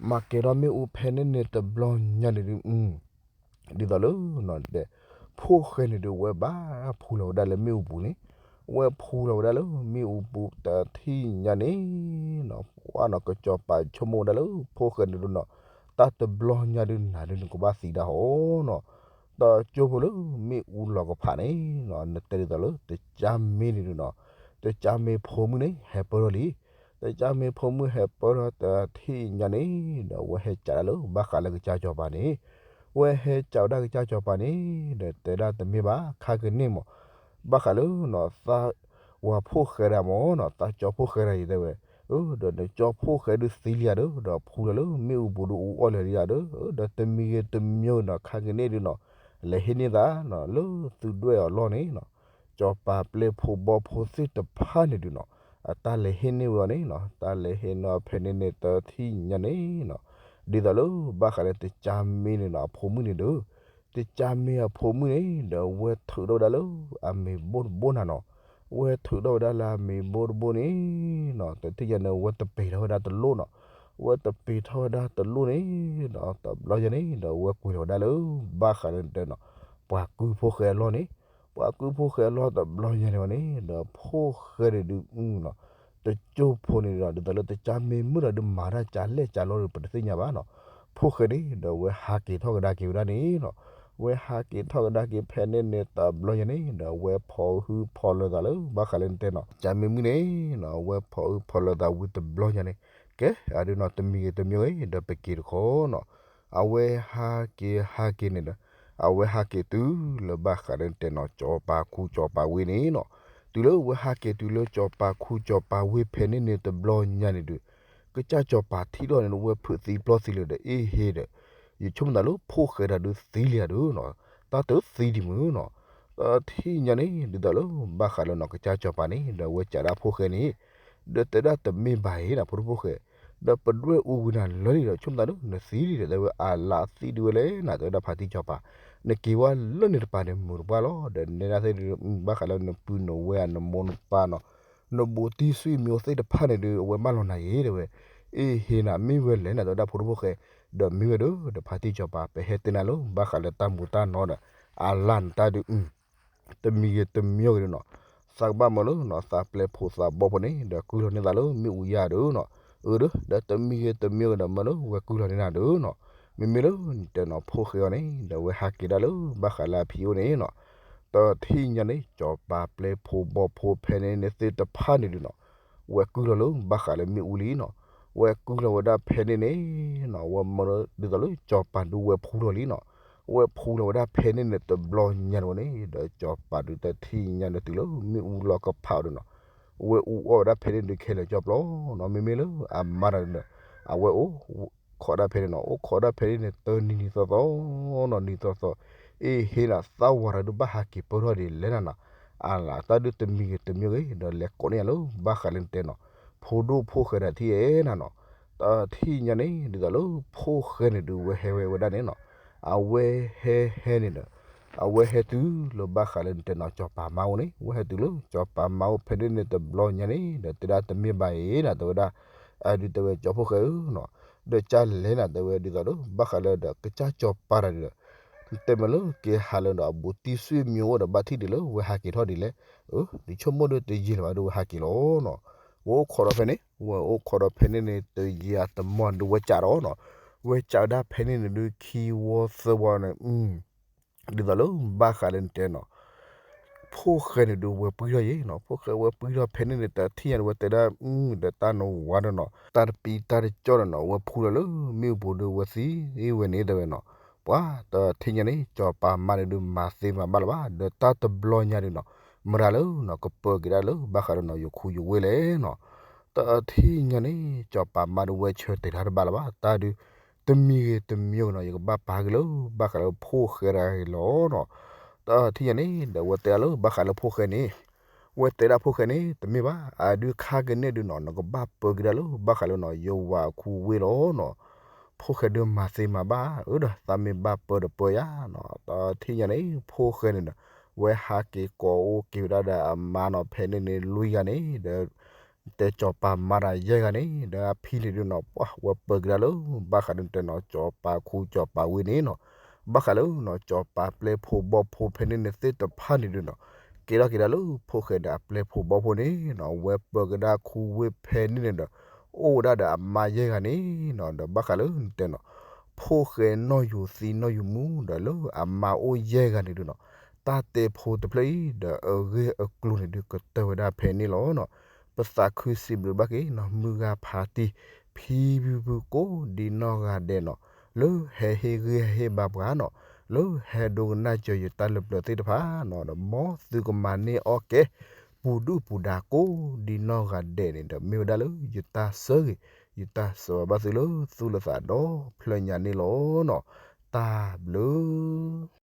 မၤကဲၤထီၣ်မ့ၣ်အူဖဲန့ၣ်န့ၣ်တဘျီညါန့ၣ်ဒုး ဒ်သိးလၢ နတဲ ဖိၣ်ဃဲန့ၣ်ဒုး ဝဲဘၣ်ဖူလီၤဝဲဒၣ်လၢမ့ၣ်အူပူၤန့ၣ် ဝဲဖူလီၤဝဲဒၣ်လၢမ့ၣ်အူပူၤ တထံၣ်ညါန့ၣ်နီၤ ဝဲနီၤ ကစီၤပၤဆိကမိၣ်ဝဲဒၣ်လၢဖိၣ်ဃဲန့ၣ်ဒုးနီၤ တၢ်တဘျီညါဒုးနၤဒုးနကဘၣ်သံဒၣ်ဟီနီၤ တကၠိဖိလၢမ့ၣ်အူလီၤကဖးန့ၣ်နီၤ နတဲဒ်သိးလၢ တကါမ့ၢ်န့ၣ်ဒုးနီၤ တကါမ့ၢ်ဖိမုၣ်န့ၣ် ဟဲပၢၢ်ထီၣ်လံ တကါမ့ၢ်ဖိမုၣ်ဟဲပၢၢ်ထီၣ်တထံၣ်ညါန့ၣ်ဒီး ဝဲဟဲကးဒၣ်လၢဘၣ်ဃးလၢကစၢ်စီၤပၤန့ၣ် ဝဲဟဲကးဝဲဒၣ်ကစၢ်စီၤပၤန့ၣ်ဒီး တဲဒၣ်တမ့ၢ်ဘၣ် ခါကန့ၣ်မး ဘၣ်ဃးလၢနီၤ သး ဝၤဖိၣ်ဃဲဒၣ်မးနီၤ သးကၠီဖိၣ်ဃဲဒၣ်ယတဲဝဲ ဒီးနကၠီဖိၣ်ဃဲဒုးသံလံဧါဒီး ဒီးဖူလီၤလၢမ့ၣ်အူပူၤဒုးအူအီၣ်လၢာ်လံဧါဒီး ဒီးတမံၤဂ့ၤတမံၤဂ့ၤနီၤ ခါကန့ၣ်ဒုးနီၤ လဲၤဟ့ၣ်န့ၢ်သးနီၤ လၢသုဒွဲၣ်အလီၢ်န့ၣ်နီၤ စီၤပၤပျဲၢ်ဖိဘီၣ်ဖိသ့ၣ်တဖၣ်န့ၣ်ဒုးနီၤ အတၢ်လဲၤဟ့ၣ်န့ၢ်ဝဲအီၤန့ၣ်နီၤ တၢ်လဲၤဟ့ၣ်န့ၢ်အီၤဖဲန့ၣ်န့ၣ်တထံၣ်ညါန့ၣ်နီၤ ဒ်သိးလၢဘၣ်ဃးလၢတကါမ့ၢ်န့ၣ်နီၤ အဖိမုၣ်န့ၣ်ဒီး တကါမ့ၢ်အဖိမုၣ်န့ၣ်ဒီး ဝဲထုးထီၣ်ဝဲဒၣ်လၢအမ့ၤဘိၣ်တဘိၣ်နၤနီၤ ဝဲထုးထီၣ်ဝဲဒၣ်လၢအမ့ၤဘိၣ်တဘိၣ်န့ၣ်နီၤ တထံၣ်ညါန့ၣ် ဝဲတပ့ၤထီၣ်ဝဲဒၣ်တလိၣ်နီၤ ဝဲတပ့ၤထီၣ်ဝဲဒၣ်တလိၣ်န့ၣ်နီၤ တဘျီညါန့ၣ်ဒီး ဝဲကွံာ်လီၤဝဲဒၣ်လၢ ဘၣ်ဃးလၢနတဲနီၤ ပှၤကုၢ်ဖိၣ်ဃဲအလီၢ်န့ၣ် ပှၤကုၢ်ဖိၣ်ဃဲအလီၢ်တဘျီညါန့ၣ်ဝဲန့ၣ် ဒီးဖိၣ်ဃဲန့ၣ်ဒုးနီၤ တကၠိဖိန့ၣ်ဒီး ဒ်သိးလၢတကါမ့ၢ်မုာ်ဒီးဒုးမၤတၢ်ကလဲၣ်ကလဲၣ်လီၤဒီး ပတသ့ၣ်ညါဘၣ်နီၤ ဖိၣ်ဃဲန့ၣ်ဒီး ဝဲဟးက့ၤထီၣ်ကဒါက့ၤဝဲဒၣ်န့ၣ်နီၤ ဝဲဟးက့ၤထီၣ်ကဒါက့ၤဖဲန့ၣ်န့ၣ်တဘျီညါန့ၣ်ဒီး ဝဲဖီၣ်ဟုဖီၣ်လၢာ်သးလၢ ဘၣ်ဃးလၢနတဲနီၤ တကါမ့ၢ်မုာ်န့ၣ်နီၤ ဝဲဖီၣ်ဟုဖီၣ်လၢာ်သးဝံၤတဘျီညါန့ၣ် ကဲ အဒုးနီၤ တမံၤဂ့ၤတမံၤဂ့ၤ ဒီးပက့ၤတခီနီၤ အဝဲဟးက့ၤဟးက့ၤန့ၣ်ဒီး အဝဲဟးက့ၤတုၤလၢဘၣ်ဃးလၢနတဲနီၤ စီၤပၤခူစီၤပၤဝ့ၢ်န့ၣ်နီၤ တုၤလၢဝဲဟးက့ၤတုၤလၢစီၤပၤခူစီၤပၤဝ့ၢ်ဖဲန့ၣ်န့ၣ်တဘျီညါန့ၣ်ဒုး ကစၢ်စီၤပၤထံၣ်ထီၣ်န့ၣ် ဝဲဖုးသံပျီၢ်သံလၢာ်ဒီး အ့ၣ်ဟ့ဒီး ယဆိကမိၣ်သးလၢဖိၣ်ဃဲတၢ်ဒုးသံလံဧါဒီးနီၤ တၢ်တသံဒံးမုၢ်နီၤ တထံၣ်ညါန့ၣ် ဒ်သိးလၢ ဘၣ်ဃးလၢနီၤကစၢ်စီၤပၤန့ၣ် ဒီးဝဲကးဒၣ်ဖိၣ်ဃဲန့ၣ် ဒီးတဲဒၣ်တမ့ၢ်ဘၣ်အံၤနၤ ဖိဒိၣ်ဖိၣ်ဃဲ ဒီးပဒွဲၣ်အူဝံၤနၤလၢာ်လံဒီး ဆိကမိၣ်သးလၢနသံလံဒီး တဲဝဲအလၢသံဒုးဝဲလဲၣ်နၤ တဲဝဲဒၣ်ဖါတံၢ်စီၤပၤ နက့ၤဝဲလၢန့ၣ်တပၤန့ၣ် မုာ်တပှၢ်လီၤ. ဒီးနဲဒၣ်သ့ၣ်ဒုး ဘၣ်ဃးလၢနပုၢ်နဝဲၢ်ဧါ နမိၢ်နပၢ်နီၤ, နဘူးတံၢ်ဆွေမျိုးသ့ၣ်တဖၣ်န့ၣ်ဒုး အဝဲဘၣ်လီၤနၤယ့ၤ တဲဝဲ, အ့ဟ့နၤ မ့ၢ်ဝဲလဲၣ်နၤ တဲဝဲဒၣ်ဖိဒိၣ်ဖိၣ်ဃဲ, ဒီးမ့ၢ်ဝဲဒီး ဒီးဖါတံၢ်စီၤပၤ ပဟဲတဲနၤလၢ ဘၣ်ဃးလၢတၢ်မူၤတၢ်နီၤဒီး အလၢ်နတၢ်ဒုး တမံၤဂ့ၤတမံၤဂ့ၤဒုးနီၤ, သးကဘၣ်မၢလၢနီၤ သးပျဲဖိသးဘီၣ်ဖိန့ၣ် ဒီးကုၢ်လီၤန့ၢ်သးလၢမ့ၣ်အူယါဒုးနီၤ, အၢဒီး ဒီးတမံၤဂ့ၤတမံၤဂ့ၤဒီးမၢလၢဝဲကုၢ်လီၤန့ၢ်နၤဒုးနီၤ, မ့မ့ၢ်လၢနတဲနီၤ ဖိၣ်ဃဲအံၤန့ၣ် ဒီးဝဲဟးက့ၤဒၣ်လၢဘၣ်ဃးလၢအဖံအိၣ်န့ၣ်နီၤ, တထံၣ်ညါန့ၣ် စီၤပၤပျဲဖိဘီၣ်ဖိဖဲန့ၣ်န့ၣ်သ့ၣ်တဖၣ်န့ၣ်ဒုးနီၤ, ဝဲကုၢ်လီၤလၢဘၣ်ဃးလၢမ့ၣ်အူလံနီၤ, ဝဲကုၢ်လီၤဝဲဒၣ်ဖဲန့ၣ်န့ၣ်နီၤ, ဝဲမၢဒ်သိးလၢစီၤပၤဒုးဝဲဖှူလီၤလံနီၤ, ဝဲဖှူလီၤဝဲဒၣ်ဖဲန့ၣ်န့ၣ်တဘျီညါန့ၣ်ဝဲန့ၣ် ဒီးစီၤပၤဒုးတထံၣ်ညါန့ၣ်တုၤလၢမ့ၣ်အူလီၤကဖးအီၤဒုးနီၤ, ဝဲအူအီၣ်ဝဲဒၣ်ဖဲန့ၣ်ဒုးခဲလၢာ်ကၠီပျီနီၤ, မ့မ့ၢ်လၢအမါတၢ်ဒုးနီၤ, အဝဲအိၣ်ခိးဒၣ်ဖဲန့ၣ်နီၤ, အိၣ်ခိးဒၣ်ဖဲန့ၣ်န့ၣ် တနံၤနံၤသီသီနီၤ, နံၤသီသီ, အ့ဟ့နၤ သးဝၤတၢ်ဒုးဘၣ်ဟးက့ၤပၢၢ်ထီၣ်ဒ်လဲၣ်နၤနီၤ, အလၢတၢ်ဒုးတမံၤဂ့ၤတမံၤဂ့ၤ ဒီးလဲၤကိးန့ၢ်ယၤလၢဘၣ်ဃးလၢနတဲနီၤ, ဖိဒိၣ်ဖိၣ်ဃဲဒၣ်ထံၣ်အဲၣ်နၤနီၤ, တထံၣ်ညါန့ၣ် ဒ်သိးလၢဖိၣ်ဃဲန့ၣ်ဒုးဝဲဟဲဝဲဝဲဒၣ်န့ၣ်နီၤ, အဝဲဟဲဟဲန့ၣ်ဒီး အဝဲဟဲတုၤလၢဘၣ်ဃးလၢနတဲနီၤ စီၤပၤမါအိၣ်န့ၣ်, ဝဲဟဲတုၤလၢစီၤပၤမါအိၣ်ဖဲန့ၣ်န့ၣ်တဘျီညါန့ၣ် ဒီးတဲဒၣ်တမ့ၢ်ဘၣ်အံၤနၤ တဲဝဲဒၣ်, အဒုးတဲဝဲကၠီဖိၣ်ဃဲဧၢနီၤ, ဒီးကၢ်လဲၣ်နၤ တဲဝဲဒ်သိးဒီး ဘၣ်ဃးလၢဒီးကစၢ်စီၤပၤတၢ်ဒုးဒီး တဲမ့ၢ်လၢက့ၤဟးလၢဒီးအဘူးတံၢ်ဆွေမျိုးအိၣ်ဒီးဘၣ်ထံၣ်ဒ်လၢဝဲဟးက့ၤထီၣ်ဒ်လဲၣ်, အၢ ဒ်ဆိကမိၣ်ဒီးတယံာ်လၢၤဘၣ်ဒီးဝဲဟးက့ၤလီၤနီၤ, ဝဲအိၣ်ခိးဒီးဖဲန့ၣ်, ဝဲအိၣ်ခိးဒီးဖဲန့ၣ်န့ၣ် တယံာ်အတမီၢ်ဒုးဝဲကးဒီးနီၤ, ဝဲကးဝဲဒၣ်ဖဲန့ၣ်န့ၣ်ဒုးခံဝီသၢဝီန့ၣ် ဒ်သိးလၢဘၣ်ဃးလၢနတဲနီၤ, ဖိၣ်ဃဲန့ၣ်ဒုးဝဲပှံၢ်ထီၣ်ယ့ၤနီၤ, ဖိၣ်ဃဲဝဲပှံၢ်ထီၣ်ဖဲန့ၣ်န့ၣ် တထံၣ်ညါန့ၣ်ဝဲတဲဒၣ်, ဒီးတၢ်နဝါဒီးနီၤ တၢ်တပံတၢ်တကၠီဒီးနီၤ ဝဲဖှူလီၤလၢမ့ၣ်အူပူၤဒုးဝဲသံဝဲန့ၣ်တဲဝဲနီၤ, ပှၤတထံၣ်ညါန့ၣ် စီၤပၤမါန့ၣ်ဒုးမၤသ့မၤဘၣ်လၢၤဘၣ် ဒီးတၢ်တဘျီညါဒုးနီၤ, မတၤလၢနီၤ ကပၢၤက့ၤဒၣ်လၢဘၣ်ဃးဒီးနီၤ ယခိၣ်ယဝ့ၢ်လဲၣ်နီၤ, တထံၣ်ညါန့ၣ် စီၤပၤမါဒုးဝဲဆၢတဲာ်တၢ်တဘၣ်လၢၤဘၣ် တၢ်ဒုး တမံၤဂ့ၤတမံၤဂ့ၤနီၤ ယကဘၣ်ပာ်က့ၤလၢဘၣ်ဃးလၢဖိၣ်ဃဲဒၣ်ဂ့ၤလီၤနီၤ, တထံၣ်ညါန့ၣ် ဒီးဝဲတဲဒၣ်လၢဘၣ်ဃးလၢဖိၣ်ဃဲန့ၣ်, ဝဲတဲဒၣ်ဖိၣ်ဃဲန့ၣ် တမ့ၢ်ဘၣ် အဒုးခါက့ၤန့ၢ်ဒုးနီၤ နကဘၣ်ပၢၤက့ၤဒၣ်လၢဘၣ်ဃးလၢနီၤ ယဝၤအခိၣ်ဝ့ၢ်လီၤနီၤ, ဖိၣ်ဃဲဒုးမၤသ့မၤဘၣ် အၢဒီး သးမ့ၢ်ဘၣ်ပၢၤဒီးပၢၤယၤနီၤ, တထံၣ်ညါန့ၣ် ဖိၣ်ဃဲန့ၣ်ဒီး ဝဲဟးက့ၤကိးအိၣ်က့ၤဝဲဒၣ်ဒီးအမါနီၤ ဖဲန့ၣ်န့ၣ်လွံၢ်ဂၤန့ၣ် ဒီး တဲစီၤပၤမါတၢ်ယဲၢ်ဂၤန့ၣ် ဒီးအဖံန့ၣ်ဒုးနီၤ ပှၤဝဲပၢၤက့ၤဒၣ်လၢ ဘၣ်ဃးဒုးတဲနီၤ စီၤပၤခူစီၤပၤဝ့ၢ်န့ၣ်နီၤ, ဘၣ်ဃးလၢနီၤ စီၤပၤပျဲဖိဘီၣ်ဖိဖဲန့ၣ်န့ၣ်သ့ၣ်တဖၣ်န့ၣ်ဒုးနီၤ, ကဲထီၣ်က့ၤဒၣ်လၢဖိၣ်ဃဲဒီးအပျဲဖိဘီၣ်ဖိန့ၣ်နီၤ ဝဲပၢၤက့ၤဒၣ်ခူဝ့ၢ်ဖဲန့ၣ်န့ၣ်ဒီး အိၣ်ဝဲဒၣ်ဒီးအမါယဲၢ်ဂၤန့ၣ်နီၤ ဒီးဘၣ်ဃးလၢတဲနီၤ ဖိၣ်ဃဲနီၣ်ယူၤသံနီၣ်ယူၤမူဒီးလၢအမါအိၣ်ယဲၢ်ဂၤန့ၣ်ဒုးနီၤ, တၢ်တဲဖိတဖျၢၣ်အံၤ ဒီးအဂ့ၢ်အကျိၤန့ၣ်ဒုးကတၢၢ်ဝဲဒၣ်ဖဲန့ၣ်လီၤနီၤ, ပသးခုစံးဘျုးဘၣ်က့ၤနီၤ မုၢ်ဂၤဖးတံၢ် ဖံဖုဖုကိးဒ်နီၢ်ဂၤဒဲးနီၤ, လၢဟဲဟ့ၣ်ဂံၢ်ဟ့ၣ်ဘါပှၤနီၤ, လၢဟဲဒိကနၣ်စၢၤယတၢ်လၢပျၢၤသ့ၣ်တဖၣ်နီၤ, ဒီးမ်သုကမၤန့ၢ်အီၣ်ကဲ ပူၤဒုၣ်ပူၤဒါကိးဒ်နီၢ်ဂၤဒဲးန့ၣ်ဒီး မ့ၢ်ဝဲဒၣ်လၢယတၢ်ဆၢဂ့ၤ ယတၢ်ဆၢဘၣ်သုလၢသူၣ်လၢသးဒီဖျၢၣ်ညါန့ၣ်လီၤနီၤ, တၢ်ဘျုး